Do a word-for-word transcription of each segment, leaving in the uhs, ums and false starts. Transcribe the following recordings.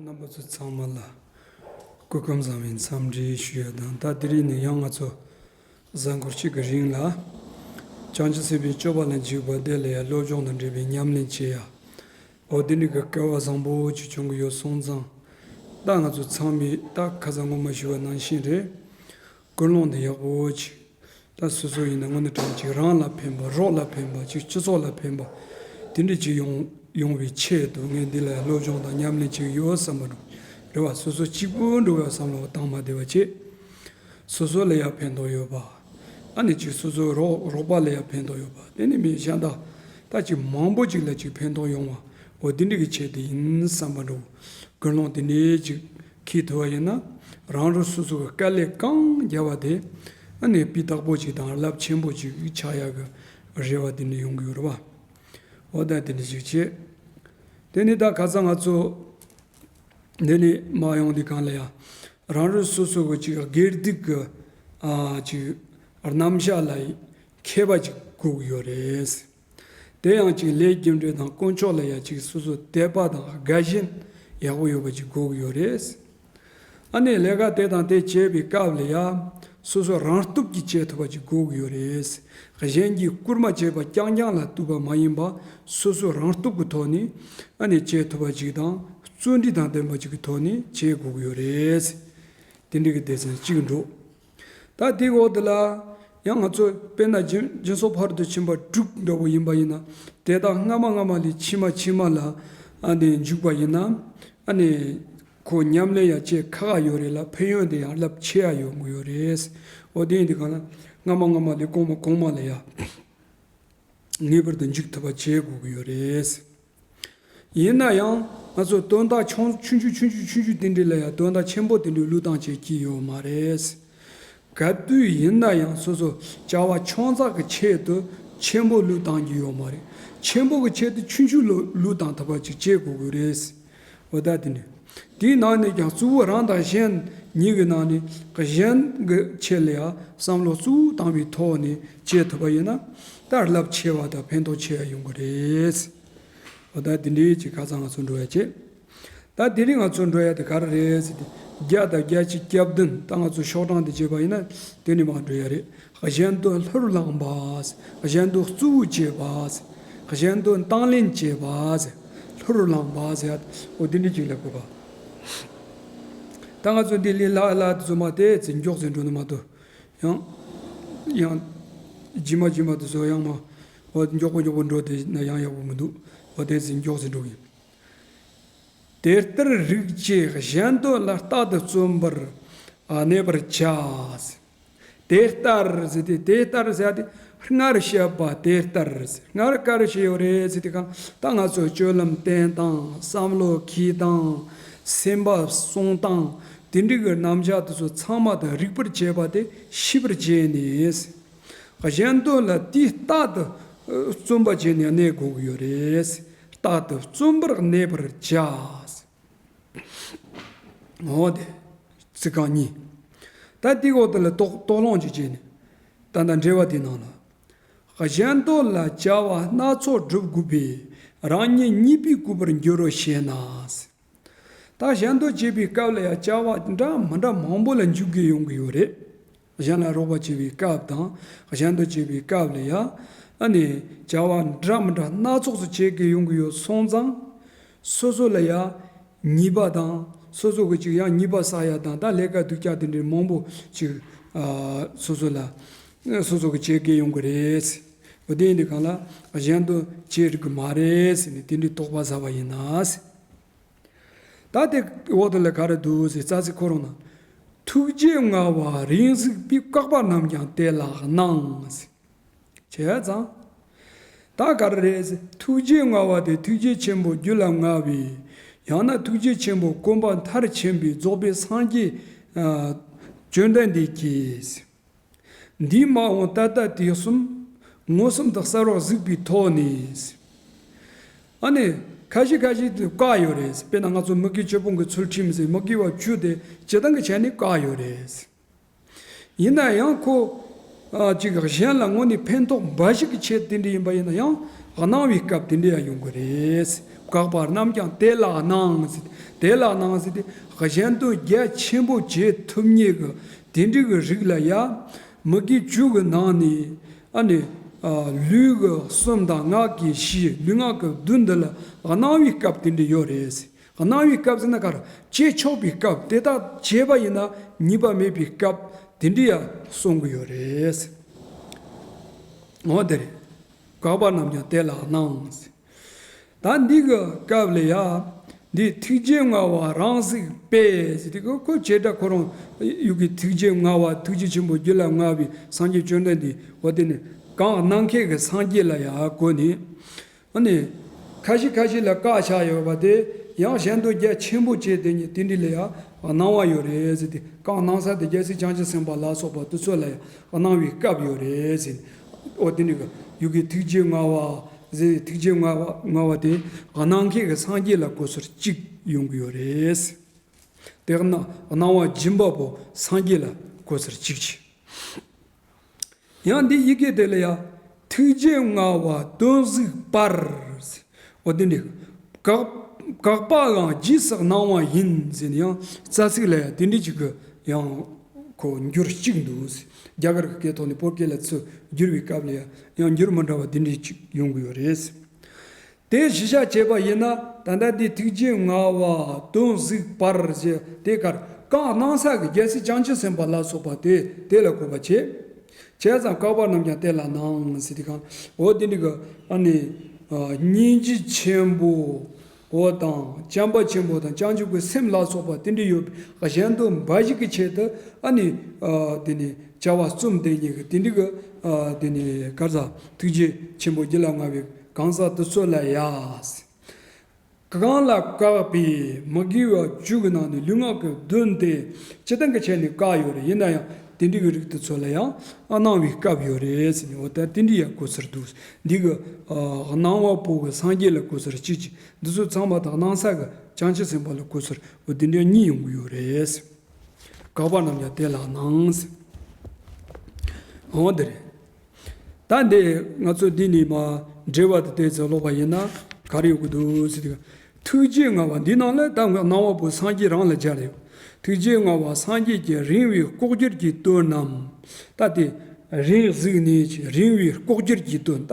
རྣམ་པ་ཚོ་ཚང་མ་ལ་སྐུ་ཁམས་བཟང་བའི་འཚམས་འདྲི་ཞུ་ཡ་དང་། ད་དེ་རིང་ནས་ཡང་ང་ཚོ་གཟའ་འཁོར་གཅིག་གི་རིང་ལ་བྱང་ཆུབ་སེམས་དཔའི་སྤྱོད་པ་ལ་འཇུག་པ་དེ་ལ་ཡང་སློབ་སྦྱོང་དང་འབྲེལ་བའི་ཉམས་ལེན་བྱེད་ཡ། འོ་དེ་འདྲ་གི་སྐལ་བ་བཟང་པོ་ཅིག་བྱུང་གི་ཡོད་སོང་ཙང་། ད་ང་ཚོ་ཚང་མས་ད་ཁ་སང་སྔོན་མ་ཞུ་བ་ནང་བཞིན་རེད། ཀུན་སློང་དེ་ཡག་པོ་ཅིག་ད་སོ་སོ་ཡིན་ན་དངོས་གནས་དྲང་གཅིག་རང་ལ་ཕན་པ། རོགས་ལ་ཕན་པ་ཅིག་སྤྱི་ཚོགས་ལ་ཕན་པ་དེ་འདྲ་ཅིག་ཡོང་ཡོང་བའི་ཆེད་དུ་ངས་འདི་ལ་སློབ་སྦྱོང་དང་ཉམས་ལེན་ཅིག་ཡོད་བསམ་པ་འདྲ་རེད་བ། སོ་སོ་གཅིག་པུ་འགྲོ་བའི་བསམ་བློ་བཏང་མ་བསྡད་པ་བྱེད། སོ་སོ་ལ་ཡང་ཕན་ཐོགས་ཡོད་པ། ཨ་ནི་ཅིག་སོ་སོའི་རོགས་རོགས་པ་ལ་ཡང་ཕན་ཐོགས་ཡོད་པ། དེ་ནི་མི་གཞན་དག་ད་ཅིག་མང་པོ་ཅིག་ལ་ཅིག་ཕན་ཐོགས་ཡོང་བ། འོ་དེ་འདྲ་གི་ཆེད་དུ་ཡིན་བསམ་པ་འདྲ་བོ། ཀུན་སློང་དེ་འདྲ་ཅིག་འཁྱེར་ཐུབ་པ་ཡིན་ན། རང་རང་སོ་སོ་གི་དཀའ་ལས་གང་བརྒྱབ་པ་དེ་ཨ་ནི་སྤུས་དག་པོ་ཅིག་དང་རླབས་ཆེན་པོ་ཅིག་ཆགས་ཡག་གི་རེ་བ་དེ་འདྲ་ཡོང་གི་ཡོད་རེད་བ། འོ་ད་དེ་འདྲ་ཅིག་བྱེད། དེ་ནི་ད་ཁ་སང་ང་ཚོ་འདི་ནས་མར་ཡོང་དུས་སྒང་ལ་ཡང་རང་རང་སོ་སོ་གི་ཅིག་སྒེར་སྡུག་གི་ཨ་ཅིག་རྣམ་གཞག་ལ་མཁས་པ་ཅིག་དགོས་ཀྱི་ཡོད་རེད། དེ་ཡང་ཅིག་ལས་རྒྱུ་འབྲས་དང་དཀོན་མཆོག་ལ་ཡང་ཅིག་སོ་སོ་དད་པ་དང་དགའ་ཞེན་ཡག་པོ་ཡོད་པ་ཅིག་དགོས་ཀྱི་ཡོད་རེད། ཨ་ནི་ལས་ཀ་དེ་དང་དེ་བྱེད་པའི་སྐབས་ལ་ཡང་སོ་སོ་རང་སྟོབས་ཀྱིས་བྱེད་ཐུབ་པ་ཅིག་དགོས་ཀྱི་ཡོད་རེད། གཞན་གྱིས་སྐུལ་མ་བྱས་པ་རྐྱང་རྐྱང་ལ་ལྟོས་པ་མ་ཡིན་པ། སོ་སོ་རང་སྟོབས་ཀྱི་ཐོག་ནས་ཨ་ནི་བྱེད་ཐུབ་པ་ཅིག་དང་བརྩོན་འགྲུས་དང་ལྡན་པ་ཅིག་གི་ཐོག་ནས་བྱེད་དགོས་ཀྱི་ཡོད་རེད། དེ་འདྲ་གི་སྡེ་ཚན་གཅིག་འགྲོ། ད་དེའི་འོག་དེ་ལ་ཡང་ང་ཚོ་དཔེར་ན་སྦྱིན་སྦྱིན་སོགས་ཕ་རོལ་ཏུ་ཕྱིན་པ་དྲུག་འདྲ་བོ་ཡིན་པ་ཡིན་ན། དེ་དག་སྔ་མ་སྔ་མ་ལས་ཕྱི་མ་ཕྱི་མ་ལ་ཨ་ནི་འཇུག་པ་ཡིན་ན། ཨ་ནི་ཁོ་ཉམས་ལེན་ཡང་བྱེད་ཁག་ཡོད་རེད་ལ། ཕན་ཡོན་དེ་ཡང་རླབས་ཆེ་ཡ་ཡོང་གི་ཡོད་རེད། འོ་དེ་ཡིན་དུས་སྒང་ལ་སྔ་མ་སྔ་མ་ལས་གོང་མ་གོང་མ་ལ་ཡང་ངེས་པར་དུ་འཇུག་ཐུབ་པ་བྱེད་དགོས་ཀྱི་ཡོད་རེད། ཡིན་ན་ཡང་ང་ཚོ་དོན་དག་ཆུང་ཆུང་ཆུང་ཆུང་ཆུང་ཆུང་དེ་འདྲ་ལ་ཡང་དོན་དག་ཆེན་པོ་དེ་འདྲ་བློས་བཏང་བྱེད་ཀྱི་ཡོད་མ་རེད། ག་དུས་ཡིན་ན་ཡང་སོ་སོ་བྱ་བ་ཆུང་ཙག་གི་ཆེད་དུ་ཆེན་པོ་བློས་བཏང་གི་ཡོད་མ་རེད། ཆེན་པོ་གི་ཆེད་དུ་ཆུང་ཆུང་བློས་བློས་བཏང་ཐུབ་པ་ཅིག་བྱེད་དགོས་ཀྱི་རེད། འོ་ད་དེ་འདྲ། དེའི་ནང་ནས་ཀྱང་གཙོ་བོ་རང་དང་གཞན་གཉིས་ཀྱི་ནང་ནས་གཞན་གྱི་ཆེད་ལ་ཡང་བསམ་བློ་གཙོ་བོ་བཏང་བའི་ཐོག་ནས་བྱེད་ཐུབ་པ་ཡིན་ན། ད་རླབས་ཆེ་བ་དང་ཕན་ཐོགས་ཆེ་བ་ཡོང་གི་རེད། འོ་ད་དེ་འདྲའི་ཅིག་ཁ་སང་ང་ཚོ་འགྲོ་ཡ་བྱེད། ད་དེ་རིང་ང་ཚོ་འགྲོ་ཡ་དེ་ག་རེ་རེད་ཟེར་ཏེ། བརྒྱ་དང་བརྒྱད་ཅུ་གྱ་བདུན། ད་ང་ཚོ་ཤོག་གྲངས་དེ་བྱས་པ་ཡིན་ན་དེ་ནས་མར་འགྲོ་ཡ་རེད། གཞན་དོན་ལྷུར་བླངས་པ། གཞན་དོན་གཙོ་བོར་བྱེད་པ། གཞན་དོན་དང་ལེན་བྱེད་པ། ལྷུར་བླངས་པ་ཟེར་ཡ། འོ་དེ་འདྲ་ཅིག་ལ་གོ་བ། ད་ང་ཚོ་འདི་ལས་སླ་སླ་དེ་ཚོ་མ་དེ་ཚེ་མགྱོགས་ཚེ་འགྲོ་ནི་མ་གཏོགས། ཡང་ཡང་ཇི་མ་ཇི་མ་དེ་ཚོ་ཡང་མ། འོ་མགྱོགས་པོ་མགྱོགས་པོ་འགྲོ་དེ་ན་ཡང་ཡག་པོ་མི་འདུག་འོ་དེ་ཚེ་མགྱོགས་ཚེ་འགྲོ་གི་ཡིན། དེ་ལྟར་རིགས་ཀྱི་གཞན་དོན་ལ་རྟག་ཏུ་བརྩོན་པར་གནས་པར་བྱ། དེ་ལྟར་ཟེར་ཏེ། དེ་ལྟར་ཟེར་ཏེ་སྔར་བཤད་པ་དེ་ལྟར་ཟེར། སྔར་ག་རེ་བཤད་ཡོད་རེད་ཟེར་ཏེ་གང་། ད་ང་ཚོ་སྤྱོད་ལམ་བསྟེན་སྟངས། བསམ་བློ་འཁྱེར་སྟངས། སེམས་པ་སྲུང་སྟངས། དེ་འདྲ་གི་རྣམ་གཞག་དེ་ཚོ་ཚང་མ་དང་རིག་པར་བྱེད་པ་དེ་ཤེས་པར་བྱས་ནས། གཞན་དོན་ལ་དེ་རྟག་ཏུ་བརྩོན་པ་བྱས་ནས་གནས་དགོས་ཀྱི་ཡོད་རེད། རྟག་ཏུ་བརྩོན་པར་གནས་པར་བྱ། འོ་དེ་ཚིག་རྐང་གཉིས། ད་དེའི་འོག་དེ་ལ་དོགས་དོགས་སློང་ཅིག་བྱས་ནས། ད་ལྟ་འགྲེལ་བ་དེའི་ནང་ལ། གཞན་དོན་ལ་བྱ་བ་སྣ་ཚོགས་སྒྲུབ་དགོས་པས་རང་ཉིད་ཉེས་པའི་སྐུད་པར་འགྱུར་རོ་ཞེ་ན། ད་གཞན་དོན་བྱེད་པའི་སྐབས་ལ་ཡང་བྱ་བ་འདྲ་མི་འདྲ་མང་པོ་ལ་འཇུག་དགོས་ཡོང་གི་ཡོད་རེད། གཞན་ལ་རོགས་པ་བྱེད་པའི་སྐབས་དང་། གཞན་དོན་བྱེད་པའི་སྐབས་ལ་ཡང་ཨ་ནི་བྱ་བ་འདྲ་མི་འདྲ་སྣ་ཚོགས་སུ་བྱེད་དགོས་ཡོང་གི་ཡོད་སོང་ཙང་། སོ་སོ་ལ་ཡང་ཉེས་པ་དང་། སོ་སོ་གི་ཅིག་ཡང་ཉེས་པ་བསགས་ཡ་དང་། ད་ལས་ཀ་སྡུག་ཅག་དེ་འདྲའི་མང་པོ་ཅིག་ཨ་སོ་སོ་ལ་སོ་སོ་གི་བྱེད་དགོས་ཡོང་གི་རེད། འོ་དེ་ཡིན་དུས་སྒང་ལ་གཞན་དོན་བྱེད་རིགས་ཀྱི་མ་རེད་ཟེར་ནས་དེ་འདྲའི་དོགས་པ་ཟ་བ་ཡིན་ན། ད་དེ་འོག་དེ་ལ་ག་རེ་འདུག་ཟེར། རྩ་ཚིག་ཁོ་རང་ན། ཐུགས་རྗེ་མངའ་བ་རིང་གཟིགས་པའི་བཀག་པ་རྣམས་ཀྱང་དེ་ལ་སྣང་། བྱས་ཙང་། ད་ག་རེ་རེད་ཟེར། ཐུགས་རྗེ་མངའ་བ་དེ་ཐུགས་རྗེ་ཆེན་པོ་རྒྱུད་ལ་མངའ་བའི། ཡང་ན་ཐུགས་རྗེ་ཆེན་པོ་གོམས་པ་མཐར་ཕྱིན་པའི་རྫོགས་པའི་སངས་རྒྱས་ཨ་བཅོམ་ལྡན་འདས་ཀྱིས། འདིས་མ་འོངས་ད་ལྟ་དུས་གསུམ་མངོན་སུམ་དུ་གསལ་བར་གཟིགས་པའི་ཐོག་ནས། ཨ་ནི་ཁ་ཤས་ཁ་ཤས་དེ་བཀག་ཡོད་རེད། དཔེར་ན་ང་ཚོ་མི་དགེ་བཅུ་སྤོང་གི་ཚུལ་ཁྲིམས་ཟེར། མི་དགེ་བ་བཅུ་དེ་སྤྱིར་བཏང་གི་ཆ་ནས་བཀག་ཡོད་རེད། ཡིན་ན་ཡང་ཁོ་ ཨ་ཅིག་གཞན་ལ་དངོས་གནས་ཕན་ཐོགས་འབའ་ཞིག་གི་ཆེད་དེ་འདྲ་ཡིན་པ་ཡིན་ན་ཡང་གནང་བའི་སྐབས་དེ་འདྲ་ཡང་ཡོང་གི་རེད། བཀག་པ་རྣམས་ཀྱང་དེ་ལ་གནང་ཟེར། དེ་ལ་གནང་ཟེར་ཏེ་གཞན་དོན་རྒྱ་ཆེན་པོ་བྱེད་ཐུབ་མཁན་གྱི་དེ་འདྲ་གི་རིགས་ལ་ཡ། མི་དགེ་བཅུ་གི་ནང་ནས་ཨ་ནི་ཨ་ལུས་ཀྱི་གསུམ་དང་ངག་གི་བཞི། ལུས་ངག་གི་བདུན་འདི་ལ་གནང་བའི་སྐབས་དེ་འདྲ་ཡོད་རེད། གནང་བའི་སྐབས་ཟེར་ན་ག་རེ། བྱེད་ཆོག་པའི་སྐབས། དེ་དག་བྱས་པ་ཡིན་ན་ཉེས་པ་མེད་པའི་སྐབས་དེ་འདྲ་ཡང་གསུང་གི་ཡོད་རེད། འོ་དེ་རེད། བཀག་པ་རྣམས་ཀྱང་དེ་ལ་གནང་། ད་འདི་གི་སྐབས་ལ་ཡ། འདི་ཐུགས་རྗེ་མངའ་བ་རང་གཟིགས་པས་ཟེར་དེ་གི་ཁོ་བྱེ་བྲག་ཁོ་རང་ཡུལ་གྱི་ཐུགས་རྗེ་མངའ་བ། ཐུགས་རྗེ་ཆེན་པོ་རྒྱུད་ལ་མངའ་བའི་སངས་རྒྱས་བཅོམ་ལྡན་འདས། འོ་དེ་ནི་གང་གནང་མཁན་གྱི་སངས་རྒྱས་ལ་ཡ་གོ་ནས། ཨ་ནི། ཁ་ཤས་ཁ་ཤས་ལ་བཀག་བཞག་ཡོད་པ་དེ་ཡང་གཞན་དོན་རྒྱ་ཆེན་པོ་བྱས་དེ་ཉིད་དེ་འདྲ་ལ་ཡང་གནང་བ་ཡོད་རེད་ཟེར་ཏེ། བཀག་གནང་ས་དེ་རྒྱལ་སྲས་བྱང་ཆུབ་སེམས་དཔའ་ལ་སོགས་པ་དེ་ཚོ་ལ་ཡང་གནང་བའི་སྐབས་ཡོད་རེད་ཟེར། འོ་དེ་འདྲ་གི་ཡུལ་གྱི་ཐུགས་རྗེ་མངའ་བ་ཟེར། ཐུགས་རྗེ་མངའ་བ་མངའ་བ་དེ་གནང་མཁན་གྱི་སངས་རྒྱས་ལ་གོ་སར་གཅིག་ཡོང་གི་ཡོད་རེད། དེ་གནང་གནང་བ་སྦྱིན་པ་པོ་སངས་རྒྱས་ལ་གོ་སར་གཅིག་བྱས། ཡང་འདི་ཡི་གེ་དེ་ལ་ཡང་ཐུགས་རྗེ་མངའ་བ་དོན་གཟིགས་པར། འོ་དེ་འདྲ། བཀག་བཀག་པའང་རྗེས་སུ་གནང་བ་ཡིན་ཟེར་ནས་ཡང་རྩ་ཚིག་ལ་ཡང་དེ་འདྲ་ཅིག་གི་ཡང་ཁོ་འགྱུར་གཅིག་འདུག། རྒྱ་གར་གྱི་སྐད་ཐོག་ནས་བོད་སྐད་ལ་ཚུར་བསྒྱུར་བའི་སྐབས་ལ་ཡང་ཡང་འགྱུར་མི་འདྲ་བ་དེ་འདྲ་ཅིག་ཡོང་གི་ཡོད་རེད། དེ་གཞི་བཞག་བྱས་པ་ཡིན་ན། ད་ལྟ་འདི་ཐུགས་རྗེ་མངའ་བ་དོན་གཟིགས་པར་ཞེས་དེ་གར་བཀག་གནང་ས་གི་རྒྱལ་སྲས་བྱང་ཆུབ་སེམས་དཔའ་ལ་སོགས་པ་དེ་དེ་ལ་གོ་བ་བྱེད། བྱས་ཙང་བཀག་པ་རྣམས་ཀྱང་དེ་ལ་གནང་ཟེར་དེ་གང་། འོ་དེ་འདྲ་གི་ཨ་ནི་སྙིང་རྗེ་ཆེན་པོ་འོ་དང་བྱམས་པ་ཆེན་པོ་དང་བྱང་ཆུབ་ཀྱི་སེམས་ལ་སོགས་པ་དེ་འདྲ་ཡོད་པའི་གཞན་དོན་འབའ་ཞིག་གི་ཆེད་དུ་ཨ་ནི་དེ་ནི་བྱ་བ་རྩོམ་དེ་ཉིད་ཀྱི་དེ་འདྲ་གི་དེ་ནི་གར་ས་ཐུགས་རྗེ་ཆེན་པོ་རྒྱུད་ལ་མངའ་བའི། གང་ཟག་དེ་ཚོ་ལ་ཡ། གང་ལ་བཀག་པའི་མི་དགེ་བ་བཅུ་གི་ནང་ནས་ལུས་ངག་གི་བདུན་དེ་སྤྱིར་བཏང་གི་ཆ་ནས་བཀག་ཡོད་རེད། ཡིན་ན་ཡང་དེ་འདྲ་གི་རིགས་དེ་ཚོ་ལ་ཡང་ཨ་གནང་བའི་སྐབས་ཡོད་རེད་ཟེར་ནས། འོ་ད་དེ་འདྲ་ཡང་གོ་སར་འདུག། འདི་གི་ཨ་གནང་བ་པོ་གི་སངས་རྒྱས་ལ་གོ་སར་གཅིག་བྱས། འདི་ཚོ་ཚང་མ་དང་གནང་ས་གི་བྱང་ཆུབ་སེམས་དཔའ་ལ་གོ་སར་འོ་དེ་འདྲ་གཉིས་ཡོང་གི་ཡོད་རེད། བཀག་པ་རྣམས་ཀྱང་དེ་ལ་གནང་། འོ་དེ་རེད། ད་འདི་ང་ཚོ་འདི་ནས་མ་འགྲེལ་བ་དེ་ཏོག་ཙམ་ཀློག་པ་ཡིན་ན་ག་རེ་ཡོང་གི་འདུག་ཟེར་དུས། ཐུགས་རྗེ་མངའ་བ། འདི་ནང་ལ་ད་གནང་བ་པོ་སངས་རྒྱས་རང་ལ་སྦྱར་ཡོད། ཐུགས་རྗེ་མངའ་བ་སངས་རྒྱས་ཀྱི་རིང་བའི་ལྐོག་གྱུར་གྱི་དོན་རྣམས། ད་དེ་རིང་གཟིགས་ནས་རིང་བའི་ལྐོག་གྱུར་གྱི་དོན། ད་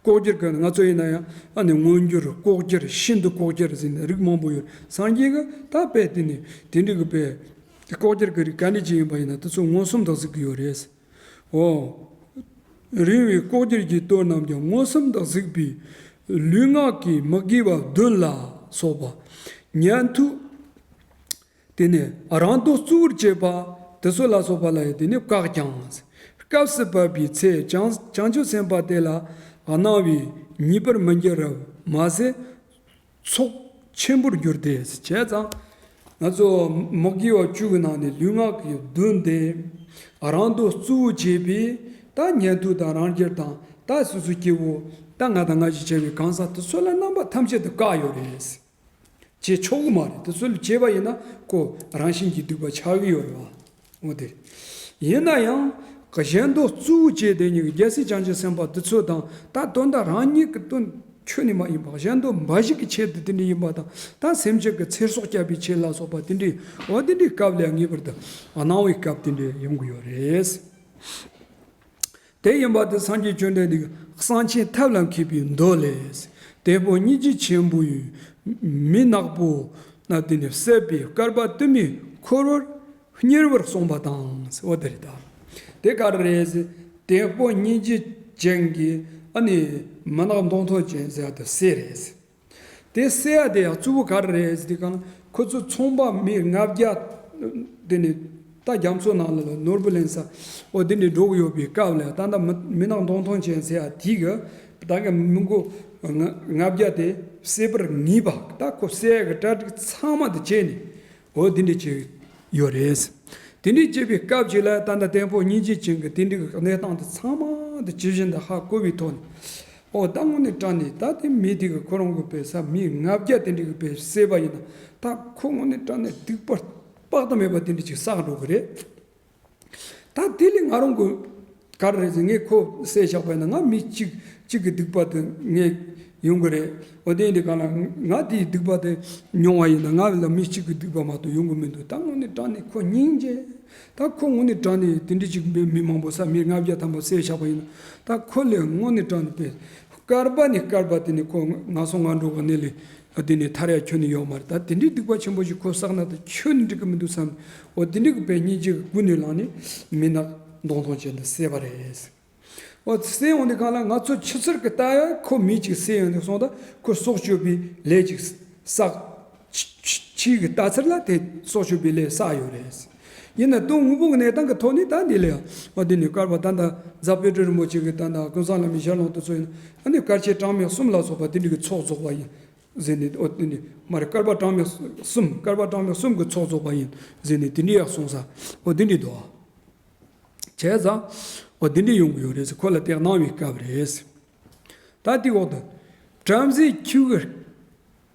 ལྐོག་གྱུར་གྱི་ང་ཚོ་ཡིན་ན་ཡང་ཨ་ནི་མངོན་གྱུར་ལྐོག་གྱུར་ཤིན་ཏུ་ལྐོག་གྱུར་ཟེར་ནས་རིགས་མང་པོ་ཡོད། སངས་རྒྱས་ཀྱི་ད་དཔེ་དེ་ནི་དེ་འདྲ་གི་དཔེ་ལྐོག་གྱུར་གྱི་རིགས་ག་འདྲ་ཅིག་ཡིན་པ་ཡིན་ན་དེ་ཚོ་མངོན་སུམ་དུ་གཟིགས་ཀྱི་ཡོད་རེད། འོ། རིང་བའི་ལྐོག་གྱུར་གྱི་དོན་རྣམས་ཀྱང་མངོན་སུམ་དུ་གཟིགས་པའི་ལུས་ངག་གི་མི་དགེ་བ་བདུན་ལ་སོགས་པ། ཉན་ཐོས་དེ་ནས་རང་དོན་གཙོ་བོར་བྱེད་པ་དེ་ཚོ་ལ་སོགས་པ་ལ་ཡང་དེ་ནས་བཀག་ཀྱང་། སྐབས་སུ་བབ་པའི་ཚེ་བྱང་བྱང་ཆུབ་སེམས་དཔའ་དེ་ལ་གནང་བས་ཉེས་པར་མི་འགྱུར་རབ་མ་ཟད། ཚོགས་ཆེན་པོར་འགྱུར་ཏེ། བྱས་ཙང་ང་ཚོ་མི་དགེ་བ་བཅུ་གི་ནང་ནས་ལུས་ངག་གི་བདུན་དེ་རང་དོན་གཙོ་བོ་བྱས་པའི་ད་ཉན་ཐོས་དང་རང་རྒྱལ་དང་ད་སོ་སོའི་སྐྱེ་བོ་ད་ང་དང་ང་བཞིན་བྱ་བའི་གང་ཟག་དེ་ཚོ་ལ་རྣམ་པ་ཐམས་ཅད་དུ་བཀག་ཡོད་རེད། བྱེད་ཆོག་གི་མ་རེད། དེ་ཚོ་ལ་བྱས་པ་ཡིན་ན་ཁོ་རང་བཞིན་གྱིས་སྡིག་པ་ཆགས་ཀྱི་ཡོད་རེད་བ། འོ་དེ། ཡིན་ན་ཡང་གཞན་དོན་གཙོ་བོ་བྱས་དེ་ཉིད་ཀྱི་རྒྱལ་སྲས་བྱང་ཆུབ་སེམས་དཔའ་དེ་ཚོ་དང་ད་དོན་དག་རང་ཉིད་ཀྱི་དོན་ཁྱོན་ནས་མ་ཡིན་པ་གཞན་དོན་འབའ་ཞིག་གི་ཆེད་དུ་དེ་འདྲ་ཡིན་པ་དང་ད་སེམས་ཅན་གྱི་ཚེ་སྲོག་སྐྱབས་པའི་ཆེད་ལ་སོགས་པ་དེ་འདྲའི་འོ་དེ་འདྲའི་སྐབས་ལ་ངེས་པར་དུ་གནང་བའི་སྐབས་དེ་འདྲ་ཡོང་གི་ཡོད་རེད། དེ་ཡིན་པ་དེ་སངས་རྒྱས་བཅོམ་ལྡན་འདས་ཀྱི་གསང་ཆེན་ཐབས་ལ་མཁས་པའི་མདོ་ལས། དེ་ཕོ་སྙིང་རྗེ་ཆེན་པོ་ཡི། མི་ནག་པོ་ན་དེ་ནི་བསད་པའི་བསྐལ་པ་དུ་མའི་འཁོར་བར་གཉེར་བར་གསུངས་པ་དང་། འོ་དེ་རེད་ད། དེ་ག་རེ་རེད་ཟེར། དེ་ཕོ་སྙིང་རྗེ་ཅན་གྱི་ཨ་ནི་མི་ནག་མདུང་ཐུང་ཅན་ཟེར་དེ་བསད་རེད་ཟེར། དེ་བསད་ཡ་དེ་ཡང་གཙོ་བོ་ག་རེ་རེད་ཟེར་དུས་གང་ཁོ་ཚོ་ཚོང་པ་མི་ལྔ་བརྒྱ་དེ་ནི་ད་རྒྱ་མཚོ་ནང་ལ་ནོར་བུ་ལེན་ས་འོ་དེ་འདྲ་འགྲོ་གི་ཡོད་པའི་སྐབས་ལ་ད་ལྟ་མི་མི་ནག་མདུང་ཐུང་ཅན་ཟེར་ཡ་དེ་གི་ད་གི་མི་མགོ་ལྔ་བརྒྱ་དེ་བསད་པར་ངེས་པ། ད་ཁོ་བསད་ཡ་གི་གྲ་སྒྲིག་ཚང་མ་དེ་བྱས་ནས་འོ་དེ་འདྲ་བྱས་ཡོད་རེད། དེ་འདྲ་བྱས་པའི་སྐབས་ཅིག་ལ་ད་ལྟ་དེ་ཕོ་སྙིང་རྗེ་ཅན་གྱི་དེ་འདྲ་གི་གནས་སྟངས་དེ་ཚང་མ་དེ་ཇི་བཞིན་དུ་ཧ་གོ་བའི་ཐོག་ནས། ཨོ་ད་དངོས་གནས་དྲང་གནས་ད་དེ་མི་དེ་གི་ཁོ་རང་གི་དཔེ་ས་མི་ལྔ་བརྒྱ་དེ་འདྲ་གི་དཔེ་བསད་པ་ཡིན་ན་ད་ཁོ་དངོས་གནས་དྲང་གནས་སྡིག་པ་དཔག་ཏུ་མེད་པ་དེ་འདྲ་ཅིག་བསགས་འགྲོ་གི་རེད། ད་དེ་ལས་ང་རང་གི་ ག་རེ་རེད་ཟེར། ངས་ཁོ་བསད་བཞག་པ་ཡིན་ན་ང་མི་གཅིག་གཅིག་གི་སྡིག་པ་དེ་ངས་ཡོང་གི་རེད། འོ་དེ་ཡིན་དུས་གང་ལ་ང་དེའི་སྡིག་པ་དེ་མྱོང་བ་ཡིན་ན་ང་ལ་མི་གཅིག་གི་སྡིག་པ་མ་གཏོགས་ཡོང་གི་མི་འདུག་ད་དངོས་གནས་དྲང་གནས་ཁོ་སྙིང་རྗེ། ད་ཁོ་དངོས་གནས་དྲང་གནས་དེ་འདྲ་ཅིག་མི་མི་མང་པོ་ས་མི་ལྔ་བརྒྱ་ཐམ་པ་བསད་བཞག་པ་ཡིན་ན། ད་ཁོ་ལས་དངོས་གནས་དྲང་གནས་པས་སྐལ་པ་ནས་སྐལ་པ་དེ་ནས་ཁོ་ང་སོང་ང་འགྲོ་གི་གནས་ལས་དེ་ནས་ཐར་ཡ་ཁྱོན་ནས་ཡོད་མ་རེད། ད་དེ་འདྲའི་སྡིག་པ་ཆེན་པོ་ཞིག་ཁོ་བསགས་ན་ད་ཁྱོན་ནས་འགྲིག་གི་མི་འདུག་བསམ། འོ་དེ་འདྲའི་གི་པས་སྙིང་རྗེ་གི་ཀུན་ནས་བསླངས་ནས་མི་ནག་མདུང་ཐུང་ཅན་དེ་བསད་པ་རེད། འོ་བསད་ཡོང་དུས་གང་ལ་ང་ཚོ་ཆུ་ཚོད་ཀྱི་ལྟ་ཡ་ཁོ་མི་གཅིག་བསད་ཡོང་དུས་སོང་ད་ཁོ་སྲོག་གཅོད་པའི་ལས་ཅིག་བསགས། ཕྱི་ཕྱི་གི་ལྟ་ཚུལ་ལ་དེ་སྲོག་གཅོད་པའི་ལས་བསགས་ཡོད་རེད། ཡིན་ན་དོན་དངོས་པོ་གི་གནས་སྟངས་ཀྱི་ཐོག་ནས་ད་འདི་ལས་ཡང་འོ་འདི་ནི་བསྐལ་པ་ད་ལྟ་རྫ་དཔལ་སྤྲུལ་རིན་པོ་ཆེ་གི་ད་ལྟ་ཀུན་བཟང་བླ་མའི་ཞལ་ལུང་དུ་ཚོ་ཡིན་ན་ཨ་ནི་བསྐལ་ཆེན་གྲངས་མེད་གསུམ་ལ་སོགས་པ་འདི་འདྲ་གི་ཚོགས་རྫོགས་པ་ཡིན་ཟེར་ནས། འོ་འདི་ནི་མ་རེད། བསྐལ་པ་གྲངས་མེད་གསུམ། བསྐལ་པ་གྲངས་མེད་གསུམ་གི་ཚོགས་རྫོགས་པ་ཡིན་ཟེར་ནས་དེ་འདྲ་ཡག་གསུངས་ས། འོ་འདི་འདྲ་འདུག་བྱས་ཙང་འོ་འདི་འདྲ་ཡོང་གི་ཡོད་རེད་ཟེར། ཁོ་ལ་དེ་གནང་བའི་སྐབས་རེད། ད་དེའི་འོག་ཏུ་བྲམ་ཟེ་ཁྱེའུ་གི་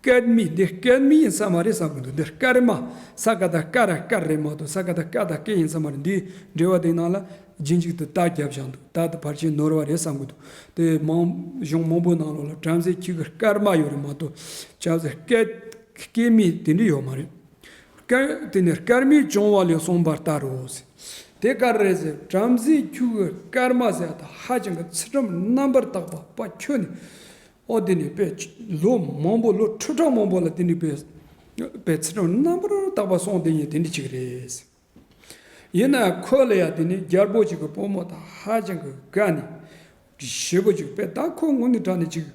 སྐར་མ། འདི་སྐར་མ་ཡིན་ས་མ་རེད་བསམ་གི་འདུག་འདི་སྐར་མ། ས་ཀ་བཏགས་སྐ་ར་སྐར་རེད་མ་གཏོགས་ས་ཀ་བཏགས་སྐ་དང་སྐེ་ཡིན་ས་མ་རེད། འདིའི་འགྲེལ་པ་དེའི་ནང་ལ་རྗེས་འཇུག་ཏུ་ཏ་བརྒྱབ་བཞག་འདུག་ཏ་དེ་ཕལ་ཆེར་ནོར་བ་རེད་བསམ་གི་འདུག་དེ་མང་གཞུང་མང་པོའི་ནང་ལོགས་ལ་བྲམ་ཟེ་ཁྱེའུ་གི་སྐར་མ་ཡོད་རེད་མ་གཏོགས་བྲམ་ཟེ་སྐར་སྐར་མ་དེ་འདྲ་ཡོད་མ་རེད། སྐར་དེ་ནི་སྐར་མས་བྱུང་བ་ལས་གསུངས་པ་ལྟར་རོ་ཟེར། དེ་ག་རེ་རེད་ཟེར། བྲམ་ཟེ་ཁྱེའུ་གི་སྐར་མ་ཟེར་ཡ་ད་ཧ་ཅང་གི་ཚུལ་ཁྲིམས་རྣམ་པར་དག་པ་པ་ཁྱོད་ནི། ཨོ་དེ་ནི་པས་ལོ་མང་པོ་ལོ་ཁྲི་ཕྲག་མང་པོ་ལ་དེ་ནི་པས་པས་ཚུལ་ཁྲིམས་རྣམ་པར་དག་པ་སོང་དེ་ཉིད་དེ་འདྲ་ཅིག་རེད། ཡིན་ན་ཁོ་ལ་ཡ་དེ་ནི་རྒྱལ་པོ་ཅིག་གི་བུ་མོ་དང་ཧ་ཅང་གི་དགའ་ནི་ཞེ་པོ་ཅིག་པས་ད་ཁོ་དངོས་གནས་དྲང་གནས་ཅིག་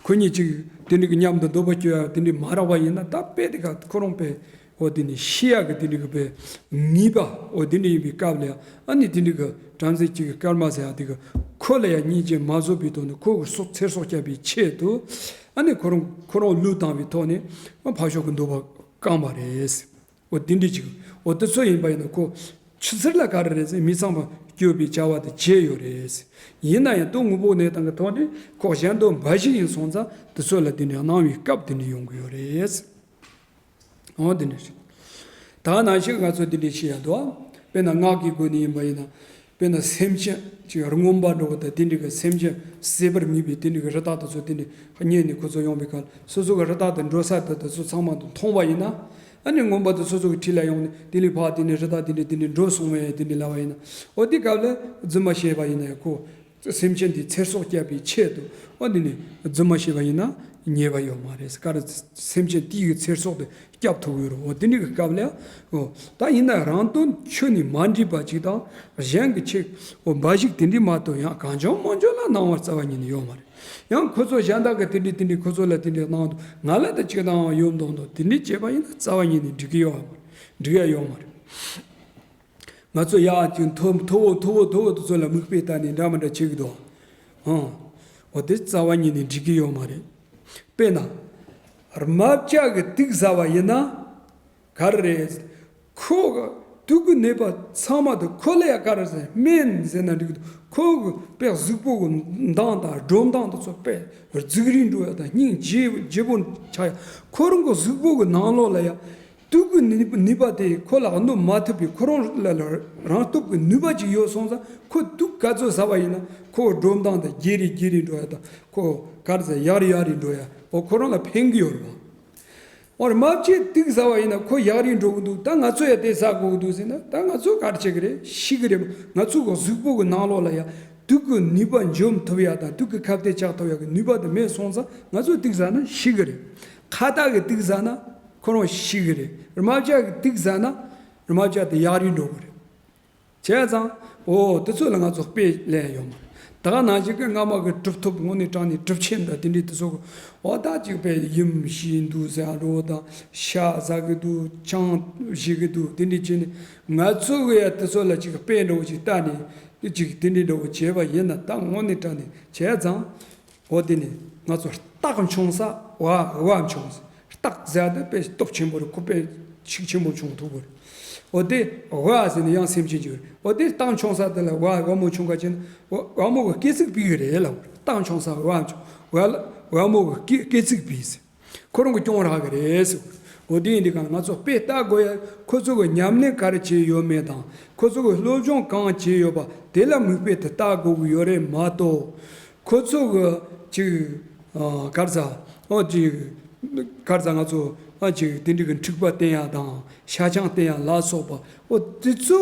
ཁོ་གཉིས་ཅིག་དེ་འདྲ་གི་མཉམ་དུ་འདོད་པ་སྐྱེ་ཡ་དེ་འདྲ་མ་རག་པ་ཡིན་ན་ད་པས་དེ་ག་ཁོ་རང་པས་ཨོ་དེ་ནི་ཤི་ཡ་གི་དེ་འདྲ་གི་པས་ངེས་པ་ཨོ་དེ་འདྲ་ཡིན་པའི་སྐབས་ལ་ཡ་ཨ་ནི་དེ་འདྲ་གི་བྲམ་ཟེ་ཅིག་གི་སྐར་མ་ཟེར་ཡ་དེ་གི་ཁོ་ལ་ཡ་སྙིང་རྗེ་མ་བཟོད་པའི་ཐོག་ནས་ཁོ་གི་སྲོག་ཚེ་སྲོག་བསྐྱབས་པའི་ཆེད་དུ་ཨ་ནི་ཁོ་རང་ཁོ་རང་བློས་བཏང་བའི་ཐོག་ནས་ཕར་ཕྱོགས་གི་འདོད་པ་བསྐངས་པ་རེད། འོ་དེ་འདྲ་ཅིག་འོ་དེ་ཚོ་ཡིན་པ་ཡིན་ན་ཁོ་ཆུ་ཚུར་ལ་ག་རེ་རེད་ཟེར་མི་ཚངས་པ་སྤྱོད་པའི་བྱ་བ་དེ་བྱས་ཡོད་རེད། ཡིན་ན་ཡང་དོན་དངོས་པོ་གནས་སྟངས་ཀྱི་ཐོག་ནས་ཁོ་གཞན་དོན་འབའ་ཞིག་ཡིན་སོང་ཙང་དེ་ཚོ་ལ་དེ་ནས་གནང་བའི་སྐབས་དེ་འདྲ་ཡོང་གི་ཡོད་རེད། འོ་དེ་འདྲ་རེད། ད་ནང་བཞིན་ང་ཚོ་དེ་འདྲ་ཤེས་ཡ་འདུག་དཔེར་ན་སྔགས་ཀྱི་སྒོ་ནས་ཡིན་པ་ཡིན་ན། དཔེར་ན་སེམས་ཅན་ཅིག་རྔོན་པ་འདྲ་བོ་དང་དེ་འདྲ་གི་སེམས་ཅན་བསད་པར་ངེས་པའི་དེ་འདྲ་གི་རི་དྭགས་དེ་ཚོ་དེ་འདྲ་རྙེད་ནས་ཁོ་ཚོ་ཡོང་བའི་ཁར་སོ་སོ་གི་རི་དྭགས་དེ་འགྲོ་ས་དེ་དེ་ཚོ་ཚང་མ་དེ་མཐོང་བ་ཡིན་ན། ཨ་ནི་རྔོན་པ་དེ་སོ་སོ་གི་འཁྲིས་ལ་ཡོང་ནས་དེ་ལས་ཕར་དེ་འདྲ་རི་དྭགས་དེ་འདྲ་དེ་འདྲ་འགྲོ་སོང་བས་དེ་འདྲ་ལབ་པ་ཡིན་ན། འོ་དེ་སྐབས་ལ་རྫུན་མ་བཤད་པ་ཡིན་ན་ཡང་ཁོ་སེམས་ཅན་དེ་ཚེ་སྲོག་བསྐྱབས་པའི་ཆེད་དུ་འོ་དེ་ནས་རྫུན་མ་བཤད་པ་ཡིན་ན་ཉེས་པ་ཡོད་མ་རེད། ག་རེ་སེམས་ཅན་དེའི་ཚེ་སྲོག་དེ་སྐྱབས་ཐུབ་ཡོད་རེད། འོ་དེ་འདྲ་གི་སྐབས་ལ་འོ་ད་ཡིན་ན་རང་དོན་ཆོས་ནི་མ་འདྲེས་པ་ཅིག་དང་གཞན་གྱི་ཆེད་འོ་འབའ་ཞིག་དེ་འདྲའི་མ་གཏོགས་ཡང་གང་བྱུང་མང་བྱུང་ལ་གནང་བར་རྩ་བ་ཉིད་ནས་ཡོད་མ་རེད། ཡང་ཁོ་ཚོ་གཞན་དག་གི་དེ་འདྲའི་དེ་འདྲའི་ཁོ་ཚོ་ལ་དེ་འདྲའི་གནང་འདུག་ང་ལ་ད་ཅིག་གནང་བ་ཡོད་མདོག་མདོག་དེ་འདྲའི་བྱས་པ་ཡིན་ན་རྩ་བ་ཉིད་ནས་འགྲིག་གི་ཡོད་མ་རེད། འགྲིག་ཡ་ཡོད་མ་རེད། ང་ཚོ་ཡག་ཅིག་མཐོ་མཐོ་བོ་མཐོ་བོ་མཐོ་བོ་དེ་ཚོ་ལ་མིག་དཔེ་ལྟ་ནས་འདྲ་མི་འདྲ་བྱེད་ཀྱི་འདུག་ཨང་། འོ་དེ་རྩ་བ་ཉིད་ནས་འགྲིག་གི་ཡོད་མ་རེད། དཔེར་ན། རྨ་བྱ་གི་དུག་ཟ་བ་ཡིན་ན། ག་རེ་རེད། ཁོ་གི་དུག་གི་ནུས་པ་ཚང་མ་དེ་ཁོ་ལ་ཡ་ག་རེ་ཟེར་སྨན་ཟེར་ན་འགྲིག་གི་འདུག་ཁོ་གི་དཔེ་གཟུགས་པོ་གི་མདངས་དང་སྒྲོ་མདངས་དེ་ཚོ་དཔེ་རྫིག་རིང་འགྲོ་ཡ་དང་སྙིང་རྗེ་རྗེ་པོ་ཆགས་ཡ། ཁོ་རང་གི་གཟུགས་པོ་གི་ནང་ལོགས་ལ་ཡ། དུག་གི་ནུས་ནུས་པ་དེ་ཁོ་ལ་གནོད་མ་ཐུབ་པའི་ཁོ་རང་ལ་ལ་རང་སྟོབས་ཀྱི་ནུས་པ་ཅིག་ཡོད་སོང་ཙང་ཁོ་དུག་ག་ཚོད་ཟ་བ་ཡིན་ན་ཁོ་སྒྲོ་མདངས་དང་རྒྱས་རེ་རྒྱས་རེ་འགྲོ་ཡ་དང་ཁོ་ག་རེ་ཟེར་ཡག་རེ་ཡག་རེ་འགྲོ་ཡ་འོ་ཁོ་རང་ལ་ཕན་གི་ཡོད་རེད་བ། འོ་རྨ་བྱའི་དུག་ཟ་བ་ཡིན་ན་ཁོ་ཡག་རེ་འགྲོ་གི་འདུག་ད་ང་ཚོ་ཡ་དེ་ཟ་དགོས་གི་འདུག་ཟེར་ན་ད་ང་ཚོ་ག་རེ་བྱེད་གི་རེད། ཤི་གི་རེད། ང་ཚོ་གི་གཟུགས་པོ་གི་ནང་ལོགས་ལ་ཡ་དུག་གི་ནུས་པ་འཇོམས་ཐུབ་ཡ་དང་དུག་གི་ཁ་གཏད་བཅག་ཐུབ་ཡ་གི་ནུས་པ་དེ་མེད་སོང་ཙང་ང་ཚོ་དུག་ཟ་ན་ཤི་གི་རེད། ཁ་བཏགས་གི་དུག་ཟ་ན་ཁོ་རང་ཤི་གི་རེད། རྨ་བྱ་གི་དུག་ཟ་ན་རྨ་བྱ་དེ་ཡག་རེ་འགྲོ་གི་རེད། བྱས་ཙང་འོ་དེ་ཚོ་ལ་ང་ཚོ་དཔེ་ལེན་ཡོང་མ་རེད། ད་ག་ནང་བཞིན་གྱི་སྔ་མ་གི་གྲུབ་ཐོབ་དངོས་གནས་དྲང་གནས་གྲུབ་ཆེན་དང་དེ་འདྲའི་དེ་ཚོ་གི་འོ་ད་ཅིག་དཔེ་ཡུམ་ཤི་འདུག་ཟེར་འགྲོ་དང་ཤ་ཟ་གི་འདུག་ཆང་བཞེས་གི་འདུག་དེ་འདྲའི་བྱས་ནས་ང་ཚོ་གི་ཡ་དེ་ཚོ་ལ་ཅིག་དཔེ་འདྲ་བོ་ཅིག་ལྟ་ནས་དེ་ཅིག་དེ་འདྲའི་འདྲ་བོ་བྱས་པ་ཡིན་ན་ད་དངོས་གནས་དྲང་གནས་བྱས་ཙང་། འོ་དེ་ནི་ང་ཚོ་རྟགས་མཆོང་ས་བ་བ་མཆོང་ས། རྟགས་ཟེར་དེ་དཔེ་སྟོབས་ཆེན་པོ་རེད། ཁོ་དཔེ་ཤུགས་ཆེན་པོ་མཆོང་ཐུབ་པ་རེད། འོ་དེ་བ་ཟེར་ནས་ཡང་སེམས་ཅན་གྱི་རེད། འོ་དེ་རྟགས་མཆོང་ས་དེ་ལ་བ་བ་མོ་མཆོང་ག་ཅན་བ་བ་མོ་གི་སྐེ་ཚིགས་པིག་རེད་ལ། རྟགས་མཆོང་ས་བ་མཆོང་བ་བ་མོ་གི་སྐེ་སྐེ་ཚིགས་པིག་ཟེར། ཁོ་རང་གི་སྐྱོན་རག་གི་རེད་ཟེར། འོ་དེ་ཡིན་དུས་གང་ང་ཚོ་དཔེ་ལྟ་དགོས་ཡ། ཁོ་ཚོ་གི་ཉམས་ལེན་ག་རེ་བྱས་ཡོད་མེད་དང་། ཁོ་ཚོ་གི་སློབ་སྦྱོང་གང་བྱས་ཡོད་པ་དེ་ལ་མིག་དཔེ་དེ་ལྟ་དགོས་ཀྱི་ཡོད་རེད་མ་གཏོགས། ཁོ་ཚོ་གི་ཅིག་ཨ་ག་རེ་ཟ། ཨོ་ཅིག་ག་རེ་ཟ། ང་ཚོ་ཨ་ཅིག་དེ་འདྲ་གི་འཁྲིག་པ་བསྟན་ཡ་དང་ཤ་ཆང་བསྟན་ཡ་ལ་སོགས་པ། ཨོ་དེ་ཚོ་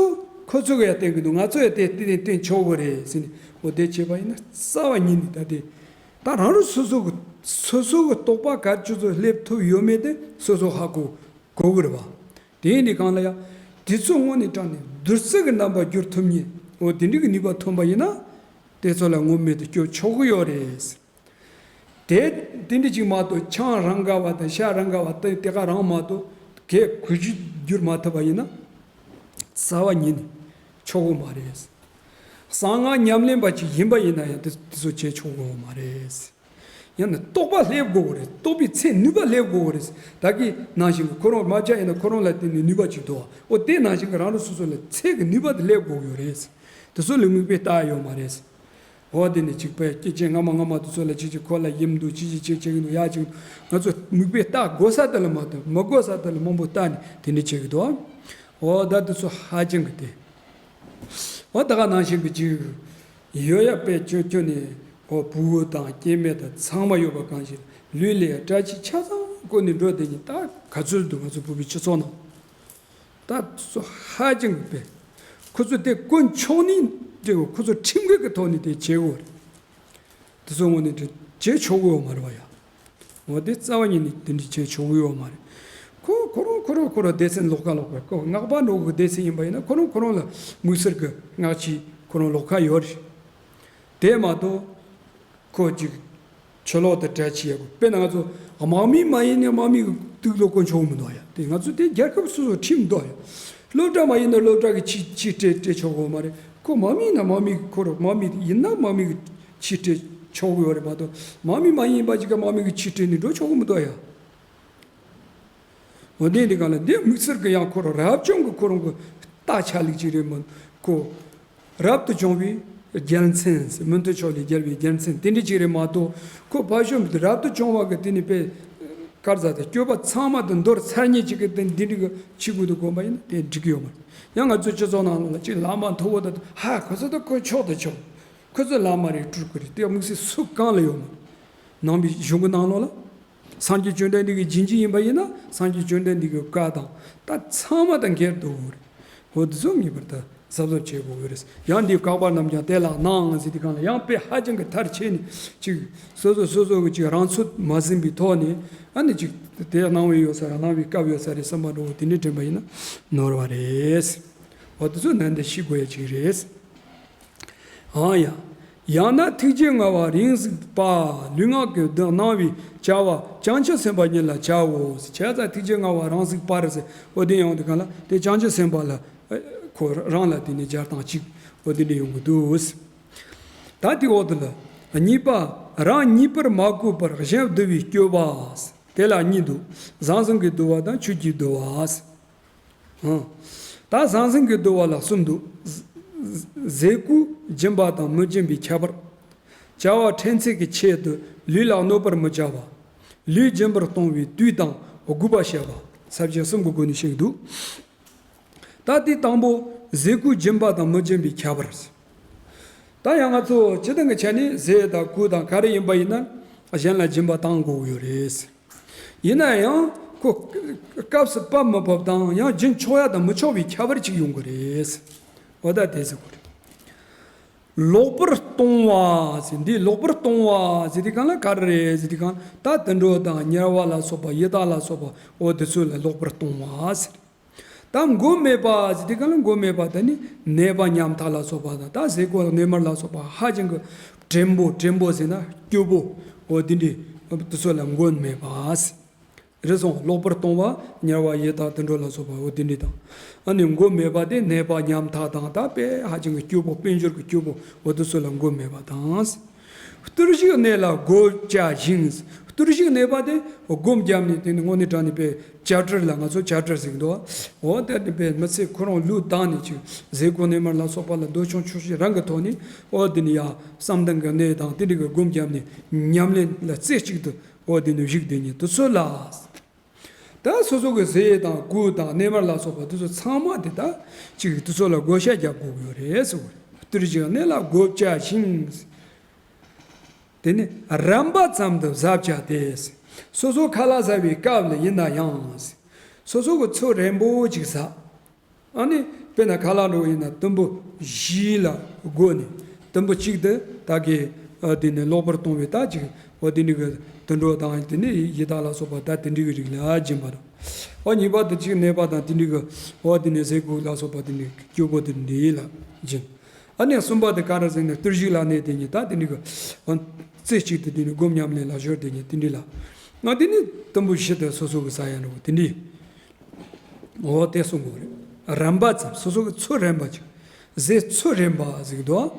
ཁོ་ཚོ་གི་ཡ་བསྟན་གི་འདུག་ང་ཚོ་ཡ་དེ་བསྟན་བསྟན་ཆོག་གི་རེད་ཟེར་ནས། ཨོ་དེ་བྱས་པ་ཡིན་ན་རྩ་བ་ཉིད་ནས་ད་དེ། ད་རང་རང་སོ་སོ་གི་སོ་སོ་གི་རྟོགས་པ་ག་ཚོད་ཚོད་སླེབས་ཐུབ་ཡོད་མེད་དེ་སོ་སོ་ཧ་གོ་གོ་གི་རེད་བ། དེ་ཡིན་དུས་གང་ལ་ཡ། དེ་ཚོ་དངོས་གནས་དྲང་གནས་བདུད་རྩི་གི་རྣམ་པར་བསྒྱུར་ཐུབ་མཁན། འོ་དེ་འདྲ་གི་ནུས་པ་ཐོན་པ་ཡིན་ན། དེ་ཚོ་ལ་ངོམས་མེད་དུ་སྐྱོབ་ཆོག་གི་ཡོད་རེད། དེ་དེ་འདྲ་ཅིག་མ་གཏོགས་ཆང་རང་ག་བ་དང་ཤ་རང་ག་བ་དེ་དེ་ག་རང་མ་གཏོགས་གས་གོས་ཆེན་བསྒྱུར་མ་ཐུབ་པ་ཡིན་ན། རྩ་བ་ཉིད་ནས་ཆོག་གི་མ་རེད། གསང་སྔགས་ཉམས་ལེན་པ་ཅིག་ཡིན་པ་ཡིན་ན་ཡང་དེ་དེ་ཚོ་བྱེད་ཆོག་གི་མ་རེད། ཡང་ན་རྟོགས་པ་སླེབས་དགོས་ཀྱི་རེད། རྟོགས་པའི་ཚད་ནུས་པ་སླེབས་དགོས་ཀྱི་རེད། ད་གིན་ནང་བཞིན་གྱི་ཁོ་རང་རྨ་བྱ་ཡིན་ན་ཁོ་རང་ལ་བརྟེན་ནས་ནུས་པ་ཅིག་འདུག་འོ་དེ་ནང་བཞིན་གྱི་རང་རང་སོ་སོ་ལ་ཚད་ཀྱི་ནུས་པ་དེ་སླེབས་དགོས་ཀྱི་ཡོད་རེད། དེ་ཚོ་ལ་མིག་དཔེ་ལྟ་ཡོད་མ་རེད། འོ་དེ་ནས་གཅིག་པའི་སྐྱེས་ཆེན་སྔ་མ་སྔ་མ་དེ་ཚོ་ལ་ཅིག་ཅིག་ཁོ་ལ་ཡིན་འདུག་ཅིག་ཅིག་ཅིག་བྱེད་ཀྱི་འདུག་ཡ་ཅིག་ང་ཚོ་མིག་དཔེ་ལྟ་དགོས་ས་དེ་ལ་མ་གཏོགས་མི་དགོས་ས་དེ་ལ་མང་པོ་ལྟ་ནས་དེ་འདྲ་བྱེད་ཀྱི་འདུག་འོ་ད་དེ་ཚོ་ཧ་ཅང་གི་དེ། འོ་ད་ག་ནང་བཞིན་གྱི་ཅིག་ཡོད་ཡ་དཔེ་ཅོ་ཅོ་ནས། འོ་བུ་བོ་དང་སྐྱེ་དམན་དང་ཚང་མ་ཡོད་པ་གང་ཞིག་ལུས་ལས་བཀྲ་ཤིས་ཆ་ཚང་བཀོད་ནས་འགྲོ་བསྡད་ཉིན་ད་ག་ཚོད་འདུག་ང་ཚོ་བོད་པའི་སྤྱི་ཚོགས་ནང་། ད་སོ་ཧ་ཅང་གི་དཔེ། ཁོ་ཚོ་དེ་དཀོན་མཆོག་ནི་འདྲེ་བོ་ཁོ་ཚོ་ཁྲིམས་འགལ་གྱི་ཐོག་ནས་དེ་བྱེད་དགོས་རེད། དེ་ཚོ་དངོས་གནས་དེ་བྱེད་ཆོག་གི་ཡོད་མ་རེད་བ་ཡ། འོ་དེ་རྩ་བ་ཉིད་ནས་དེ་འདྲ་བྱེད་ཆོག་གི་ཡོད་མ་རེད། ཁོ་ཁོ་རང་ཁོ་རང་ཁོ་རང་སྡེ་ཚན་ལོགས་ཀ་ལོགས་ཀ་ཁོ་སྔགས་པ་འགྲོ་གི་སྡེ་ཚན་ཡིན་པ་ཡིན་ན་ཁོ་རང་ཁོ་རང་ལ་དམིགས་བསལ་གྱི་སྔགས་ཀྱི་ཁོ་རང་ལོགས་ཀ་ཡོད་རེད། དེ་མ་གཏོགས། ཁོ་ཅིག་ཆུ་ལོག་དང་བྲལ་ཆེ་ཡག་པོ་དཔེར་ན་ང་ཚོ་དམག་མི་མ་ཡིན་ནས་དམག་མི་གི་དུག་ལོག་གོན་ཆོག་མི་འདུག་ཡ། དེ་ང་ཚོ་དེ་རྒྱལ་ཁབ་སོ་སོ་ཁྲིམས་འདུག་ཡ། སློབ་གྲྭ་མ་ཡིན་ན་སློབ་གྲྭ་གི་ཆེད་ཆེད་སྤྲད་སྤྲད་ཆོག་གི་མ་རེད། ཁོ་དམག་མི་ཡིན་ན་དམག་མི་གི་ཁོ་རང་དམག་མི་ཡིན་ན་དམག་མི་གི་ཆེད་སྤྲད་ཆོག་གི་ཡོད་རེད་མ་གཏོགས་དམག་མི་མ་ཡིན་པ་ཅིག་ག་དམག་མི་གི་ཆེད་སྤྲད་ནས་འགྲོ་ཆོག་གི་མི་འདུག་ཡ། འོ་དེ་འདི་ག་ལ་འདི་དམིགས་བསལ་གི་ཡང་ཁོ་རང་རབ་བྱུང་གི་ཁོ་རང་གི་རྟ་ཆ་ལུགས་ཅིག་རེད་མོད་ཁོ། རབ་ཏུ་བྱུང་བའི་རྒྱལ་མཚན། མུ་མཐུད་ཕྱོགས་ལས་རྒྱལ་བའི་རྒྱལ་མཚན་དེ་འདྲ་ཅིག་རེད་མ་གཏོགས་ཁོ་ཕ་ཤོམ་རབ་ཏུ་བྱུང་བ་གི་དེ་ནི་དཔེ་དཀར་ཟ་དེ་སྐྱོབ་པ་ཚང་མ་དང་འདོར་ཚར་ཉེ་ཅིག་གི་དེ་འདི་འདྲ་གི་ཆི་གུ་དུ་གོམ་པ་ཡིན་ན་དེ་འགྲིག་གི་ཡོད་མ་རེད། ཡང་ང་ཚོ་སྤྱི་ཚོགས་ནང་ལོགས་ལ་ཅིག་བླ་མ་མཐོ་བོ་དང་ཧ་ཁོ་ཚོ་དང་ཁོ་ཕྱོགས་དང་ཕྱོགས་ཁོ་ཚོ་བླ་མ་རེད་སྤྲུལ་སྐུ་རེད་དེ་དམིགས་བསལ་སུ་གང་ལ་ཡོད་མ་རེད། ནང་པའི་གཞུང་གི་ནང་ལོགས་ལ། སངས་རྒྱས་བཅོམ་ལྡན་འདས་ཀྱི་རྗེས་འཇུག་ཡིན་པ་ཡིན་ན་སངས་རྒྱས་བཅོམ་ལྡན་འདས་ཀྱི་བཀའ་དང་ད་ཚང་མ་དང་འགལ་འདུག་འོ་འདི་ཚོ་ངེས་པར་དུ་གཟབ་གཟབ་བྱེད་དགོས་ཀྱི་རེད། ཡང་འདི་བཀག་པ་རྣམས་ཀྱང་དེ་ལ་གནང་ཟེར་དུས་གང་ལ་ཡང་དཔེ་ཧ་ཅང་གི་མཐར་ཕྱིན་ནས་ཅིག་སོ་སོ་སོ་སོ་གི་ཅིག་རང་ཚོད་མ་ཟིན་པའི་ཐོག་ནས་ཨ་ནི་ཅིག་དེ་གནང་བའི་ཡོད་ས་རེད་གནང་བའི་སྐབས་ཡོད་ས་རེད་བསམ་པ་འགྲོ་བོ་དེ་འདྲ་དྲན་པ་ཡིན་ན་ནོར་བ་རེད། འོ་འདི་ཚོ་ནན་ཏན་ཤེས་དགོས་ཡ་ཅིག་རེད། ཨང་ཡ། ཡང་ན་ཐུགས་རྗེ་མངའ་བ་རིང་གཟིགས་པ། ལུས་ངག་གི་བདག་གནང་བའི་བྱ་བ་བྱང་ཆུབ་སེམས་དཔའ་ཉིད་ལ་བྱའོ། བྱས་ཙང་ཐུགས་རྗེ་མངའ་བ་རིང་གཟིགས་པ་རེད་ཟེར། འོ་དེ་ཡང་དེ་གང་ལ་དེ་བྱང་ཆུབ་སེམས་དཔའ་ལ་ཁོ་རང་ལ་དེ་ནི་སྦྱར་སྟངས་གཅིག་འོ་དེ་འདྲ་ཡོང་གི་འདུག་ད་དེ་འོག་ཏུ་ལ་གཉིས་པ། རང་ཉིད་པར་མ་གོས་པར་གཞན་བསྡུ་བའི་སྤྱོད་པ། དེ་ལ་གཉིས་འདུག་ཟང་ཟིང་གི་བསྡུ་བ་དང་ཆོས་ཀྱི་བསྡུ་བ། ཨང་། ད་ཟང་ཟིང་གི་བསྡུ་བ་ལ་གསུམ་འདུག་ཟས་གོས་སྦྱིན་པ་དང་མི་སྦྱིན་པའི་ཁྱད་པར། བྱ་བ་ཕྲན་ཚེགས་ཀྱི་ཆེད་དུ་ལུས་ལ་གནོད་པར་མི་བྱ་བ། ལུས་སྦྱིན་པར་གཏོང་བའི་དུས་དང་དགོས་པ་བཤད་པ། ས་བཅད་གསུམ་གྱི་སྒོ་ནས་བཤད་འདུག་ད་དེ་དང་པོ་ཟས་གོས་སྦྱིན་པ་དང་མི་སྦྱིན་པའི་ཁྱད་པར། ད་ཡང་ང་ཚོ་སྤྱི་བཏང་གི་ཆ་ནས་ཟས་དང་གོས་དང་ག་རེ་ཡིན་པ་ཡིན་ན་གཞན་ལ་སྦྱིན་པ་བཏང་དགོས་ཀྱི་ཡོད་རེད། ཡིན་ན་ཡང་ཁོ་སྐབས་སུ་བབ་མི་བབ་དང་ཡང་སྦྱིན་ཆོག་ཡ་དང་མི་ཆོག་པའི་ཁྱད་པར་ཅིག་ཡོང་གི་རེད། འོ་ད་དེ་ཟེར་དགོས་རེད། ལོག་པར་གཏོང་བ་ཟེར་འདི་ལོག་པར་གཏོང་བ་ཟེར་དུས་གང་ལ་ག་རེ་རེད་ཟེར་དུས་གང་ད་དུད་འགྲོ་དང་དམྱལ་བ་ལ་སོགས་པ་ཡི་དྭགས་ལ་སོགས་པ་འོ་དེ་ཚོ་ལ་ལོག་པར་གཏོང་བ་ཟེར། ད་མགོན་མེད་པ་ཟེར་དུས་གང་ལ་མགོན་མེད་པ་དེ་ནི་ནད་པ་ཉམ་ཐག་ལ་སོགས་པ་དང་ད་ཟས་གོས་ནད་མར་ལ་སོགས་པ་ཧ་ཅང་གི་བྲེན་པོ་བྲེན་པོ་ཟེར་ན་སྐྱོ་པོ་འོ་དེ་འདྲའི་དེ་ཚོ་ལ་མགོན་མེད་པ་ཟེར། རེ་ཟུང་ལོག་པར་གཏོང་བ་དམྱལ་བ་ཡི་དྭགས་དུད་འགྲོ་ལ་སོགས་པ་འོ་དེ་འདྲའི་དང་། ཨ་ནི་མགོན་མེད་པ་དེ་ནད་པ་ཉམ་ཐག་དང་ད་དཔེ་ཧ་ཅང་གི་སྐྱོ་པོ་དཔལ་འབྱོར་གྱི་སྐྱོ་པོ་འོ་དེ་ཚོ་ལ་མགོན་མེད་པ་དང་། བརྟུལ་ཞུགས་གནས་ལ་སྒོ་བཅའ་ཞིང་། བརྟུལ་ཞུགས་གནས་པ་དེ་སྒོམ་བརྒྱབ་ནས་དེ་ནི་དངོས་གནས་དྲང་གནས་པའི་བྱ་བྲལ་ལ་ང་ཚོ་བྱ་བྲལ་ཟེར་གི་འདུག་འོ་དེ་ནི་པའི་མི་ཚེ་ཁོ་རང་ལུས་བཏང་ནས་ཅིག་ཟས་གོས་ནད་མར་ལ་སོགས་པ་ལ་འདོད་ཆུང་ཆོག་ཤེས་རང་གི་ཐོག་ནས་འོ་དེ་ནི་ཡ་བསམ་གཏན་གྱི་གནས་དང་དེ་འདྲ་གི་སྒོམ་བརྒྱབ་ནས་ཉམས་ལེན་ལ་རྩེ་གཅིག་ཏུ་འོ་དེ་ནི་བཞུགས་བསྡད་ཉིན་དུ་ཚོད་ལ། ད་སོ་སོ་གི་ཟས་དང་གོས་དང་གནས་མལ་ལ་སོགས་པ་དེ་ཚོ་ཚང་མ་དེ་ད་ཅིག་དེ་ཚོ་ལ་བགོ་བཤའ་རྒྱག་དགོས་ཀྱི་ཡོད་རེད་ཟེར་བ་རེད། བསྟུར་ཞིང་གནས་ལ་བགོ་བྱ་ཞིང་། དེ་ནི་རན་པ་ཙམ་དུ་བཟའ་བྱ་སྟེ། སོ་སོ་ཁ་ལག་ཟ་བའི་སྐབས་ལ་ཡིན་ན་ཡང་། སོ་སོ་གི་ཚོད་རན་པོ་ཅིག་ཟ། ཨ་ནི་དཔེར་ན་ཁ་ལག་འགྲོ་ཡིན་ན་དུམ་བུ་བཞི་ལ་བགོས་ནས། དུམ་བུ་གཅིག་དེ་ད་གི་ཨ་དེ་ནི་ལོག་པར་གཏོང་བའི་ད་ཅིག་འོ་དེ་འདྲ་གི་དུད་འགྲོ་དང་དེ་ནི་ཡི་དྭགས་ལ་སོགས་པ་ད་དེ་འདྲ་གི་རིགས་ལ་སྦྱིན་པ་དང་། འོ་གཉིས་པ་དེ་ཅིག་ནད་པ་དང་དེ་འདྲ་གི་འོ་དེ་ནི་ཟས་གོས་ལ་སོགས་པ་དེ་འདྲ་གི་སྐྱོ་པོ་དེ་འདྲ་ལ་སྦྱིན། ཨ་ནི་གསུམ་པ་དེ་ག་རེ་ཟེར་ན་བསྟུར་ཞིང་ལ་གནས་དེ་ཉིད་ད་དེ་འདྲ་གི་འོ་རྩེ་གཅིག་ཏུ་དེ་ནི་སྒོམ་ཉམས་ལེན་ལ་གཞོལ་དེ་ཉིད་དེ་འདྲ་ལ། ང་དེ་ནི་དུམ་བུ་བཞི་དེ་སོ་སོ་གི་ཟ་ཡ་འགྲོ་དེ་འདྲ། འོ་དེ་གསུང་དགོས་རེད། རན་པ་ཙམ་སོ་སོ་གི་ཚོད་རན་པ་ཅིག་ཟས་ཚོད་རན་པ་ཟིག་འདུག་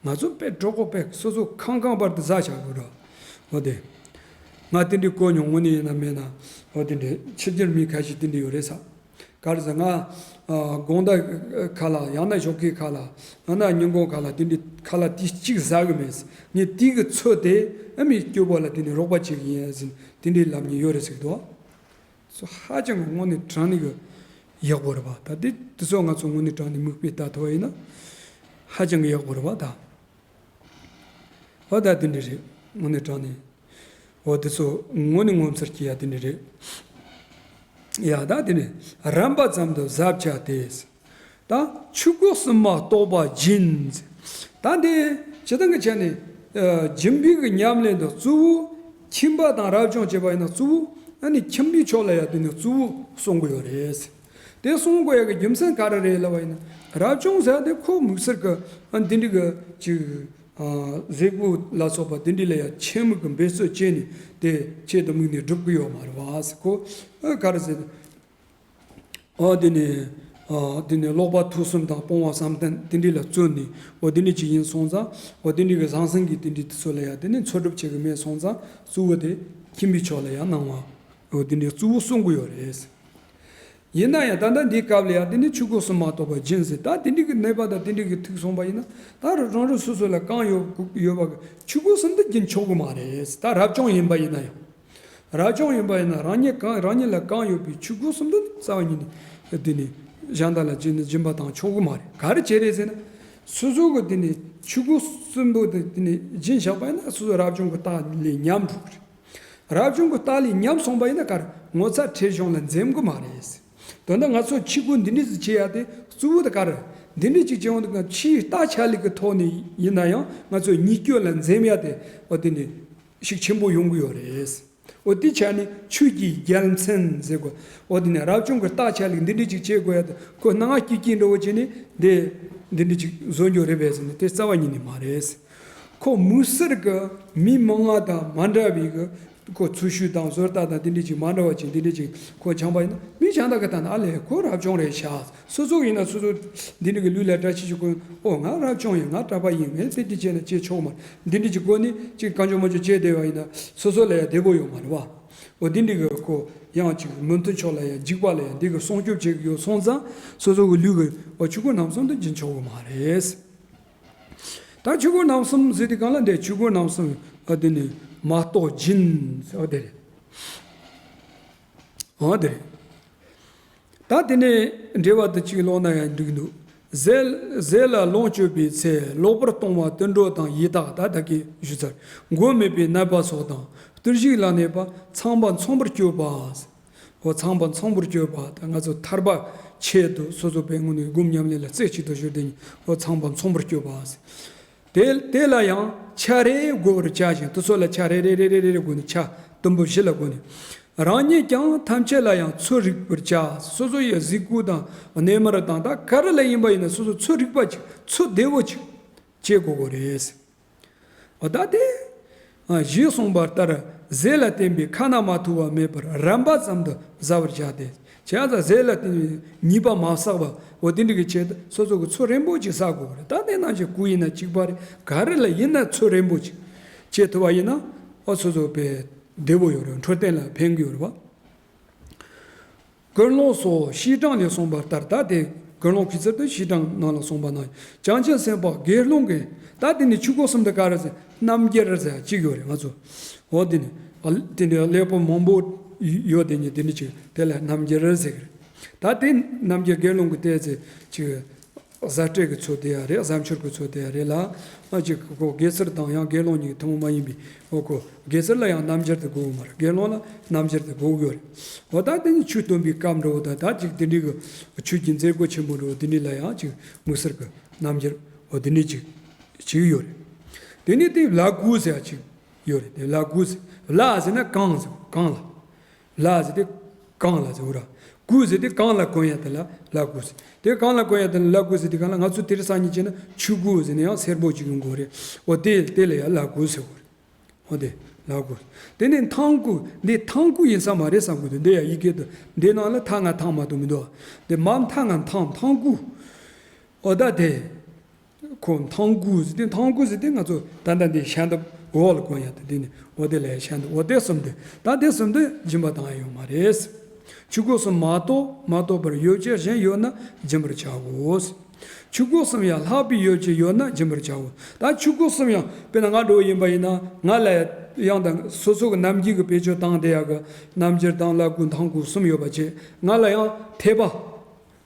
ང་ཚོ་དཔེ་གྲོགས་པོ་དཔེ་སོ་སོ་ཁང་ཁང་བར་དུ་ཟ་བྱ་དགོས་ར། འོ་དེ། ང་དེ་འདྲའི་གོ་མྱོང་དངོས་གནས་ཡིན་ན་མེད་ན། འོ་དེ་འདྲའི་ཕྱི་རྒྱལ་མི་ཁ་ཤས་དེ་འདྲ་ཡོད་རེད་ས། ག་རེ་ཟེར་ང་། ཨ་དགོང་དག་ཁ་ལག་ཡང་ན་ཞོགས་ཀའི་ཁ་ལག་ཡང་ན་ཉིན་གུང་ཁ་ལག་དེ་འདྲའི་ཁ་ལག་དེ་གཅིག་ཟ་གི་མེད་ས། ངས་དེ་གི་ཚོད་དེ་ཨ་མའི་སྐྱོ་པོ་ལ་དེ་ནས་རོགས་པ་བྱེད་གི་ཡིན་ཟེར་དེ་འདྲའི་ལབ་མཁན་ཡོད་རེད་ཟེར་གི་འདུག་སོ་ཧ་ཅང་གི་དངོས་གནས་དྲང་གནས་ཀྱི་ཡག་པོ་རེད་པ། ད་དེ་དེ་ཚོ་ང་ཚོ་དངོས་གནས་དྲང་གནས་མིག་དཔེ་ལྟ་ཐུབ་པ་ཡིན་ན་ཧ་ཅང་གི་ཡག་པོ་རེད་པ་ད། འོ་ད་དེ་འདྲ་རེད་དངོས་གནས་དྲང་གནས། འོ་དེ་ཚོ་དངོས་གནས་ངོ་མཚར་སྐྱེ་ཡ་དེ་འདྲ་རེད། ཡ་ད་དེ་ནས་རན་པ་ཙམ་དུ་བཟའ་བྱ་སྟེ། ད་ཆོས་གོས་གསུམ་མ་གཏོགས་པ་སྦྱིན། ད་འདི་སྤྱིར་བཏང་གི་ཆ་ནས་ཨ་སྦྱིན་པའི་གི་ཉམས་ལེན་དུ་གཙོ་བོ་ཁྱིམ་པ་དང་རབ་བྱུང་བྱས་པ་ཡིན་ན་གཙོ་བོ་ཨ་ནི་ཁྱིམ་པའི་ཕྱོགས་ལ་ཡ་དེ་ནི་གཙོ་བོ་གསུང་གི་ཡོད་རེད། དེ་གསུང་དགོས་ཡ་གི་རྒྱུ་མཚན་ག་རེ་རེད་ལབ་པ་ཡིན་ན་རབ་བྱུང་ཟེར་དེ་ཁོ་དམིགས་བསལ་གི་ཨ་འདི་འདྲ་གི་ཅིག་ཨ་ཟས་གོས་ལ་སོགས་པ་དེ་འདྲ་ལ་ཡ་ཆེད་དམིགས་ཀྱི་འབད་རྩོལ་བྱས་ནས་དེ་ཆེད་དུ་དམིགས་ནས་སྒྲུབ་ཀྱི་ཡོད་མ་རེད་བ། ཁོ་ཨ་ག་རེ་ཟེར། ཨོ་དེ་ནས་ཨ་དེ་ནས་ཀློག་པ་ཐོས་བསམ་དང་སྤོང་བ་བསམ་གཏན་དེ་འདྲ་ལ་བརྩོན་ནས་ཨོ་དེ་འདྲ་ཅིག་ཡིན་སོང་ཙང་ཨོ་དེ་འདྲ་གི་ཟང་ཟིང་གི་དེ་འདྲ་དེ་ཚོ་ལ་ཡ་དེ་ནས་འཚོལ་སྒྲུབ་བྱེད་གི་མེད་སོང་ཙང་གཙོ་བོ་དེ་ཁྱིམ་པའི་ཕྱོགས་ལ་ཡ་གནང་བ་ཨོ་དེ་འདྲ་གཙོ་བོ་གསུང་གི་ཡོད་རེད། ཡིན་ན་ཡང་ད་ལྟ་འདིའི་སྐབས་ལ་ཡང་འདི་ནི་ཆོས་གོས་གསུམ་མ་གཏོགས་པ་སྦྱིན་ཟེར། ད་དེ་འདྲའི་གི་ནད་པ་དང་དེ་འདྲའི་གི་ཐུག་སོང་པ་ཡིན་ན་ད་རང་རང་སོ་སོ་ལ་གང་ཡོད་ཡོད་པ་གི་ཆོས་གོས་གསུམ་དུ་སྦྱིན་ཆོག་གི་མ་རེད། ད་རབ་བྱུང་ཡིན་པ་ཡིན་ན་ཡང་། རབ་བྱུང་ཡིན་པ་ཡིན་ན་རང་ཉིད་གང་རང་ཉིད་ལ་གང་ཡོད་པའི་ཆོས་གོས་གསུམ་དུ་རྩ་བ་ཉིད་ནས་འདི་ནི་གཞན་དག་ལ་སྦྱིན་སྦྱིན་པ་དང་ཆོག་གི་མ་རེད། ག་རེ་བྱས་རེད་ཟེར་ན། སོ་སོ་གི་འདི་ནི་ཆོས་གོས་གསུམ་པོ་དེ་འདི་ནི་སྦྱིན་བཞག་པ་ཡིན་ན་སོ་སོ་རབ་བྱུང་གི་རྟགས་ལས་ཉམས་འགྲོ་གི་རེད། རབ་བྱུང་གི་རྟགས་ལས་ཉམས་སོང་པ་ཡིན་ན་ག་རེ་ངོ་ཚ་ཁྲེལ་གཞུང་ལ་འཛེམ་གི་མ་རེད། དོན་དུ་ང་ཚོ་ཆོས་གོས་འདི་འདྲ་ཞིག་བྱེད་ཡ་དེ་གཙོ་བོ་དེ་ག་རེ། འདི་འདྲ་ཅིག་བྱེད་འོང་དུས་ང་ཕྱིའི་རྟགས་ཆ་ལུགས་ཀྱི་ཐོག་ནས་ཡིན་ན་ཡང་ང་ཚོ་ཉེས་སྐྱོན་ལ་འཛེམ་ཡ་དེ་འོ་དེ་འདྲ་ཞིག་ཆེན་པོ་ཡོང་གི་ཡོད་རེད། འོ་དེ་ཆ་ནས་ཆོས་ཀྱི་རྒྱལ་མཚན་ཟེར་དགོས། འོ་དེ་ནས་རབ་བྱུང་གི་རྟགས་ཆ་ལུགས་འདི་འདྲ་ཅིག་བྱེད་དགོས་ཡ་དེ་ཁོ་སྣང་བ་སྐྱིད་སྐྱིད་འདྲ་བོ་བྱས་ནས་འདི་འདི་འདྲ་ཅིག་བཟོ་རྒྱུ་རེད་པས་ཟེར་ནས་དེ་རྩ་བ་ཉིད་ནས་མ་རེད། ཁོ་དམིགས་བསལ་གྱི་མི་མང་ང་དང་མ་འདྲ་བའི་གི་ཁོ་ཚུལ་ཤུགས་དང་བཟོ་ལྟ་དང་དེ་འདྲ་ཅིག་མ་འདྲ་བ་ཅིག་འདི་འདྲ་ཅིག་ཁོ་སྦྱངས་པ་ཡིན་ན་མི་གཞན་དག་གི་ལྟ་ན་ཨ་ལས་ཁོ་རབ་བྱུང་རེད་ཤག་སོ་སོ་ཡིན་ན་སོ་སོ་འདི་འདྲ་གི་ལུས་ལ་བཀྲ་ཤིས་ཤིག་གོ་ཨོ་ང་རབ་བྱུང་ཡིན་ང་གྲྭ་པ་ཡིན་ངས་དེ་འདྲ་བྱས་ན་བྱེད་ཆོག་མ་རེད། འདི་འདྲ་ཅིག་གོ་ནི་ཅིག་གང་བྱུང་མང་བྱུང་བྱས་བསྡད་པ་ཡིན་ན་སོ་སོ་ལ་ཡང་བདེ་པོ་ཡོད་མ་རེད་བ། ཨོ་འདི་འདྲ་གི་ཁོ་ཡང་ཅིག་མི་མཐུན་ཕྱོགས་ལ་ཡང་འཇིགས་པ་ལ་ཡང་འདི་གི་སྲུང་སྐྱོབ་བྱེད་ཀྱི་ཡོད་སོང་ཙང་སོ་སོ་གི་ལུས་གི་ཨོ་ཆོས་གོས་རྣམ་གསུམ་དུ་སྦྱིན་ཆོག་གི་མ་རེད། ད་ཆོས་གོས་རྣམ་གསུམ་ཟེར་དུས་གང་ལ་འདྲེ་ཆོས་གོས་རྣམ་གསུམ་ཨ་དེ་ནི་མ་གཏོགས་སྦྱིན་ཟེར་བ་དེ་རེད། ཨ་དེ་རེད། ད་དེ་ནས་འགྲེལ་པ་དེ་གཅིག་ཀློག་ན་ཡང་འགྲིག་འདུག་ཟས་ཟས་ལ་ལོངས་སྤྱོད་པའི་ཚེ་ལོག་པར་གཏོང་བ་དུད་འགྲོ་དང་ཡི་དྭགས་ད་ད་གི་ཞུ་ཚར། མགོ་མེད་པའི་ནད་པ་སོགས་དང་བསྟུར་ཞིང་ལ་གནས་པ་ཚངས་པ་མཚུངས་པར་སྤྱོད་པ། འོ་ཚངས་པ་མཚུངས་པར་སྤྱོད་པ་དང་ང་ཚོ་ཐར་པ་ཆེད་དུ་སོ་སོ་པའི་ངོས་ནས་སྒོམ་ཉམས་ལེན་ལ་རྩེ་གཅིག་ཏུ་གཞོལ་ཏེ་འོ་ཚངས་པ་མཚུངས་པར་སྤྱོད་པ། དེ་དེ་ལ་ཡང་ཆ་རེ་བགོ་བར་བྱ་ཞིང་དེ་ཚོ་ལ་ཆ་རེ་རེ་རེ་རེ་རེ་རེ་བགོས་ནས་ཆ་དུམ་བུ་བཞི་ལ་བགོས་ནས། རང་ཉིད་ཀྱང་ཐམས་ཅད་ལ་ཡང་ཚོད་རིག་པར་བྱ། སོ་སོ་ཡི་གཟུགས་པོ་དང་གནས་མལ་དང་ད་ག་རེ་ལ་ཡིན་པ་ཡིན་ན་སོ་སོ་ཚོད་རིག་པ་ཅིག་ཚོད་བདེ་བོ་ཅིག་བྱེད་དགོས་དགོས་རེད། འོ་ད་དེ། ཞེས་གསུངས་པ་ལྟར་ཟས་ལ་བརྟེན་པའི་ཁ་ན་མ་ཐོ་བ་མེད་པར་རན་པ་ཙམ་དུ་བཟའ་བར་བྱ་སྟེ། བྱས་ཙང་ཟས་ལ་བརྟེན་པའི་ཉེས་པ་མ་བསགས་པ་འོ་དེ་འདྲ་གི་ཆེད་དུ་སོ་སོ་གི་ཚོད་རན་པོ་ཅིག་བཟའ་དགོས་པ་རེད། ད་དེ་ནང་བཞིན་གོས་ཡིན་ན་གཅིག་པ་རེད། ག་རེ་ལ་ཡིན་ན་ཚོད་རན་པོ་ཅིག་བྱེད་ཐུབ་པ་ཡིན་ན་འོ་སོ་སོ་དཔེ་བདེ་བོ་ཡོད་རེད། འཕྲོད་བསྟེན་ལ་ཕན་གི་ཡོད་རེད་བ། ཀུན་སློང་སོགས་བཤེས་སྤྲིངས་ལས་གསུངས་པ་ལྟར་ད་དེ་ཀུན་སློང་གི་ཚུལ་དུ་བཤེས་སྤྲིངས་ནང་ལ་གསུངས་པ་ན་བྱང་ཆུབ་སེམས་དཔའ་དགེ་སློང་གི་ད་དེ་ནི་ཆོས་གོས་གསུམ་དུ་ག་རེ་ཟེར་རྣམ་རྒྱལ་ཟེར་གཅིག་ཡོད་རེད་ང་ཚོ། འོ་དེ་ནི་དེ་ནི་ཀླད་པ་མང་པོ་ ཡོད་དེ་ཉིད་དེ་འདྲ་ཅིག་དེ་ལ་རྣམ་འགྱུར་ཟེར་གི་རེད། ད་དེ་རྣམ་འགྱུར་དགེ་སློང་གི་ལྟས་ཚེ་ཅིག་བཟའ་སྤྲད་ཀྱི་ཚུལ་དེ་ཡང་རེད། བཟའ་འཆོར་གྱི་ཚུལ་དེ་ཡང་རེད་ལ། ཨ་ཅིག་ཁོ་དགེ་ཚུལ་དང་ཡང་དགེ་སློང་གཉིས་ཐུན་མོང་མ་ཡིན་པའི་འོ་ཁོ་དགེ་ཚུལ་ལ་ཡང་རྣམ་འགྱུར་དེ་དགོས་ཀྱི་མ་རེད། དགེ་སློང་ལ་རྣམ་འགྱུར་དེ་དགོས་ཀྱི་ཡོད་རེད། འོ་ད་དེ་ནི་ཆོས་སྟོན་པའི་སྐབས་འགྲོ་བ་དང་ད་ཅིག་དེ་འདྲའི་གི་ཆོས་ཀྱི་མཛད་སྒོ་ཆེན་པོ་འགྲོ་བ་དེ་འདྲའི་ལ་ཡང་ཅིག་མུ་གསེར་གྱི་རྣམ་འགྱུར་འོ་དེ་འདྲའི་ཅིག་བྱེད་ཀྱི་ཡོད་རེད། དེ་ནི་དེ་བླ་གོས་ཟེར་ཡ་ཅིག་ཡོད་རེད། དེ་བླ་གོས་ཟེར། བླ་ཟེར་ན་གང་ཟེར། གང་ལ། བླ་ཟེར་དེ་གང་ལ་ཟེར་བ་ར། གོས་ཟེར་དེ་གང་ལ་གོན་ཡ་དེ་ལ་བླ་གོས་ཟེར། དེ་གང་ལ་གོན་ཡ་དེ་ལ་བླ་གོས་ཟེར། དེ་གང་ལ་ང་ཚོ་དེ་རིང་སང་ཉིན་བྱས་ན་ཆོས་གོས་ཟེར་ནས་ཡང་སེར་པོ་ཅིག་ཡོང་གི་རེད། འོ་དེ་དེ་ལ་ཡང་བླ་གོས་ཟེར་གི་རེད། འོ་དེ་བླ་གོས། དེ་ནས་མཐང་གོས། འདི་མཐང་གོས་ཡིན་ས་མ་རེད་བསམ་གི་འདུག་འདི་ཡང་ཡི་གེ་དུ་འདི་ནང་ལ་མཐའ་ང་མཐང་མ་གཏོགས་མི་འདུག་འདི་མ་མཐའ་ང་མཐང་མཐང་གོས། འོ་ད་དེ། ཁོ་མཐང་གོས་ཟེར་དེ། མཐང་གོས་ཟེར་དེ་ང་ཚོ་ད་ལྟ་འདི་ཤ་འདབ་འོག་ལ་གོན་ཡ་དེ། དེ་ནི་འོ་དེ་ལ་ཡ་ཤ་འདབ། འོ་དེ་གསུམ་དེ། ད་དེ་གསུམ་དེ་སྦྱིན་པ་བཏང་ཡ་ཡོད་མ་རེད། ཆོས་གོས་གསུམ་མ་གཏོགས་མ་གཏོགས་པར་ཡོ་བྱད་གཞན་ཡོད་ན་སྦྱིན་པར་བྱའོ། ཆོས་གོས་གསུམ་ཡང་ལྷག་པའི་ཡོ་བྱད་ཡོད་ན་སྦྱིན་པར་བྱའོ། ད་ཆོས་གོས་གསུམ་ཡང་དཔེར་ན་ང་འགྲོ་བ་ཡིན་པ་ཡིན་ན་ང་ལ་ཡང་དང་སོ་སོ་གི་ནམ་རྒྱུན་གི་བེད་སྤྱོད་བཏང་བསྡད་ཡ་གི་རྣམ་འགྱུར་དང་བླ་གོས་མཐང་གོས་གསུམ་ཡོད་པ་བྱས། ང་ལ་ཡང་འཐད་པ།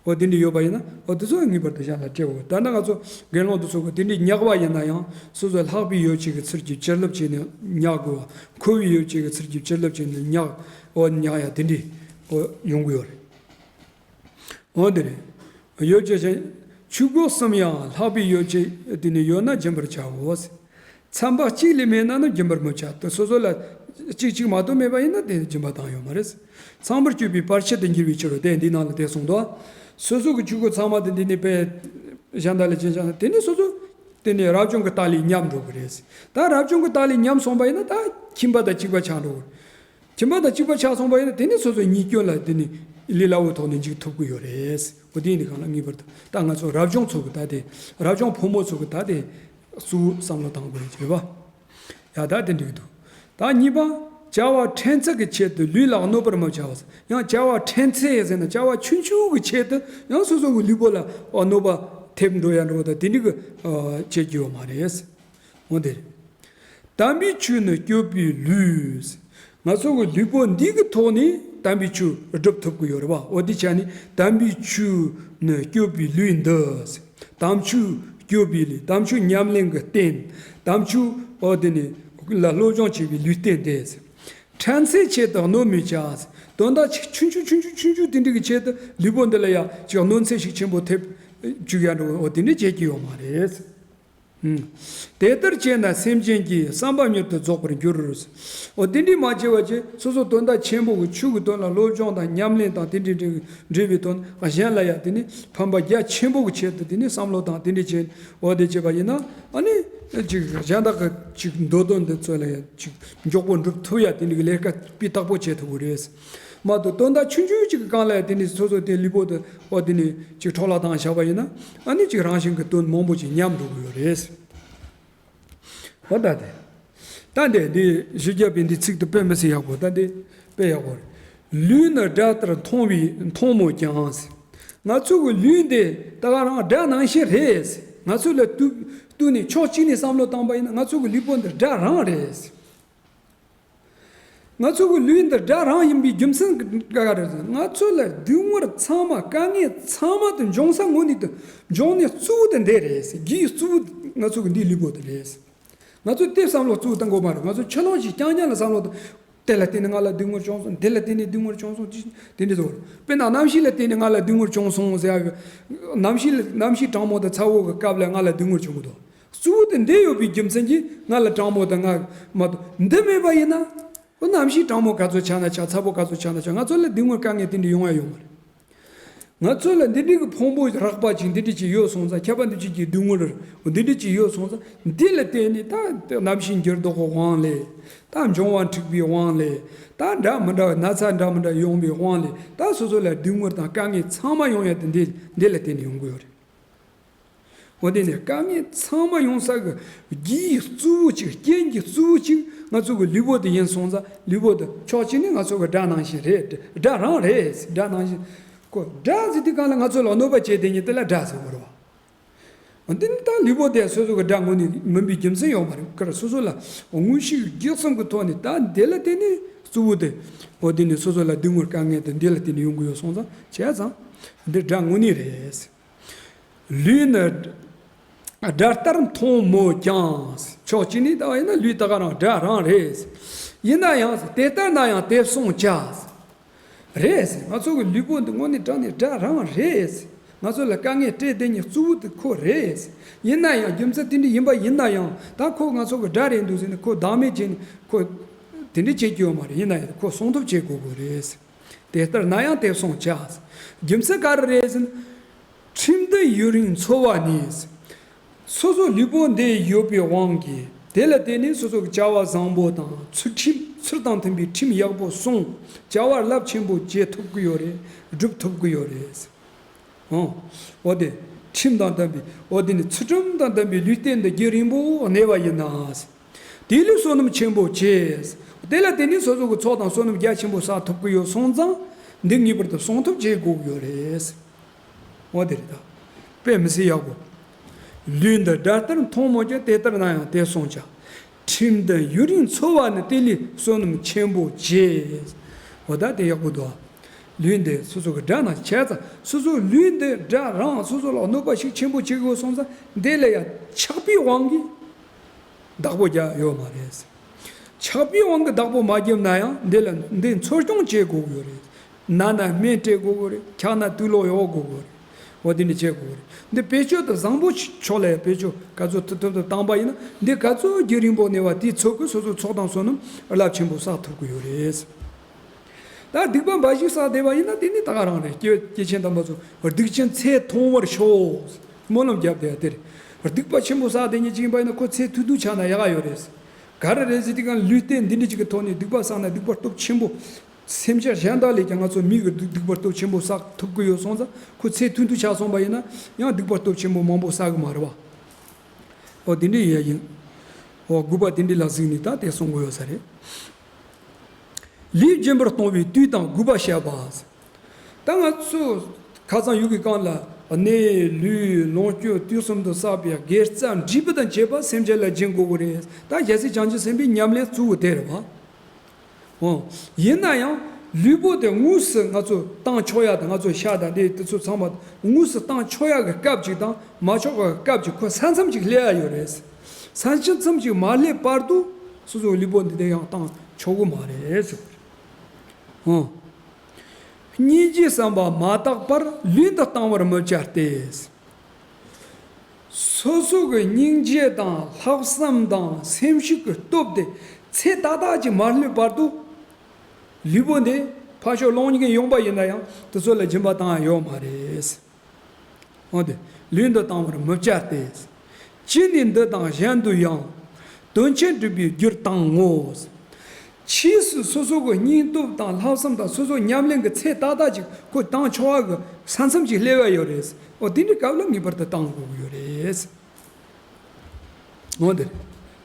འོ་དེ་འདྲ་ཡོད་པ་ཡིན་ན་འོ་དེ་ཚོ་ངེས་པར་དུ་གཞན་ལ་སྤྲད་དགོས། ད་ནི་ང་ཚོ་དགེ་སློང་དེ་ཚོ་གི་དེ་འདྲའི་ཉག་པ་ཡིན་ན་ཡང་སོ་སོའི་ལྷག་པའི་ཡོ་བྱད་ཀྱི་ཚུལ་གྱིས་བྱིན་རླབས་བྱས་ནས་ཉག་དགོས་པ། མཁོ་བའི་ཡོ་བྱད་ཀྱི་ཚུལ་གྱིས་བྱིན་རླབས་བྱས་ནས་ཉག་འོ་ཉག་ཡ་དེ་འདྲའི་འོ་ཡོང་གི་ཡོད་རེད། འོ་དེ་རེད། ཡོ་བྱད་གཞན། ཆོས་གོས་གསུམ་ཡང་ལྷག་པའི་ཡོ་བྱད་དེ་ནི་ཡོད་ན་སྦྱིན་པར་བྱའོ། ཚན་པ་གཅིག་ལས་མེད་ན་ནི་སྦྱིན་པར་མི་བྱ། དེ་སོ་སོ་ལ་གཅིག་གཅིག་མ་གཏོགས་མེད་པ་ཡིན་ན་དེ་སྦྱིན་པ་བཏང་ཡོད་མ་རེད། ཚང་མར་སྤྱོད་པའི་བར་ཆད་དུ་འགྱུར་བའི་ཕྱིར་རོ། དེ་འདི་ནང་ལ་དེ་གསུངས་འདུག་སོ་སོ་གི་ཆོས་གོས་ཚང་མ་དེ་འདི་ནི་དཔེ་གཞན་དག་ལ་སྦྱིན་བྱ་ན་དེ་ནི་སོ་སོ་དེ་ནི་རབ་བྱུང་གི་རྟགས་ལས་ཉམས་འགྲོ་གི་རེད། ད་རབ་བྱུང་གི་རྟགས་ལས་ཉམས་སོང་པ་ཡིན་ན་ད་ཁྱིམ་པ་དང་གཅིག་པ་ཆགས་འགྲོ་གི་རེད། ཁྱིམ་པ་དང་གཅིག་པ་ཆགས་སོང་པ་ཡིན་ན་དེ་ནི་སོ་སོའི་ཉེས་སྐྱོན་ལ་དེ་ནི་ལས་སླ་བོའི་ཐོག་ནས་འཇུག་ཐུབ་ཀྱི་ཡོད་རེད། འོ་དེ་ཡིན་དུས་གང་ལ་ངེས་པར་དུ་ད་ང་ཚོ་རབ་བྱུང་ཚོ་གི་ད་དེ་རབ་བྱུང་ཕོ་མོ་ཚོ་གི་ད་དེ་གཙོ་བོ་བསམ་བློ་བཏང་དགོས་རེད་ཅེས་པ། ཡ་ད་དེ་འགྲིག་འདུག་ད་གཉིས་པ། བྱ་བ་ཕྲན་ཚེགས་ཀྱི་ཆེད་དུ་ལུས་ལ་གནོད་པར་མི་བྱའོ། ཡང་བྱ་བ་ཕྲན་ཚེགས་ཟེར་ན་བྱ་བ་ཆུང་ཆུང་གི་ཆེད་དུ་ཡང་སོ་སོ་གི་ལུས་པོ་ལ་གནོད་པ་ཐེབས་འགྲོ་ཡ་འགྲོ་བ་དང་དེ་འགྲིག་གི་བྱེད་རྒྱུ་ཡོད་མ་རེད། འོ་དེ་རེད། དམ་པའི་ཆོས་ནི་སྤྱོད་པའི་ལུས། ང་ཚོ་གི་ལུས་པོ་འདི་གི་ཐོག་ནས་དམ་པའི་ཆོས་སྒྲུབ་ཐུབ་ཀྱི་ཡོད་རེད་བ། འོ་དེ་ཆ་ནས་དམ་པའི་ཆོས་ནི་སྤྱོད་པའི་ལུས་འདི། དམ་ཆོས་སྤྱོད་པའི་ལུས། དམ་ཆོས་ཉམས་ལེན་གྱི་རྟེན། དམ་ཆོས་འོ་དེ་ནི་ལ་སློབ་སྦྱོང་བྱེད་པའི་ལུས་རྟེན་དེ། ཕྲན་ཚེགས་ཆེད་དུ་གནོད་མི་བྱ། དོན་དག་ཆུང་ཆུང་ཆུང་ཆུང་ཆུང་ཆུང་དེ་འདྲ་གི་ཆེད་དུ་ལུས་པོ་འདི་ལ་ཡ་ཅིག་གནོད་འཚེ་ཞིག་ཆེན་པོ་ཐེབས་བཅུག་ཡ་འགྲོ་འོ་དེ་འདྲ་བྱེད་ཀྱི་ཡོད་མ་རེད། ཨུམ། དེ་ལྟར་བྱས་ན་སེམས་ཅན་གྱི་བསམ་པ་མྱུར་དུ་རྫོགས་པར་འགྱུར། འོ་དེ་འདྲའི་མ་བྱས་པ་བྱས་སོ་སོ་དོན་དག་ཆེན་པོ་གི་ཆོས་ཀྱི་དོན་ལ་སློབ་སྦྱོང་དང་ཉམས་ལེན་དང་དེ་འདྲའི་འབྲེལ་བའི་དོན་གཞན་ལ་ཡང་དེ་ནི་ཕན་པ་རྒྱ་ཆེན་པོ་གི་ཆེད་དུ་དེ་ནི་བསམ་བློ་དང་དེ་འདྲ་བྱས་འོ་དེ་བྱས་པ་ཡིན་ན་ཨ་ནི་ཅིག་གཞན་དག་གི་ཅིག་འདོད་དོན་འདི་ཚོ་ལ་ཡང་ཅིག་མགྱོགས་པོ་འགྲུབ་ཐུབ་ཡ་དེ་འདྲའི་ལས་ཀ་སྤུས་དག་པོ་བྱེད་ཐུབ་ཀྱི་རེད། མ་གཏོགས་དོན་དག་ཆུང་ཆུང་ཅིག་གི་སྒང་ལ་ཡང་དེ་ནི་སོ་སོ་དེ་ལུས་པོ་དེ་འོ་དེ་ནི་ཅིག་འཕྲོ་བརླག་བཏང་བཞག་པ་ཡིན་ན་ཨ་ནི་ཅིག་རང་བཞིན་གྱི་དོན་མང་པོ་ཅིག་ཉམས་འགྲོ་གི་ཡོད་རེད། འོ་ད་དེ། ད་འདི་འདི་ཞུ་རྒྱ་པའི་འདི་ཚིག་ཏུ་དཔེ་མི་སྲིད་ཡག་པོ་ད་འདི་དཔེ་ཡག་པོ་རེད། ལུས་ནི་དགྲ་ལྟར་མཐོང་བའི་མཐོང་མོད་ཀྱང་། ང་ཚོ་གི་ལུས་འདི་ད་ག་རང་དགྲ་ནང་བཞིན་རེད། ང་ཚོ་ལ་གཏུག་གཏུག་ནས་ཕྱོགས་གཅིག་ནས་བསམ་བློ་བཏང་པ་ཡིན་ན་ང་ཚོ་གི་ལུས་པོ་འདི་དགྲ་རང་རེད། ང་ཚོ་གི་ལུས་འདི་དགྲ་རང་ཡིན་པའི་རྒྱུ་མཚན་ག་ག་རེད་ཟེར་ན། ང་ཚོ་ལ་སྡུག་བསྔལ་ཚང་མ་དཀའ་ངལ་ཚང་མ་དེ་འབྱུང་ས་དངོས་གནས་དེ་འབྱུང་གནས་གཙོ་བོ་དེ་འདི་རེད་ཟེར། རྒྱུའི་གཙོ་བོ་ང་ཚོ་གི་འདིའི་ལུས་པོ་དེ་རེད་ཟེར། ང་ཚོས་དེ་བསམ་བློ་གཙོ་བོ་གཏོང་དགོས་མ་རེད། ང་ཚོ་ཕྱི་ལོགས་ཀྱི་རྐྱང་རྐྱང་ལ་བསམ་བློ་གཏོང་། དེ་ལ་བརྟེན་ནས་ང་ལ་སྡུག་བསྔལ་བྱུང་སོང་། དེ་ལ་བརྟེན་ནས་སྡུག་བསྔལ་བྱུང་སོང་། དེ་འདྲ་ཟེར་བ་རེད། དཔེར་ན་གནམ་གཤིས་ལ་བརྟེན་ནས་ང་ལ་སྡུག་བསྔལ་བྱུང་སོང་ཟེར་ཡ་གི། གནམ་གཤིས་ལ་གནམ་གཤིས་གྲང་མོ་དང་ཚ་བོ་གི་སྐབས་ལ་ང་ལ་སྡུག་བསྔལ་བྱུང་གི་འདུག་གཙོ་བོ་དེ་འདི་ཡོད་པའི་རྒྱུ་མཚན་གྱིས་ང་ལ་གྲང་མོ་དང་ང་མ་གཏོགས་འདི་མེད་པ་ཡིན་ན། འོ་གནམ་གཤིས་གྲང་མོ་ག་ཚོད་ཆགས་ན་ཆགས། ཚ་པོ་ག་ཚོད་ཆགས་ན་ཆགས། ང་ཚོ་ལ་སྡུག་བསྔལ་དཀའ་ངལ་དེ་འདྲ་ཡོང་ཡ་ཡོད་མ་རེད། ང་ཚོ་ལ་འདི་འདྲའི་གི་ཕུང་པོ་རགས་པ་ཅིག་འདི་འདྲ་ཅིག་ཡོད་སོང་ཙང་། ཁྱད་པར་འདི་ཅིག་གི་སྡུག་བསྔལ་འདི་འདྲ་ཅིག་ཡོད་སོང་ཙང་། འདི་ལ་བརྟེན་ནས་ད་གནམ་གཤིས་འགྱུར་ལྡོག་གི་དབང་ལས། ད་འབྱུང་བ་འཁྲུགས་པའི་དབང་ལས། ད་འདྲ་མི་འདྲ་བའི་ན་ཚ་འདྲ་མི་འདྲ་ཡོང་བའི་དབང་ལས་ད་སོ་སོ་ལ་སྡུག་བསྔལ་དང་དཀའ་ངལ་ཚང་མ་ཡོང་ཡ་དེ་འདི་འདི་ལ་བརྟེན་ནས་ཡོང་གི་ཡོད་རེད། འོ་དེ་ནས་དཀའ་ངལ་ཚང་མ་ཡོང་ས་གི་རྒྱུའི་གཙོ་བོ་གཅིག་རྐྱེན་གྱི་གཙོ་བོ་གཅིག་ང་ཚོ་གི་ལུས་པོ་དེ་ཡིན་སོང་ཙང་། ལུས་པོ་དེ་ཕྱོགས་གཅིག་ནས་ང་ཚོ་གི་དགྲ་ནང་བཞིན་རེད། དགྲ་རང་རེད། དགྲ་ནང་བཞིན། ཁོ་དགྲ་ཟེར་དུས་གང་ལ་ང་ཚོ་ལ་གནོད་པ་བྱེད་དེ་ཉིད་དེ་ལ་དགྲ་ཟེར་དགོས་རེད་བ། འདི་ནི་ད་ལུས་པོ་དེ་སོ་སོ་གི་དགྲ་དངོས་གནས་མིན་པའི་རྒྱུ་མཚན་ཡོད་མ་རེད། ཀར་སོ་སོ་ལ་དངོས་ཤུགས་རྒྱུ་གསུམ་གི་ཐོག་ནས་ད་འདི་ལ་བརྟེན་ནས་ གཙོ་བོ་དེ། འོ་དེ་ནི་སོ་སོ་ལ་སྡུག་བསྔལ་དཀའ་ངལ་དེ་འདི་ལ་བརྟེན་ནས་ཡོང་གི་ཡོད་སོང་ཙང་བྱས་ཙང་། འདི་དགྲ་དངོས་གནས་རེད། ལུས་ནི་དགྲ་ལྟར་མཐོང་མོད་ཀྱང་། ཕྱོགས་གཅིག་ནས་ལྟ་བ་ཡིན་ན་ལུས་ད་ག་རང་དགྲ་རང་རེད། ཡིན་ན་ཡང་དེ་ལྟར་ན་ཡང་དེ་བསྲུང་བྱ། རེད། ང་ཚོ་གི་ལུས་པོ་འདི་དངོས་གནས་དྲང་གནས་དགྲ་རང་རེད། ང་ཚོ་ལ་དཀའ་ངལ་སྤྲད་བསྡད་མཁན་གཙོ་བོ་དེ་ཁོ་རེད། ཡིན་ན་ཡང་རྒྱུ་མཚན་དེ་འདྲ་ཡིན་པ་ཡིན་ན་ཡང་ད་ཁོ་ང་ཚོ་གི་དགྲ་རེད་འདུག་ཟེར་ནས་ཁོ་བདག་མེད་བྱས་ནས་ཁོ་དེ་འདྲ་བྱེད་ཀྱི་ཡོད་མ་རེད། ཡིན་ན་ཡང་ཁོ་སྲུང་ཐབས་བྱེད་དགོས་དགོས་རེད། དེ་ལྟར་ན་ཡང་དེ་བསྲུང་བྱ། རྒྱུ་མཚན་ག་རེ་རེད་ཟེར་ན། ཁྲིམས་འདི་ཡུན་རིང་འཚོ་བ་ནི། སོ་སོ་ལུས་པོ་འདི་ཡོད་པའི་དབང་གིས་དེ་ལ་བརྟེན་ནས་སོ་སོ་གི་བྱ་བ་བཟང་པོ་དང་ཚུལ་ཁྲིམས་ཚུལ་དང་མཐུན་པའི་ཁྲིམས་ཡག་པོ་སྲུང་། བྱ་བ་རླབས་ཆེན་པོ་བྱེད་ཐུབ་ཀྱི་ཡོད་རེད། སྒྲུབ་ཐུབ་ཀྱི་ཡོད་རེད། ཨོ། འོ་དེ། ཁྲིམས་དང་ལྡན་པའི་འོ་དེ་ནི་ཚུལ་ཁྲིམས་དང་ལྡན་པའི་ལུས་རྟེན་འདི་རྒྱུན་རིང་པོ་གནས་པ་ཡིན་ན། དེ་ལས་བསོད་ནམས་ཆེན་པོ་བྱས། དེ་ལ་བརྟེན་ནས་སོ་སོ་གི་ཚོགས་དང་བསོད་ནམས་རྒྱ་ཆེན་པོ་བསགས་ཐུབ་ཀྱི་ཡོད་སོང་ཙང་། འདི་ངེས་པར་དུ་སྲུང་ཐབས་བྱེད་དགོས་ཀྱི་ཡོད་རེད། འོ་དེ་རེད་ད། དཔེ་མི་སྲིད་ཡག་པོ། ལུས་འདི་དགྲ་ལྟར་མཐོང་མོད་ཀྱང་དེ་ལྟར་ན་ཡང་དེ་བསྲུང་བྱ། ཁྲིམས་འདི་ཡུན་རིང་འཚོ་བ་ནི་དེ་ལས་བསོད་ནམས་ཆེན་པོ་བྱས། འོ་ད་དེ་ཡག་པོ་འདུག། ལུས་འདི་སོ་སོ་གི་དགྲ་ན་བྱས་ཙང་སོ་སོ་ལུས་འདི་དགྲ་རང་སོ་སོ་ལ་གནོད་པ་ཤུགས་ཆེན་པོ་བྱེད་དགོས་སོང་ཙང་འདི་ལ་ཡང་ཆགས་པའི་དབང་གིས་བདག་པོ་རྒྱག་ཡོད་མ་རེད། ཆགས་པའི་དབང་གིས་བདག་པོ་མ་བརྒྱབ་ན་ཡང་འདི་ལ་འདི་འཚོ་སྐྱོང་བྱེད་དགོས་ཀྱི་ཡོད་རེད། ན་ན་སྨན་སྤྲད་དགོས་ཀྱི་རེད། འཁྱག་ན་དུག་ལོག་གཡོག་དགོས་ཀྱི་རེད། འོ་དེ་འདྲ་བྱེད་དགོས་ཀྱི་རེད། འདི་བེད་སྤྱོད་དུ་བཟང་པོ་ཕྱོགས་ལ་ཡང་བེད་སྤྱོད་ག་ཚོད་ཐུབ་ཐུབ་ཏུ་བཏང་པ་ཡིན་ན་འདི་ག་ཚོད་རྒྱུན་རིང་པོ་གནས་པ་དེའི་ཚོད་ཀྱིས་སོ་སོའི་ཚོགས་དང་བསོད་ནམས་རླབས་ཆེན་པོ་བསགས་ཐུབ་ཀྱི་ཡོད་རེད། ད་སྡིག་པ་འབའ་ཞིག་བསགས་བསྡད་པ་ཡིན་ན་དེ་ནི་ད་ག་རང་རེད། སྐྱེ་སྐྱེས་ཆེན་དམ་པ་ཚོ་སྡིག་ཅན་ཚེ་ཐུང་བར་ཤོག། སྨོན་ལམ་བརྒྱབ་བསྡད་ཡ་དེ་རེད། སྡིག་པ་ཆེན་པོ་བསགས་བསྡད་མཁན་ཅིག་ཡིན་པ་ཡིན་ན་ཁོ་ཚེ་ཐུང་ཐུང་ཆགས་ན་ཡག་ག་ཡོད་རེད། ག་རེ་རེད་ཟེར་དུས་གང་ལུས་རྟེན་འདི་འདྲ་ཅིག་གི་ཐོག་ནས་སྡིག་པ་བསགས་ན་སྡིག་པ་སྟོབས་ཆེན་པོ། སེམས་ཅན་གཞན་དག་ལས་ཀྱང་ང་ཚོ་མི་གི་སྡིག་སྡིག་པ་སྟོབས་ཆེན་པོ་བསགས་ཐུབ་ཀྱི་ཡོད་སོང་ཙང་ཁོ་ཚེ་ཐུང་ཐུང་ཆགས་སོང་པ་ཡིན་ན་ཡང་སྡིག་པ་སྟོབས་ཆེན་པོ་མང་པོ་བསགས་གི་མ་རེད་བ། འོ་དེ་འདྲ་ཡིན་ཡ་ཡིན། འོ་དགོས་པ་དེ་འདྲ་ལ་གཟིགས་ནས་ད་དེ་གསུང་གི་ཡོད་ས་རེད། ལུས་སྦྱིན་པར་གཏོང་བའི་དུས་དང་དགོས་པ་བཤད་པ། ད་ང་ཚོ་ཁ་སང་ཡུལ་གྱི་གང་ལ་གནས་ལུས་ལོངས་སྤྱོད་དུས་གསུམ་དུ་བསགས་པའི་དགེ་རྩ་འབྲས་བུ་དང་བཅས་པ་སེམས་ཅན་ལ་སྦྱིན་དགོས་ཀྱི་རེད། ད་རྒྱལ་སྲས་བྱང་ཆུབ་སེམས་དཔའི་ཉམས་ལེན་གཙོ་བོ་དེ་རེད་བ། འོ། ཡིན་ན་ཡང་ལུས་པོ་དེ་དངོས་སུ་ང་ཚོ་བཏང་ཆོག་ཡ་དང་ང་ཚོ་ཤ་དང་ལས་དེ་ཚོ་ཚང་མ་དངོས་སུ་བཏང་ཆོག་ཡ་གི་སྐབས་ཅིག་དང་མ་ཆོག་གི་སྐབས་ཅིག་ཁོ་ས་མཚམས་ཅིག་སླེབས་ཡ་ཡོད་རེད། ས་མཚམས་ཅིག་མ་སླེབས་བར་དུ་སོ་སོའི་ལུས་པོ་འདི་དེ་ཡང་བཏང་ཆོག་གི་མ་རེད་ཟེར། ཨང་། སྙིང་རྗེའི་བསམ་པ་མ་དག་པར་ལུས་འདི་གཏང་བར་མི་བྱ་སྟེ། སོ་སོ་གི་སྙིང་རྗེ་དང་ལྷག་བསམ་དང་སེམས་ཤུགས་ཀྱི་སྟོབས་དེ་ཚད་ཏག་ཏག་ཅིག་མ་སླེབས་བར་དུ། ལུས་པོ་འདི་ཕར་ཕྱོགས་སློང་མཁན་ཡོང་པ་ཡིན་ན་ཡང་དེ་ཚོ་ལ་སྦྱིན་པ་བཏང་ཡ་ཡོད་མ་རེད། འོ་དེ། ལུས་འདི་གཏང་བར་མི་བྱ་སྟེ། ཅི་ནས་འདི་དང་གཞན་དུ་ཡང་། དོན་ཆེན་སྒྲུབ་པའི་རྒྱུར་བཏང་ངོ་། ཕྱིས་སུ་སོ་སོ་གི་སྙིང་སྟོབས་དང་ལྷག་བསམ་དང་སོ་སོ་ཉམས་ལེན་གྱི་ཚད་ཏག་ཏག་ཅིག་ཁོ་བཏང་ཆོག་པ་གི་ས་མཚམས་ཅིག་སླེབས་པ་ཡོད་རེད། འོ་དེ་འདྲའི་སྐབས་ལ་ངེས་པར་དུ་བཏང་དགོས་ཀྱི་ཡོད་རེད། འོ་དེ།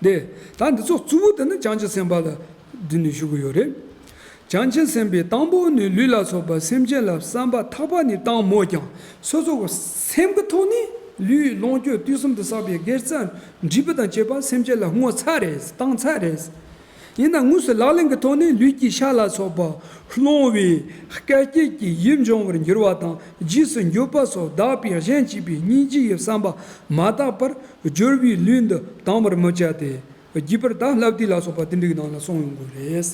དེ། ད་འདི་ཚོ་གཙོ་བོ་དེ་ནི་བྱང་ཆུབ་སེམས་དཔའ་ལ་འདི་ནས་ཞུ་གི་ཡོད་རེད། བྱང་ཆུབ་སེམས་དཔས་དང་པོ་ནི་ལུས་ལ་སོགས་པ་སེམས་ཅན་ལ་བསམ་པ་ཐག་པ་ནས་བཏང་མོད་ཀྱང་སོ་སོ་གི་སེམས་ཀྱི་ཐོག་ནས་ལུས་ལོངས་སྤྱོད་དུས་གསུམ་དུ་བསགས་པའི་དགེ་རྩ་འབྲས་བུ་དང་བཅས་པ་སེམས་ཅན་ལ་བསྔོ་ཚར་རེད། བཏང་ཚར་རེད། ཡིན་ན་དངོས་སུ་ལག་ལེན་གྱི་ཐོག་ནས་ལུས་ཀྱི་ཤ་ལ་སོགས་པ་སློང་བས་སྐད་ཅིག་གིས་ཡིད་འབྱུང་བར་འགྱུར་བ་དང་རྗེས་སུ་འགྱོད་པ་སོགས་དག་པའི་གཞན་གཅེས་པའི་སྙིང་རྗེ་ཡི་བསམ་པ་མ་དག་པར་སྦྱོར་བའི་ལུས་འདི་གཏང་བར་མི་བྱ་སྟེ། རྒྱས་པར་ད་ལྷ་བསྡུས་ལ་སོགས་པ་དེ་འདྲའི་ནང་ལ་གསུངས་ཡོང་གི་རེད།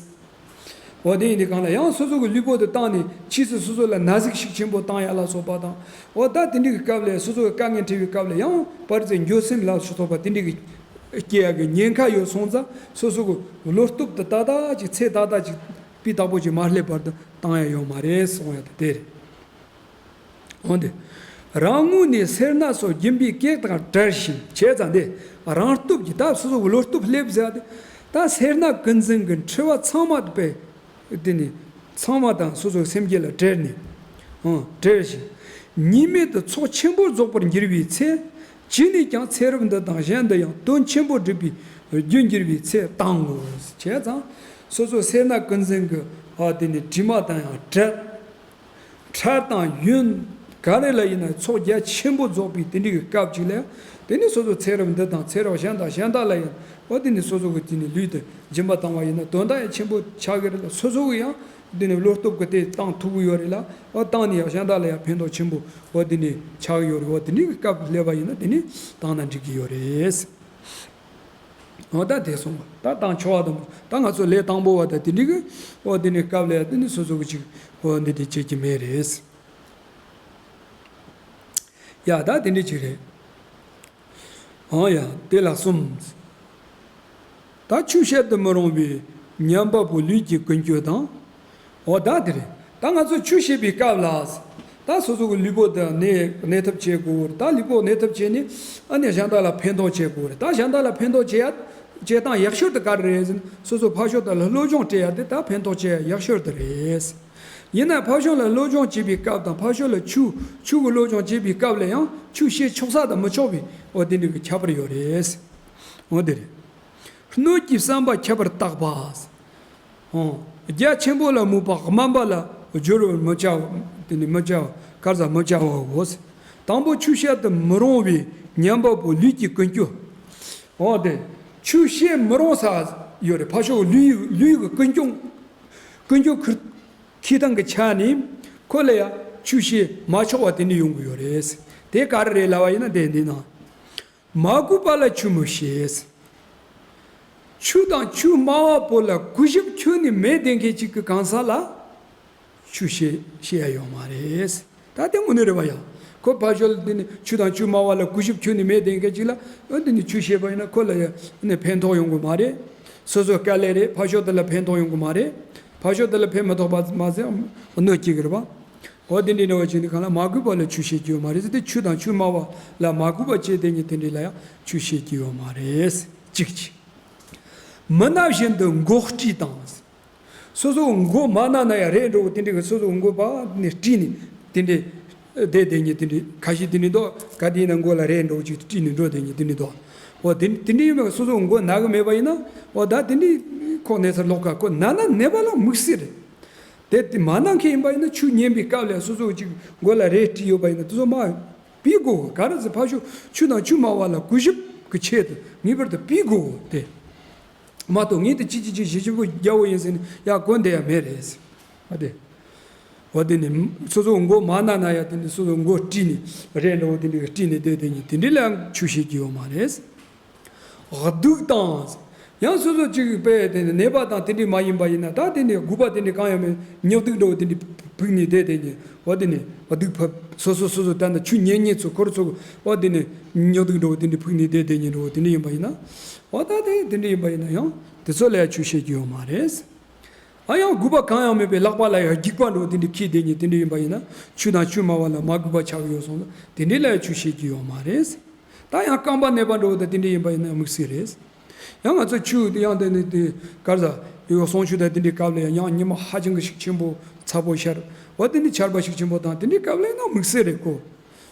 འོ་དེ་ཡིན་དུས་གང་ལ་ཡང་སོ་སོ་གི་ལུས་པོ་དེ་བཏང་ནས་ཕྱིས་སུ་སོ་སོ་ལ་ན་ཟུག་ཤུགས་ཆེན་པོ་བཏང་ཡ་ལ་སོགས་པ་དང་། འོ་ད་དེ་འདྲའི་གི་སྐབས་ལ་སོ་སོ་གི་དཀའ་ངལ་འཕྲད་པའི་སྐབས་ལ་ཡང་བར་ཙེ་འགྱོད་སེམས་ལ་སོགས་པ་དེ་འདྲའི་གི་སྐྱེ་ཡ་གི་ཉེན་ཁ་ཡོད་སོང་ཙང་སོ་སོ་གི་བློ་སྟོབས་དེ་ཏག་ཏག་ཅིག་ཚད་ཏག་ཏག་ཅིག་སྤུས་དག་པོ་ཅིག་མ་སླེབས་བར་དུ་བཏང་ཡ་ཡོད་མ་རེད་གསུང་ཡ་དེ་དེ་རེད། འོན་ཏེ། རང་ངོས་ནས་སེར་སྣ་སོགས་སྦྱིན་པའི་གེགས་དང་བྲལ་ཞིང་བྱས་ཙང་སྟེ། རང་སྟོབས་ཀྱིས་ད་སོ་སོ་གི་བློ་སྟོབས་སླེབས་ཟེར་ཏེ། ད་སེར་སྣ་ཀུན་འཛིན་གྱི་འཁྲུལ་བ་ཚང་མ་དཔེ། དེ་ནི། ཚང་མ་དང་སོ་སོའི་སེམས་རྒྱུད་ལ་བྲལ་ནས། འོ། བྲལ་ཞིང་། གཉིས་མེད་དུ་ཚོགས་ཆེན་པོ་རྫོགས་པར་འགྱུར་བའི་ཚེ། ཅི་ནས་ཀྱང་ཚེ་རབས་འདི་དང་གཞན་དུ་ཡང་དོན་ཆེན་པོ་སྒྲུབ་པའི་རྒྱུར་འགྱུར་བའི་ཚེ་བཏང་ངོ་། བྱས་ཙང་། སོ་སོ་སེར་སྣ་ཀུན་འཛིན་གྱི། ཨ། དེ་ནི་དྲི་མ་དང་ཡང་བྲལ། འཕྲལ་དང་ཡུན་ག་རེ་ལ་ཡིན་ན་ཚོགས་རྒྱ་ཆེན་པོ་རྫོགས་པའི་དེ་འདྲའི་གི་སྐབས་ཅིག་ལ་ དེ་ནི་སོ་སོ་ཚེ་རབས་འདི་དང་ཚེ་རབས་གཞན་དང་གཞན་དག་ལ་ཡང་འོ་དེ་ནི་སོ་སོ་གི་དེ་ནི་ལུས་དེ་སྦྱིན་པ་བཏང་བ་ཡིན་ན་དོན་དག་ཡང་ཆེན་པོ་ཆགས་ཀྱི་རེད་ལ། སོ་སོ་གི་ཡང་དེ་ནི་བློ་སྟོབས་ཀྱི་དེ་བཏང་ཐུབ་ཀྱི་ཡོད་རེད་ལ། འོ་བཏང་ནི་ཡང་གཞན་དག་ལ་ཡང་ཕན་ཐོགས་ཆེན་པོ་འོ་དེ་ནི་ཆགས་ཀྱི་ཡོད་རེད། འོ་དེ་ནི་གི་སྐབས་སླེབས་པ་ཡིན་ན་དེ་ནི་བཏང་ན་འགྲིག་གི་ཡོད་རེད། འོ་ད་དེ་སོང་བ་ད་བཏང་ཆོག་པ་དང་། ད་ང་ཚོ་ལས་དང་པོ་བ་ད་དེ་འདྲི་གི་འོ་དེ་ནི་སྐབས་ལ་ཡང་དེ་ནི་སོ་སོ་གི་ཅིག་འོ་འདི་དེ་བྱེད་ཀྱི་མེད་རེད། ཡ་ད་དེ་འདྲི་ཅིག་རེད། འོ་ཡ་དེ་ལ་གསུམ། ད་ཆུ་བཤད་དུ་མི་རུང་བའི་ཉམས་པ་པོ་ལུས་ཀྱི་ཀུན་སྤྱོད་དང་། འོ་ད་དེ་རེད། ད་ང་ཚོ་ཆུ་བཤད་པའི་སྐབས་ལ། ད་སོ་སོ་གི་ལུས་པོ་དེ་གནས་གནས་ཐབས་བྱེད་དགོས་རེད། ད་ལུས་པོ་གནས་ཐབས་བྱས་ནས་ཨ་ནི་གཞན་དག་ལ་ཕན་ཐོགས་བྱེད་དགོས་རེད། ད་གཞན་དག་ལ་ཕན་ཐོགས་བྱེད་ཡ་བྱེད་སྟངས་ཡག་ཤོས་དེ་ག་རེ་རེད་ཟེར་ན། སོ་སོ་ཕར་ཕྱོགས་དེ་ལ་སློབ་སྦྱོང་སྤྲད་ཡ་དེ་ད་ཕན་ཐོགས་བྱེད་ཡ་ཡག་ཤོས་དེ་རེད། ཡིན་ན་ཕར་ཕྱོགས་ལ་སློབ་སྦྱོང་བྱེད་པའི་སྐབས་དང་ཕར་ཕྱོགས་ལ་ཆུ་ཆུ་གི་སློབ་སྦྱོང་བྱེད་པའི་སྐབས་ལ་ཡང་ཆུ་བཤད་ཆོག་ས་དང་མི་ཆོག་པའི་འོ་དེ་འདྲ་གི་ཁྱད་པར་ཡོད་རེད། འོ་དེ་རེད། སྣོད་ཀྱི་བསམ་པ་ཁྱད་པར་བརྟག་པ། འོ། རྒྱ་ཆེན་པོ་ལ་མོས་པ་དམན་པ་ལ་སྦྱོར་བར་མི་བྱ། དེ་ནི་མི་བྱ། ག་རེ་ཟ་མི་བྱ་བའོ། དང་པོ་ཆུ་བཤད་དུ་མི་རུང་བའི་ཉམས་པ་པོ་ལུས་ཀྱི་ཀུན་སྤྱོད། འོ་དེ། ཆུ་བཤད་མི་རུང་ས་ཡོད་རེད། ཕར་ཕྱོགས་ལུས་ལུས་ཀྱི་ཀུན་སྤྱོད། ཀུན་སྤྱོད་ཁུར། ཁེ་དང་གི་ཆ་ནས་ཁོ་ལ་ཡང་ཆུ་བཤད་མ་ཆོག་པ་དེ་འདྲ་ཡོང་གི་ཡོད་རེད། དེ་ག་རེ་རེད་ལབ་པ་ཡིན་ན་དེ་འདི་ན། མ་གུས་པ་ལ་ཆུ་མི་བཤད། ཆུ་དང་ཆུ་སྨྲ་བ་པོ་ལ་གུས་ཞབས་ཁྱོན་ནས་མེད་བསྡད་མཁན་ཅིག་གི་གང་ཟག་ལ་ཆུ་བཤད་བཤད་ཡ་ཡོད་མ་རེད། ད་དེ་དངོས་གནས་རེད་པ་ཡ། ཁོ་ཕར་ཕྱོགས་ལ་འདི་ནི་ཆུ་དང་ཆུ་སྨྲ་བ་ལ་གུས་ཞབས་ཁྱོན་ནས་མེད་བསྡད་མཁན་ཅིག་ལ་འདི་ནི་ཆུ་བཤད་པ་ཡིན་ན་ཁོ་ལ་ཡ་ནི་ཕན་ཐོགས་ཡོང་གི་མ་རེད། སོ་སོ་དཀའ་ལས་རེད། ཕར་ཕྱོགས་དེ་ལ་ཕན་ཐོགས་ཡོང་གི་མ་རེད། ཕར་ཕྱོགས་དེ་ལ་ཕན་མི་ཐོགས་པ་མ་ཟད་གནོད་སྐྱེལ་གི་རེད་པ། འོ་དེ་འདྲའི་འདྲ་བ་ཅིག་འདི་གང་ལ་མ་གུས་པ་ལ་ཆུ་བཤད་རྒྱུ་ཡོད་མ་རེད་ཟེར་ཏེ། ཆུ་དང་ཆུ་སྨྲ་བ་ལ་མ་གུས་པ་བྱས་དེ་ཉིད་དེ་འདྲའི་ལ་ཡང་ཆུ་བཤད་རྒྱུ་ཡོད་མ་རེད། གཅིག་གཅིག་མི་ན་བཞིན་དུ་མགོ་དཀྲིས་དང་། སོ་སོ་མགོ་མ་ན་ན་ཡང་རས་འགྲོ་བོ་དེ་འདྲའི་གི་སོ་སོ་མགོ་པ་ནས་དཀྲིས་ནས་དེ་འདྲའི་བསྡད་དེ་ཉིད་དེ་འདྲའི་ཁ་ཤས་དེ་འདྲའི་འདུག་ག་དེ་ཡིན་ན་མགོ་ལ་རས་འགྲོ་བོ་ཅིག་དཀྲིས་ནས་འགྲོ་དེ་ཉིད་དེ་འདྲའི་འདུག་འོ་དེ་དེ་འདྲའི་ཡིན་པ་སོ་སོ་མགོ་ན་གི་མེད་པ་ཡིན་ན་འོ་ད་དེ་འདྲའི་ཁོ་གནས་ཚུལ་ལོག་ག་ཁོ་ན་ན་ནད་པ་ལ་དམིགས་བསལ་རེད། དེ་དེ་མ་ན་མཁན་ཡིན་པ་ཡིན་ན་ཆུ་ཉན་པའི་སྐབས་ལ་སོ་སོ་ཅིག་མགོ་ལ་རས་དཀྲིས་ཡོད་པ་ཡིན་ན་དེ་ཚོ་མ་ཕུད་དགོས། ག་རེ་ཟེར་ཕར་ཕྱོགས་ཆུ་དང་ཆུ་སྨྲ་བ་ལ་གུས་ཞབས་ཀྱི་ཆེད་དུ་ངེས་པར་དུ་ཕུད་དགོས་དེ། མ་གཏོགས་ངས་དེ་ཅི་ཅི་ཅི་ཞེ་ཆེན་པོ་རྒྱལ་པོ་ཡིན་ཟེར་ནས་ཡར་གོན་བསྡད་ཡ་མེད་རེད། ཨ་དེ། འོ་དེ་ནི་སོ་སོ་མགོ་མ་ན་ན་ཡ་དེ་ནི་སོ་སོ་མགོ་དཀྲིས་ནས་རས་འདྲ་བོ་དེ་འདྲ་དཀྲིས་ནས་བསྡད་དེ་ཉིད་དེ་འདྲ་ལ་ཆུ་བཤད་རྒྱུ་ཡོད་མ་རེད། གདུགས་དང་། ཡང་སོ་སོ་གཅིག་པས་དེ་ནི་ནད་པ་དང་དེ་འདྲ་མ་ཡིན་པ་ཡིན་ན་ད་དེ་ནི་རྒུད་པ་དེ་འདྲ་གང་ཡང་མེད། སྨྱོ་གདུགས་འདྲ་བོ་དེ་འདྲ་ཕུག་ནས་བསྡད་དེ་ཉིད་འོ་དེ་ནི་གདུགས་ཕབ་སོ་སོ་སོ་སོ་ད་ནི་ཆུ་ཉན་ཉན་ཚོ་ཁོར་ཚོ་འོ་དེ་ནི་སྨྱོ་གདུགས་འདྲ་བོ་དེ་འདྲ་ཕུག་ནས་བསྡད་དེ་ཉིད་འདྲ་བོ་དེ་འདྲ་ཡིན་པ་ཡིན་ན། འོ་ད་དེ་དེ་འདྲ་ཡིན་པ་ཡིན་ན་ཡང་དེ་ཚོ་ལ་ཡང་ཆུ་བཤད་རྒྱུ་ཡོད་མ་རེད། ཨ་ཡང་རྒུད་པ་གང་ཡང་མེད་པའི་ལག་པ་ལ་ཡང་སྒྱིག་པ་འདྲ་བོ་དེ་འདྲ་འཁྱེར་བསྡད་མཁན་དེ་འདྲ་ཡིན་པ་ཡིན་ན་ཆུ་དང་ཆུ་སྨྲ་བ་ལ་མ་གུས་པ་ཆགས་ཡོད་སོང་ལ་དེ་འདྲ་ལ་ཡང་ཆུ་བཤད་རྒྱུ་ཡོད་མ་རེད། ད་ཡང་རྐང་པ་ནད་པ་འདྲ་བོ་དང་དེ་འདྲ་ཡིན་པ་ཡིན་ན་དམིགས་བསལ་རེད། ཡང་ང་ཚོ་ཆུ་དེ་ཡང་དེ་ནི་དེ་གར་ཟ་ཡོད་གསུང་ཆོས་དང་དེ་འདྲའི་སྐབས་ལ་ཡང་ཡང་ཉི་མ་ཧ་ཅང་གི་ཤུགས་ཆེན་པོ་ཚ་པོ་ཤར་བ་དེ་འདྲའི་ཆར་པ་ཤུགས་ཆེན་པོ་དང་དེ་འདྲའི་སྐབས་ལ་ཡང་དམིགས་བསལ་རེད་ཁོ།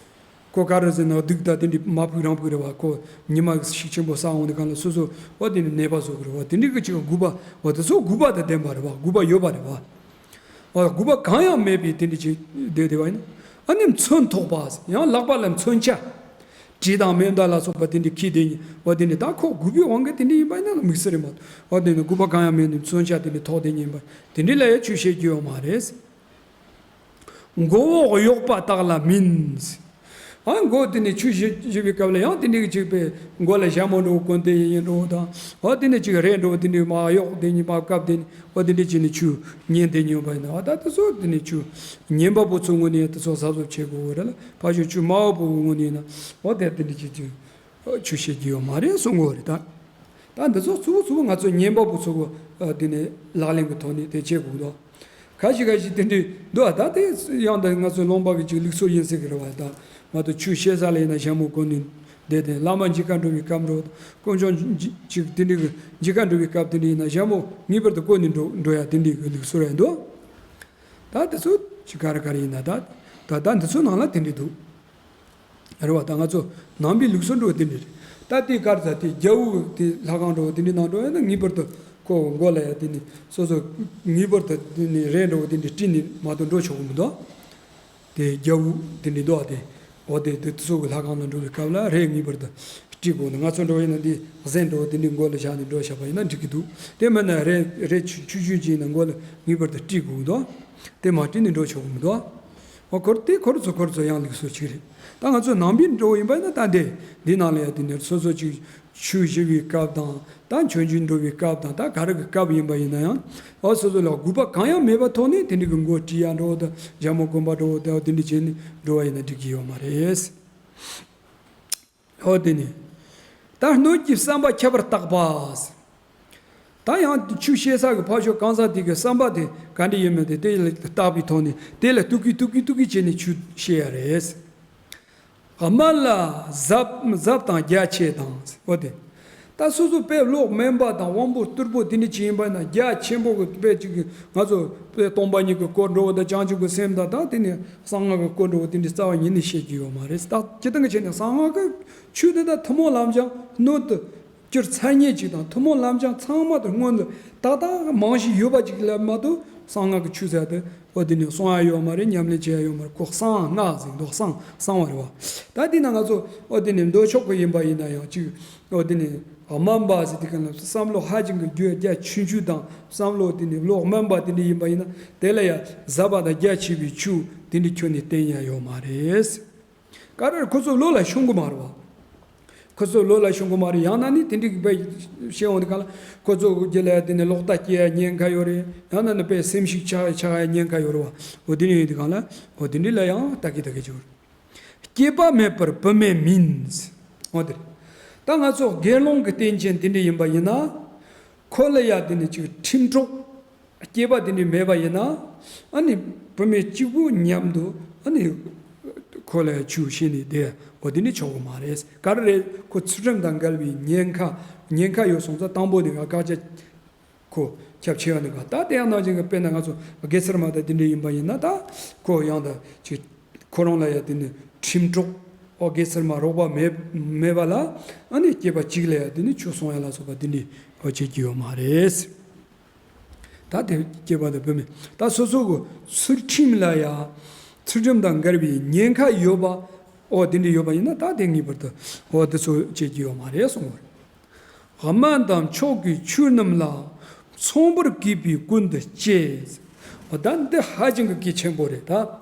ཁོ་ག་རེ་ཟེར་ན་གདུགས་དང་དེ་འདྲའི་མ་ཕུག་རང་ཕུག་རེད་བ། ཁོ་ཉི་མ་ཤུགས་ཆེན་པོ་སྲང་འོང་དུས་གང་ལ་སོ་སོ་བ་དེ་ནི་ནད་པ་བཟོ་གི་རེད་བ། དེ་འདྲའི་གི་ཅིག་རྒུད་པ་བ་དེ་ཚོ་རྒུད་པ་དང་ལྡན་པ་རེད་བ། རྒུད་པ་ཡོད་པ་རེད་བ། བ་རྒུད་པ་གང་ཡང་མེད་པའི་དེ་འདྲའི་ཅིག་བསྡད་བསྡད་པ་ཡིན་ན་ཨ་ནི་མཚོན་ཐོགས་པ་ཡང་ལག་པ་ལ་མཚོན་ཆ། གྲི་དང་མེ་མདའ་ལ་སོགས་པ་དེ་འདྲའི་འཁྱེར་བསྡད་ཉིན་བ་དེ་ནི་ད་ཁོ་རྒུད་པའི་དབང་གིས་དེ་འདྲའི་ཡིན་པ་ཡིན་ན་དམིགས་བསལ་རེད་མ་གཏོགས་བ་དེ་ནི་རྒུད་པ་གང་ཡང་མེད་ནི་མཚོན་ཆ་དེ་འདྲའི་ཐོགས་བསྡད་ཉིན་པ་དེ་འདྲའི་ལ་ཡང་ཆུ་བཤད་རྒྱུ་ཡོད་མ་རེད། མགོ་བོ་གཡོགས་པ་དག་ལ་མིན། ཨ་མགོ་དེ་ནས་ཆུ་བཞུར་བཞུར་བའི་སྐབས་ལ་ཡང་དེ་འདྲའི་གཅིག་པའི་མགོ་ལ་ཞྭ་མོ་འདྲ་བོ་གོན་དེ་ཡིན་འགྲོ་དང་། ཨོ་དེ་ནས་གཅིག་རས་འདྲ་བོ་དེ་འདྲའི་མ་གཡོགས་དེ་ཉིན་མ་བཀབ་དེ་ནས་ཨོ་དེ་འདྲའི་བྱས་ནས་ཆུ་ཉན་དེ་ཉོན་པ་ཡིན་ན། ཨ་ད་དེ་ཚོ་དེ་ནས་ཆུ་ཉན་པ་པོ་ཚོ་ངོས་ནས་དེ་ཚོ་གཟབ་གཟབ་བྱེད་དགོས་རེད་ལ། ཕ་ཆུ་ཆུ་སྨྲ་བ་པོ་ངོས་ནས་ཡིན་ན་ཨོ་དེ་དེ་འདྲའི་གཅིག་ཆུ་ཆུ་བཤད་རྒྱུ་ཡོད་མ་རེད་གསུང་གི་ཡོད་རེད་ད། ད་འདི་ཚོ་གཙོ་བོ་གཙོ་བོ་ང་ཚོ་ཉན་པ་པོ་ཚོ་གི་དེ་ནས་ལག་ལེན་གྱི་ཐོག་ནས་དེ་བྱེད་དགོས་འདུག་ཁ་ཤས་ཁ་ཤས་དེ་འདྲའི་འདུག་ད་དེ་ཡང་ད་ང་ཚོའི་ལུང་པ་གི་ཅིག་ལུགས་སྲོལ་ཡིན་ཟེར་གི་རེད་བ། ད་མ་གཏོགས་ཆུ་བཤད་ས་ལ་ཡིན་ན་ཞྭ་མོ་གོན་ནས་བསྡད་དེ། བླ་མ་མཇལ་ཁ་འགྲོ་བའི་སྐབས་འགྲོ། དཀོན་མཆོག་ཅིག་དེ་འདྲའི་གི་མཇལ་ཁ་འགྲོ་བའི་སྐབས་དེ་འདྲ་ཡིན་ན་ཞྭ་མོ་ངེས་པར་དུ་བསྐོན་ནས་འགྲོ་འགྲོ་ཡ་དེ་འདྲའི་གི་ལུགས་སྲོལ་ཡང་འདུག་ད་དེ་ཚོ་ཅིག་ག་རེ་ག་རེ་ཡིན་ན་ད་ད་ད་འདི་ཚོའི་ནང་ལ་དེ་འདྲའི་འདུག་རེད་བ། ད་ང་ཚོ་ནང་པའི་ལུགས་སྲོལ་འགྲོ་དེ་འདྲ་རེད། ད་དེ་གར་ཚ་དེ་རྒྱལ་པོ་དེ་ལྷ་ཁང་འགྲོ་དེ་འདྲའི་ནང་འགྲོ་ཡ་ན་ངེས་པར་དུ་ཁོ་མགོ་ལ་ཡ་དེ་ནི་སོ་སོ་ངེས་པར་དུ་དེ་ནི་རས་འགྲོ་དེ་འདྲའི་དཀྲིས་ནས་མ་གཏོགས་འགྲོ་ཆོག་གི་མི་འདུག་དེ་རྒྱལ་པོ་དེ་འདྲའི་འདུག་དེ་ འོ་དེ་དེ་ཚོ་གི་ལྷ་ཁང་ལ་འགྲོ་བའི་སྐབས་ལ་རས་ངེས་པར་དུ་དཀྲིས་དགོས་ནི། ང་ཚོ་འགྲོ་ཡིན་ན་འདི་གཟན་འགྲོ་དེ་འདྲའི་མགོ་ལ་བཞག་ནས་འགྲོ་བཞག་པ་ཡིན་ན་འགྲིག་གི་འདུག་དེ་མིན་ན་རས་རས་ཆུང་ཆུང་ཅིག་ཡིན་ན་མགོ་ལ་ངེས་པར་དུ་དཀྲིས་དགོས་འདུག་དེ་མ་དཀྲིས་ནས་འགྲོ་ཆོག་གི་མི་འདུག་འོ་ཁོར་དེ་ཁོར་ཚོ་ཁོར་ཚོ་ཡང་ལུགས་སྲོལ་ཅིག་རེད། ད་ང་ཚོ་ནང་པའི་འགྲོ་བ་ཡིན་པ་ཡིན་ན་ད་འདི་འདི་ནང་ལ་ཡང་དེ་ནས་སོ་སོ་ཅིག་ཆོས་ཞུ་བའི་སྐབས་དང་། ད་མཆོད་མཇལ་འགྲོ་བའི་སྐབས་དང་། ད་ག་རེ་གི་སྐབས་ཡིན་པ་ཡིན་ན་ཡང་། ཨོ་སོ་སོ་ལ་དགོས་པ་གང་ཡང་མེད་པའི་ཐོག་ནས་དེ་འདྲ་གི་མགོ་དཀྲིས་ཡ་འགྲོ་དང་། ཞྭ་མོ་གོན་པ་འགྲོ་དང་། དེ་འདྲ་བྱས་ནས་འགྲོ་བ་ཡིན་ན་འགྲིག་གི་ཡོད་མ་རེད། ཨོ་དེ་ནས། ད་སྣོད་ཀྱི་བསམ་པ་ཁྱད་པར་བརྟག་པ། ད་ཡང་ཆོས་བཤད་ས་གི་ཕར་ཕྱོགས་གང་ཟག་དེ་གི་བསམ་པ་དེ་ག་འདྲ་ཡིན་མིན་དེ་དེ་ལ་བརྟག་པའི་ཐོག་ནས་དེ་ལ་གཏུག་གི་གཏུག་གི་གཏུག་གི་བྱས་ནས་ཆོས་བཤད་ཡ་རེད། དམན་ལ་ཟབ་ཟབ་དང་རྒྱ་ཆེ་དང་། འོ་དེ། ད་སོ་སོ་དཔེ་ཀློག་དམན་པ་དང་དབང་པོ་རྟུལ་པོ་དེ་འདྲ་ཅིག་ཡིན་པ་ན། རྒྱ་ཆེན་པོ་གི་དཔེ་ཅིག་གི་ང་ཚོ་དཔེ་སྟོང་པ་ཉིད་ཀྱི་སྐོར་འགྲོ་བ་དང་། བྱང་ཆུབ་ཀྱི་སེམས་དང་། ད་དེ་ནས་གསང་སྔགས་ཀྱི་སྐོར་འགྲོ་བ་དེ་འདྲ་རྩ་བ་ཉིད་ནས་བཤད་རྒྱུ་ཡོད་མ་རེད། ད་སྤྱིར་བཏང་གི་བྱས་ན་གསང་སྔགས་ཀྱི་ཆོས་དེ་དག་ཐུན་མོང་ལམ་སྦྱང་སྣོད་དུ་གྱུར་ཚར་ཉེ་ཅིག་དང་། ཐུན་མོང་ལམ་སྦྱང་ཚང་མ་དེ་སྔོན་ལ་ཏག་ཏག་མང་ཞིག་ཡོད་པ་ཅིག་ལ་མ་གཏོགས། གསང་སྔགས་ཀྱི་ཆོས་ཟེར་དེ་འོ་དེ་ནས་གསུང་ཡ་ཡོད་མ་རེད། ཉམས་ལེན་བྱེད་ཡ་ཡོད་མ་རེད། ཁོ་གསང་སྔགས་ཟེར་འདུག་གསང་གསང་བ་རེད་བ། ད་དེ་ན་ང་ཚོ་འོ་དེ་ནས་མདོ་ཕྱོགས་ཀྱི་ཡིན་པ་ཡིན་ན་ཡང་ཅིག་འོ་དེ་ནས་དམན་པ་ཟེར་དེ་ག་ལ་བསམ་བློ་ཧ་ཅང་གི་རྒྱ་རྒྱ་ཆུང་ཆུང་དང་། བསམ་བློ་དེ་ནས་བློ་དམན་པ་དེ་འདྲ་ཡིན་པ་ཡིན་ན། དེ་ལ་ཡང་ཟབ་པ་དང་རྒྱ་ཆེ་བའི་ཆོས་དེ་འདྲ་ཁྱོན་ནས་བསྟན་ཡ་ཡོད་མ་རེད། ག་རེ་ཁོ་ཚོ་བློ་ལ་ཤོང་གི་མ་རེད་བ། ཁོ་ཚོ་བློ་ལ་ཤོང་གི་མ་རེད། ཡང་ན་ནི་དེ་འདྲའི་དཔེ་བཤད་འོང་དུས་ག་ལ་ཁོ་ཚོ་རྒྱུད་ལ་དེ་ནས་ལོག་ལྟ་སྐྱེ་ཡ་ཉེན་ཁ་ཡོད་རེད། ཡང་ན་ནི་དཔེ་སེམས་ཤིག་ཆགས་ཆགས་ཡ་ཉེན་ཁ་ཡོད་རེད་བ། འོ་དེ་འདྲ་ཡིན་དུས་ག་ལ་འོ་དེ་འདྲ་ལ་ཡང་ལྟ་གི་ལྟ་གི་བྱེད་དགོས་རེད། སྐྱེས་པ་མེད་པར་བུད་མེད་མིན། འོ་དེ་རེད། ད་ང་ཚོ་དགེ་སློང་གི་རྟེན་ཅན་དེ་འདྲ་ཡིན་པ་ཡིན་ན། ཁོ་ལ་ཡ་དེ་ནས་ཅིག་ཁྲིམས་གྲོགས། སྐྱེས་པ་དེ་འདྲ་མེད་པ་ཡིན་ན། ཨ་ནི་བུད་མེད་གཅིག་པུ་མཉམ་དུ་ཨ་ནི་ཁོ་ལ་ཆོས་བཤད་ནས་བསྡད། འོ་དེ་འདྲ་ཆོག་གི་མ་རེད། ག་རེ་རེད། ཁོ་ཚུལ་ཁྲིམས་དང་འགལ་བའི་ཉེན་ཁ་ཉེན་ཁ་ཡོད་སོང་ཙང་། དང་པོ་དེ་ག་བཀག་ཆ་ཁོ་ཁྱབ་ཆེ་བ་འདུག་ག་ད་དེ་ཡང་ནང་བཞིན་གྱི་དཔེར་ན་ང་ཚོ་དགེ་ཚུལ་མ་དང་དེ་འདྲ་ཡིན་པ་ཡིན་ན། ད་ཁོ་ཡང་ད་ཅིག་ཁོ་རང་ལ་ཡ་དེ་ནི་ཁྲིམས་གྲོགས། འོ་དགེ་ཚུལ་མ་རོགས་པ་མེད་མེད་པ་ལ། ཨ་ནི་སྐྱེས་པ་གཅིག་ལ་ཡ་དེ་ནི་ཆོས་གསུང་ཡ་ལ་སོགས་པ་དེ་འདྲ་འོ་བྱེད་ཀྱི་ཡོད་མ་རེད། ད་དེ་སྐྱེས་པ་དང་བུད་མེད། ད་སོ་སོ་གི་ཚུལ་ཁྲིམས་ལ་ཡ། ཚུལ་ཁྲིམས་དང་འགལ་བའི་ཉེན་ཁ་ཡོད་པ། འོ་དེ་འདྲ་ཡོད་པ་ཡིན་ན། ད་དེ་ངེས་པར་དུ་འོ་དེ་ཚོ་བྱེད་ཀྱི་ཡོད་མ་རེད་གསུངས་པ་རེད། དམན་དང་མཆོག་གི་ཆོས་རྣམས་ལ། ཚངས་པར་བགྱིས་པའི་ཀུན་ཏུ་སྤྱད། འོ་ད་འདི་ཧ་ཅང་གི་གལ་ཆེན་པོ་རེད་ད།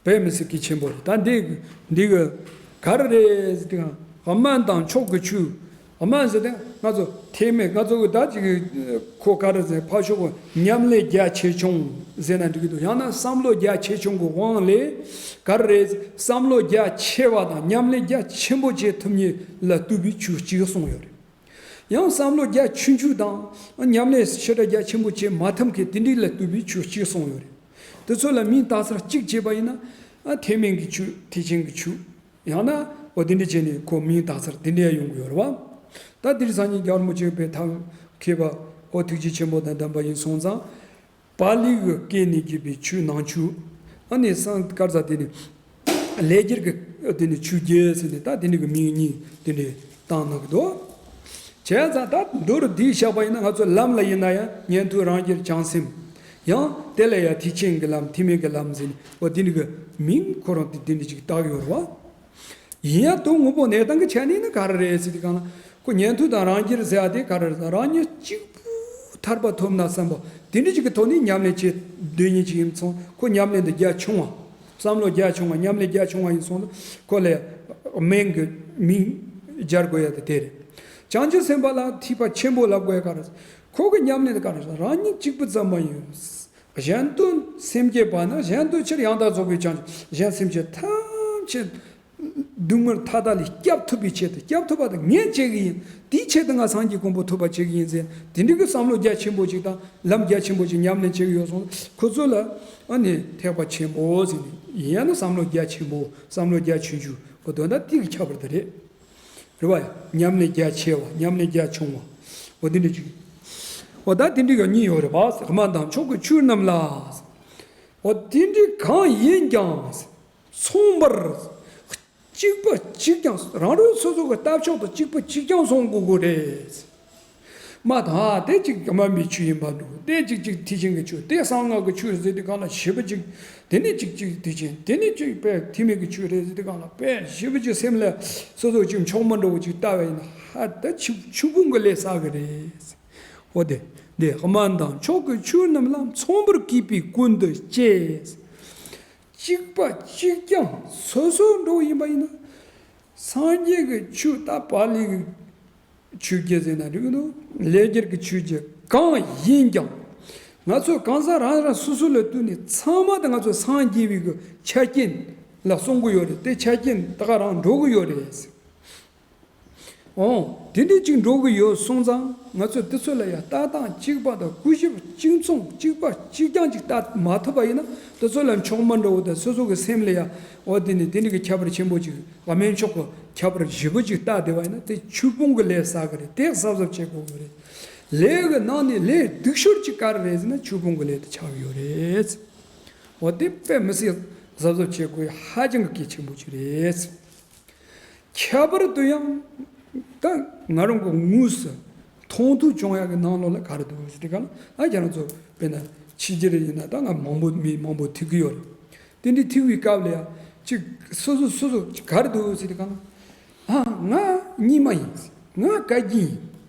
དཔེ་མི་སྲིད་གལ་ཆེན་པོ་རེད། ད་འདི་འདི་གི་ག་རེ་རེད་ཟེར་དུས། དམན་དང་མཆོག་གི་ཆོས། དམན་ཟེར་དུས་ང་ཚོ་ཐེག་དམན། ང་ཚོ་གི་ད་ཅིག་གི་ཁོ་ག་རེ་ཟེར། ཕར་ཕྱོགས་གི་ཉམས་ལེན་རྒྱ་ཆེ་ཆུང་ཟེར་ན་འགྲིག་གི་འདུག་ཡང་ན་བསམ་བློ་རྒྱ་ཆེ་ཆུང་གི་དབང་ལས། ག་རེ་རེད། བསམ་བློ་རྒྱ་ཆེ་བ་དང་ཉམས་ལེན་རྒྱ་ཆེན་པོ་བྱེད་ཐུབ་མཁན་ལ་ལྟོས་པའི་ཆོས་གཅིག་གསུངས་ཡོད་རེད། ཡང་བསམ་བློ་རྒྱ་ཆུང་ཆུང་དང་ཉམས་ལེན་ཞེ་དྲག་རྒྱ་ཆེན་པོ་བྱེད་མ་ཐུབ་མཁན་དེ་འདྲ་ལ་ལྟོས་པའི་ཆོས་གཅིག་གསུངས་ཡོད་རེད། དེ་ཚོ་ལ་མིང་བཏགས་ཚུལ་གཅིག་བྱས་པ་ཡིན་ན། ཨ་ཐེག་དམན་གྱི་ཆོས། ཐེག་ཆེན་གྱི་ཆོས། ཡང་ན་འོ་དེ་འདྲ་བྱས་ནས་ཁོ་མིང་བཏགས་ཚུལ་དེ་འདྲ་ཡོང་གི་ཡོད་རེད་བ། ད་དེ་རིང་སང་ཉིན་རྒྱལ་བ་རིན་པོ་ཆེ་དཔེ་ཐབས་མཁས་པ། འོ་ཐུགས་རྗེ་ཆེན་པོ་དང་ལྡན་པ་ཡིན་སོང་ཙང་། པཱ་ལི་གི་སྐད་ནས་བརྒྱུད་པའི་ཆོས་ནང་ཆོས། ཨ་ནི་སང་སྐར་ཚ་དེ་ནི་ལེགས་སྦྱར་གྱི་དེ་ནི་ཆོས་བརྒྱད་ཟེར་ནས། ད་དེ་ནི་གི་མིང་གཉིས་དེ་འདྲའི་བཏགས་གནང་གི་འདུག་བྱས་ཙང་ད་མདོར་བསྡུས་བཞག་པ་ཡིན་ན། ང་ཚོ་ལམ་ལ་ཡིན་ན་ཡང་ཉན་ཐོས་རང་རྒྱལ་བྱང་སེམས། ཡང་དེ་ལ་ཡང་ཐེག་ཆེན་གྱི་ལམ། ཐེག་དམན་གྱི་ལམ་ཟེར་ནས། འོ་དེ་འདྲ་གི་མིང་ཁོ་རང་དེ་དེ་འདྲ་ཅིག་བཏགས་ཡོད་རེད་བ། ཡིན་ཡང་དོན་དངོས་པོ་གནས་སྟངས་ཀྱི་ཆ་ནས་ནི་ག་རེ་རེད་ཟེར་དུས་སྒང་ལ། ཁོ་ཉན་ཐོས་དང་རང་རྒྱལ་ཟེར་ཡ་དེ་ག་རེ་རེད། རང་ཉིད་གཅིག་པུ་ཐར་པ་ཐོབ་ན་བསམ་པ་དེ་འདྲ་ཅིག་གི་ཐོག་ནས་ཉམས་ལེན་བྱེད་འདོད་མཁན་ཅིག་ཡིན་སོང་། ཁོ་ཉམས་ལེན་དེ་རྒྱ་ཆུང་བ། བསམ་བློ་རྒྱ་ཆུང་བ། ཉམས་ལེན་རྒྱ་ཆུང་བ་ཡིན་སོང་ན། ཁོ་ལ་དམན་གྱི་མིང་སྦྱར་དགོས་ཡ་དེ་དེ་རེད། བྱང་ཆུབ་སེམས་དཔའ་ལ་ཐེག་པ་ཆེན་པོ་ལབ་དགོས་ཡ་ག་རེ། ཁོ་གི་ཉམས་ལེན་དེ་ག་རེ་རེད། རང་ཉིད་གཅིག་པུ་ཙམ་མ་ཡིན། གཞན་དོན་སེམས་བསྐྱེད་པ་ནི། གཞན་དོན་ཕྱིར་ཡང་དག་རྫོགས་པའི་བྱང་ཆུབ། གཞན་སེམས་ཅན་ཐམས་ཅད་སྡུག་བསྔལ་མཐའ་དག་ལས་བསྐྱབ་ཐུབ་པའི་ཆེད་དུ། བསྐྱབ་ཐུབ་པ་དང་ངས་བྱེད་ཀྱི་ཡིན། དེའི་ཆེད་དུ་ང་སངས་རྒྱས་གོ་འཕང་ཐོབ་པར་བྱེད་ཀྱི་ཡིན་ཟེར། དེ་འདྲའི་གི་བསམ་བློ་རྒྱ་ཆེན་པོ་ཅིག་དང་ལམ་རྒྱ་ཆེན་པོ་ཅིག་ཉམས་ལེན་བྱེད་ཀྱི་ཡོད་སོང་། ཁོ་ཚོ་ལ་ཨ་ནི་ཐེག་པ་ཆེན་པོ་ཟེར་ནས། ཡིན་ཡང་ན་བསམ་བློ་རྒྱ་ཆེན་པོ། བསམ་བློ་རྒྱ་ཆུང་ཆུང་། འོ་དོན་དག་དེ་གི་ཁྱད་པར་དེ་རེད། རེད་བ། ཉམས་ལེན་རྒྱ་ཆེ་བ། ཉམས་ལེན་རྒྱ་ཆུང་བ། འོ་དེ་འདྲ་ཅིག་འོ་ད་དེ་འདྲ་གི་གཉིས་ཡོད་རེད་བ། དམན་དང་མཆོག་གི་ཆོས་རྣམས་ལ། འོ་དེ་འདྲ་གང་ཡིན་ཀྱང་། མཚུངས་པར། གཅིག་པ་གཅིག་རྐྱང་། རང་རང་སོ་སོ་གི་ལྟ་ཕྱོགས་དང་གཅིག་པ་གཅིག་རྐྱང་བཟུང་དགོས་དགོས་རེད། མ་དང་དེ་གཅིག་དམན་པའི་ཆོས་ཡིན་པ་འདུག་དེ་གཅིག་གཅིག་ཐེག་ཆེན་གྱི་ཆོས། དེ་གསང་སྔགས་ཀྱི་ཆོས་ཟེར་དུས་སྒང་ལ་ཞེ་པོ་གཅིག་དེ་ནས་གཅིག་གཅིག་ཐེག་ཆེན། དེ་ནས་གཅིག་དཔེ་ཐེག་དམན་གྱི་ཆོས་རེད་ཟེར་དུས་སྒང་ལ་དཔེ་ཞེ་པོ་གཅིག་སེམས་ལ་སོ་སོ་གཅིག་མཆོག་མ་འདྲ་བོ་གཅིག་ལྟ་བས་ན། ཧ་ད་ཆོས་ཆོས་སྤོང་གི་ལས་བསགས་གི་རེད། འོ་དེ་དེ་དམན་དང་མཆོག་གི་ཆོས་རྣམས་ལ་མཚུངས་པར་གུས་པས་ཀུན་ཏུ་སྤྱད། གཅིག་པ་གཅིག་རྐྱང་སོ་སོ་འདྲ་བོ་ཡིན་པ་ཡིན་ན། སངས་རྒྱས་ཀྱི་ཆོས་ད་པཱ་ལི་གི་ཆོས་བརྒྱད་ཟེར་ན་འགྲིག་གི་འདུག་ལས་རྒྱུར་གྱི་ཆོས་བརྒྱད་གང་ཡིན་ཀྱང་། ང་ཚོ་གང་ཟག་རང་རང་སོ་སོ་ལ་ལྟོས་ནས་ཚང་མ་དེ་ང་ཚོ་སངས་རྒྱས་པའི་གི་ཆ་རྐྱེན་ལ་གསུང་གི་ཡོད་རེད། དེ་ཆ་རྐྱེན་ད་ག་རང་འགྲོ་གི་ཡོད་རེད། འོ། དེ་འདྲ་ཅིག་འགྲོ་གི་ཡོད་སོང་ཙང་ང་ཚོས་དེ་ཚོ་ལ་ཡང་ལྟ་སྟངས་གཅིག་པ་དང་གུས་ཞབས་གཅིག་མཚུངས་གཅིག་པ་གཅིག་རྐྱང་ཅིག་ལྟ་མ་ཐུབ་པ་ཡིན་ན། དེ་ཚོ་ལ་མཆོག་མ་འདྲ་བོ་དང་སོ་སོ་གི་སེམས་ལ་ཡང་འོ་དེ་ནི་དེ་འདྲ་གི་ཁྱད་པར་ཆེན་པོ་ཅིག་དམན་མཆོག་གི་ཁྱད་པར་ཞེ་པོ་ཅིག་ལྟ་བསྡད་པ་ཡིན་ན་དེ་ཆོས་སྤོང་གི་ལས་བསགས་གི་རེད། དེ་གཟབ་གཟབ་བྱེད་དགོས་གི་རེད། ལས་ཀྱི་ནང་ནས་ལས་སྡུག་ཤོས་ཅིག་ག་རེ་རེད་ཟེར་ན་ཆོས་སྤོང་གི་ལས་དེ་ཆགས་ཡོད་རེད། འོ་དེ་དཔེ་མི་སྲིད་གཟབ་གཟབ་བྱེད་དགོས་ཧ་ཅང་གི་གལ་ཆེན་པོ་ཅིག་རེད། ཁྱད་པར་དུ་ཡང་ད་ང་རང་གི་དངོས་སུ་མཐོང་ཐོས་བྱུང་ཡག་གི་ནང་ལོགས་ལ་ག་རེ་འདུག་ཟེར་དུས་སྒང་ལ། ད་ཁྱེད་རང་ཚོ་དཔེར་ན་ཕྱི་རྒྱལ་ཡིན་ན་ད་ང་མང་པོ་མི་མང་པོ་ཐུག་གི་ཡོད་རེད། དེ་འདྲའི་ཐུག་པའི་སྐབས་ལ་ཡང་ཅིག་སོ་སོ་སོ་སོ་ཅིག་ག་རེ་འདུག་ཟེར་དུས་སྒང་ལ། ཨ་ང་རྙིང་མ་ཡིན། ང་བཀའ་བརྒྱུད་ཡིན།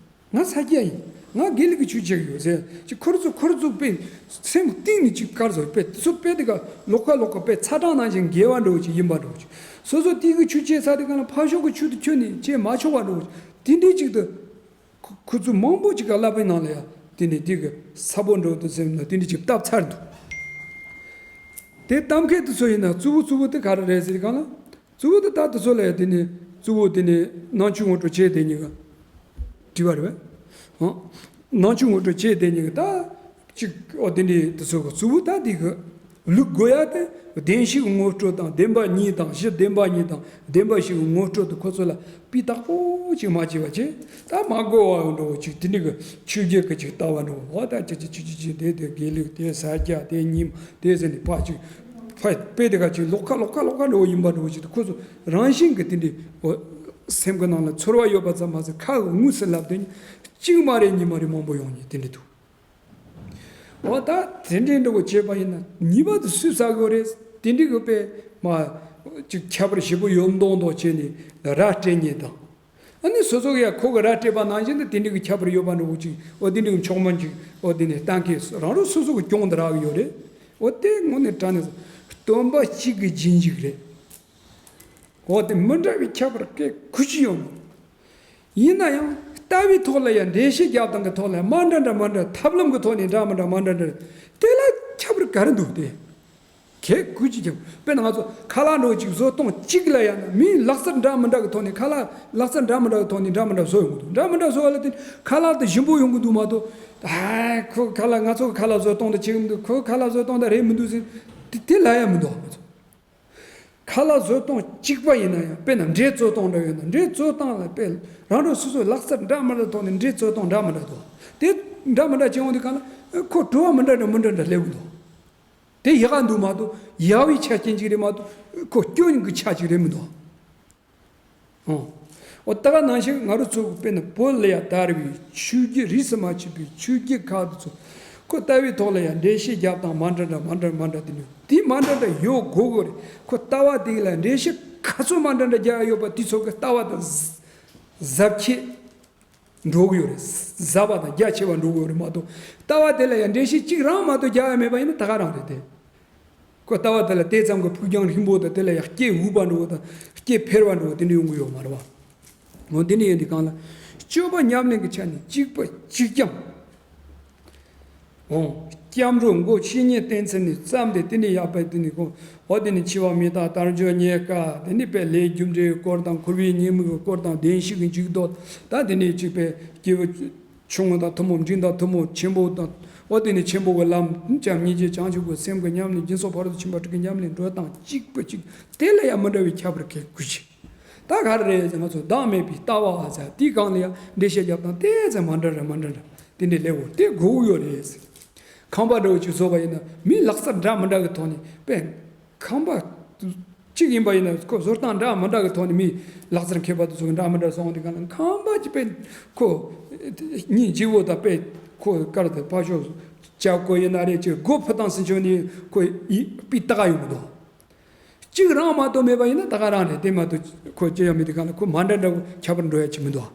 ང་ས་སྐྱ་ཡིན། ང་དགེ་ལུགས་ཀྱི་ཆོས་བྱེད་ཀྱི་ཡོད་ཟེར་ཅིག་ཁོ་རང་ཚོ་ཁོ་རང་ཚོ་དཔེ་སེམས་གཏིང་ནས་ཅིག་དཀར་བཟོ་དཔེ་དེ་ཚོ་དཔེ་དེ་ག་ལོགས་ཀ་ལོགས་ཀ་དཔེ་ཚ་གྲང་ནང་བཞིན་འགལ་བ་འདྲ་བོ་ཅིག་ཡིན་པ་འདྲ་བོ་ཅིག་སོ་སོ་དེ་གི་ཆོས་བྱེད་ས་དེ་ག་ལ་ཕར་ཕྱོགས་ཀྱི་ཆོས་དེ་ཁྱོན་ནས་བྱེད་མ་ཆོག་པ་འདྲ་བོ་ཅིག་དེ་འདྲའི་ཅིག་ཏུ་ཁོ་ཁོ་ཚོ་མང་པོ་ཅིག་ག་བསླབ་པའི་ནང་ལ་ཡ་དེ་ནས་དེ་གི་ས་པོ་འདྲ་བོ་དུ་སེམས་ན་དེ་འདྲའི་ཅིག་བཏབ་ཚར་འདུག་དེ་གཏམ་མཁན་དེ་ཚོ་ཡིན་ན་གཙོ་བོ་གཙོ་བོ་དེ་ག་རེ་རེད་ཟེར་གང་ལ། གཙོ་བོ་དེ་ད་དེ་ཚོ་ལ་ཡ་དེ་ནས་གཙོ་བོ་དེ་ནས་ནང་ཆོས་ངོ་སྤྲོད་བྱས་དེ་ཉིད་ཀ་བྲིས་པ་རེད་པས། ནང་ཆོས་ངོ་སྤྲོད་བྱས་དེ་ཉིད་ཀ་ད་ཅིག་ཨོ་དེ་འདྲའི་དེ་ཚོ་གི་གཙོ་བོ་ད་དེ་གི་ལུགས་དགོས་ཡ་དེ་བདེན་བཞིའི་ངོ་སྤྲོད་དང་བདེན་པ་གཉིས་དང་གཞི་བདེན་པ་གཉིས་དང་བདེན་པ་བཞིའི་ངོ་སྤྲོད་དེ་ཁོ་ཚོ་ལ་སྤུས་དག་པོ་ཅིག་མ་བྱས་པ་བྱས་ད་མ་གོ་བ་འདྲ་བོ་ཅིག་དེ་འདྲའི་གི་ཆོས་བརྒྱད་ཀྱི་ཅིག་ལྟ་བ་འདྲ་བོ་ད་ཅི་ཅི་ཅི་ཅི་ཅི་དེ་དེ་དགེ་ལུགས་དེ་ས་སྐྱ་དེ་རྙིང་དེ་ཟེར་ནས་ཕར་ཅིག་ཕ་དཔེ་དེ་ག་ཅིག་ལོགས་ཁ་ལོགས་ཁ་ལོགས་ཁ་འདྲ་བོ་ཡིན་པ་འདྲ་བོ་ཅིག་ཏུ་ཁོ་ཚོ་རང་བཞིན་གྱི་དེ་འདྲའི་འོ་སེམས་ཀྱི་ནང་ལ་ཚོར་བ་ཡོད་པ་ཙམ་མ་ཟད་ཁ་གི་དངོས་སུ་ལབ་དེ་གཅིག་མ་རེད་གཉིས་མ་རེད་མང་པོ་ཡོང་ནས་དེ་འདྲ་འདུག་འོ་ད་དེ་འདྲའི་འདྲ་བོ་བྱས་པ་ཡིན་ན་ཉེས་པ་དེ་སུས་བསགས་དགོས་རེད། དེ་འདྲའི་གི་དཔེ་མ་ཅིག་ཁྱད་པར་ཞེ་པོ་ཡོད་མདོག་མདོག་བྱས་ནས་ར་སྤྲད་ཉེན་དང་། ཨ་ནི་སོ་སོ་གི་ཡ་ཁོ་གི་ར་སྤྲད་པ་ནང་བཞིན་དུ་དེ་འདྲའི་གི་ཁྱད་པར་ཡོད་པ་འདྲ་བོ་ཅིག་འོ་དེ་འདྲའི་གི་མཆོག་དམན་ཅིག་འོ་དེ་ནས་གཏན་འཁེལ་རང་རང་སོ་སོ་གི་གྱོང་དུ་རག་གི་ཡོད་རེད། འོ་དེ་དངོས་གནས་དྲང་གནས་སྟོན་པ་གཅིག་གི་རྗེས་འཇུག་རེད། འོ་དེ་མི་འདྲ་བའི་ཁྱད་པར་སྐད་ཁུ་ཅི་ཡོང་། ཡིན་ན་ཡང་ལྟ་བའི་ཐོག་ལ་ཡང་འགྲེལ་བཤད་རྒྱབ་སྟངས་ཀྱི་ཐོག་ལ་མ་འདྲ་འདྲ་མ་འདྲ་ཐབས་ལམ་གྱི་ཐོག་ནས་འདྲ་མི་འདྲ་མ་འདྲ་འདྲ་དེ་ལ་ཁྱད་པར་ག་རེ་འདུག་སྟེ། གལ་ཁུ་ཅི་ཀྱང་དཔེར་ན་ང་ཚོ་ཁ་ལག་འདྲ་བོ་ཅིག་བཟོ་སྟངས་གཅིག་ལ་ཡང་ན་མིའི་ལག་རྩལ་འདྲ་མི་འདྲ་གི་ཐོག་ནས་ཁ་ལག་ལག་རྩལ་འདྲ་མི་འདྲ་གི་ཐོག་ནས་འདྲ་མི་འདྲ་བཟོ་ཡོང་གི་འདུག་འདྲ་མི་འདྲ་བཟོ་བ་ལ་བརྟེན་ཁ་ལག་དེ་ཞིམ་པོ་ཡོང་གི་འདུག་མ་གཏོགས། ཨ་ཁོ་ཁ་ལག་ང་ཚོ་གི་ཁ་ལག་བཟོ་སྟངས་དེ་བྱེད་གི་མི་འདུག་ཁོའི་ཁ་ལག་བཟོ་སྟངས་དེ་རེད་མི་འདུག་ཟེར་དེ་དེ་ལབ་ཡ་མི་འདུག་ང་ཚོ། ཁ་ལག་བཟོ་སྟངས་གཅིག་པ་ཡིན་ན་ཡང་དཔེར་ན་འབྲས་བཙོ་སྟངས་འདྲ་ཡོད་ན་འབྲས་བཙོ་སྟངས་ལ་དཔེ་རང་རང་སོ་སོའི་ལག་རྩལ་འདྲ་མི་འདྲ་ཐོག་ནས་འབྲས་བཙོ་སྟངས་འདྲ་མི་འདྲ་འདུག་དེ་འདྲ་མི་འདྲ་བྱེད་ཡོང་དུས་གང་ལ་ཁོ་བྲོ་བ་མི་འདྲ་འདྲ་མི་འདྲ་འདྲ་སླེབས་ཀྱི་འདུག་དེ་ཡག་ག་འདུག་མ་གཏོགས་ཡག་པའི་ཆ་རྐྱེན་ཅིག་རེད་མ་གཏོགས་ཁོ་སྐྱོན་གྱི་ཆ་ཅིག་རེད་མི་འདུག་ཨོ། ཨོ་ད་ག་ནང་བཞིན་ང་རང་ཚོ་དཔེར་ན་བོད་ལ་ཡང་དར་བའི་ཆོས་བརྒྱུད་རིས་སུ་མ་ཆད་པའི་ཆོས་བརྒྱུད་ཁག་དེ་ཚོ་ཁོ་ལྟ་བའི་ཐོག་ལ་ཡང་འགྲེལ་བཤད་རྒྱབ་སྟངས་མ་འདྲ་འདྲ་མ་འདྲ་མ་འདྲ་དེ་ནི་དེ་མ་འདྲ་འདྲ་ཡོད་དགོས་དགོས་རེད། ཁོ་ལྟ་བ་དེ་ལ་འགྲེལ་བཤད་ག་ཚོད་མ་འདྲ་འདྲ་རྒྱག་ཡོད་པ་དེ་ཚོ་གི་ལྟ་བ་དང་ཟབ་ཁྱད་འགྲོ་གི་ཡོད་རེད། ཟབ་པ་དང་རྒྱ་ཆེ་བ་འགྲོ་གི་ཡོད་རེད་མ་གཏོགས་ལྟ་བ་དེ་ལ་ཡང་འགྲེལ་བཤད་གཅིག་རང་མ་གཏོགས་རྒྱག་ཡ་མེད་པ་ཡིན་ན་ད་ག་རང་རེད་དེ། ཁོ་ལྟ་བ་དེ་ལ་དེ་ཙམ་གྱི་ཕུགས་རྒྱང་རིང་པོ་དང་དེ་ལ་ཡང་སྐྱེ་འུ་བ་འགྲོ་བ་དང་སྐྱེ་འཕེར་བ་འགྲོ་བ་དེ་འདྲ་ཡོང་གི་ཡོད་མ་རེད་བ། འོ་དེ་འདྲ་ཡིན་དུས་གང་ལ་སྤྱོད་པ་ཉམས་ལེན་གྱི་ཆ་ནས་གཅིག་པ་གཅིག་རྐྱང་། འོ། སྐྱབས་འགྲོ་མགོ་བཤེས་གཉེན་བསྟེན་ཚུལ་ནས་བརྩམས་ཏེ་དེ་ནས་ཡག་པའི་དེ་ནས་གོ་འོ་དེ་ནས་འཆི་བ་མི་རྟག་དལ་འབྱོར་རྙེད་དཀའ་དེ་ནས་དཔེ་ལས་རྒྱུ་འབྲས་སྐོར་དང་འཁོར་བའི་ཉེས་དམིགས་ཀྱི་སྐོར་དང་བདེན་བཞི་གི་འཇུག་ལྡོག་ད་དེ་ནས་གཅིག་པའི་སྐྱེས་བུ། ཆུང་ངུ་དང་ཐུན་མོང་འབྲིང་དང་ཐུན་མོང་ཆེན་པོ་དང་། འོ་དེ་ནི་ཆེན་པོ་གི་ལམ་བྱམས་སྙིང་རྗེ་བྱང་ཆུབ་ཀྱི་སེམས་ཀྱི་ཉམས་ལེན་སྦྱིན་སོགས་ཕ་རོལ་ཏུ་ཕྱིན་པ་དྲུག་གི་ཉམས་ལེན་འགྲོ་སྟངས་གཅིག་པ་གཅིག་དེ་ལ་ཡང་མི་འདྲ་བའི་ཁྱད་པར་གལ་དགུ་ཅིག་ད་ག་རེ་རེད་ཟེར་ང་ཚོ་བདག་མེད་པའི་ལྟ་བ་ཟེར་དེའི་སྒང་ལ་ཡང་འགྲེལ་བཤད་རྒྱབ་སྟངས་དེ་ཙམ་མ་འདྲ་ར་མ་འདྲ་འདྲ་དེ་འདྲའི་ལེའུ་དེ་དགོས་ཀྱི་ཡོད་རེད། ཁང་པ་འདྲ་བོ་ཅིག་བཟོ་བ་ཡིན་ན་མིའི་ལག་རྩལ་འདྲ་མི་འདྲ་གི་ཐོག་ནས་དཔེ་ཁང་པ། གཅིག་ཡིན་པ་ཡིན་ན་ཁོ་བཟོ་སྟངས་འདྲ་མི་འདྲ་གི་ཐོག་ནས་མི་ལག་རྩལ་མཁས་པ་དེ་ཚོ་གི་འདྲ་མི་འདྲ་སོང་དེ་ག་ལ་ཁམས་པ་ཅིག་དཔེ་ཁོ་སྙིང་རྗེ་བོ་དང་དཔེ་ཁོ་དཀར་དང་ཕ་ཤོག་ཅག་ཁོ་ཡིན་ན་རེད་ཅིག་སྒོ་ཕུ་ཐང་སྲིན་ཆུང་ནི་ཁོ་ཡི་པི་ཏག་ཡོང་གི་འདུག་གཅིག་རང་མ་གཏོགས་མེད་པ་ཡིན་ན་ད་ག་རང་རེད། དེ་མ་གཏོགས་ཁོ་སྐྱེ་ཡ་མི་དེ་ག་ལ་ཁོ་མ་འདྲ་འདྲ་བོ་ཁྱད་པར་འགྲོ་ཡ་ཅིག་མི་འདུག་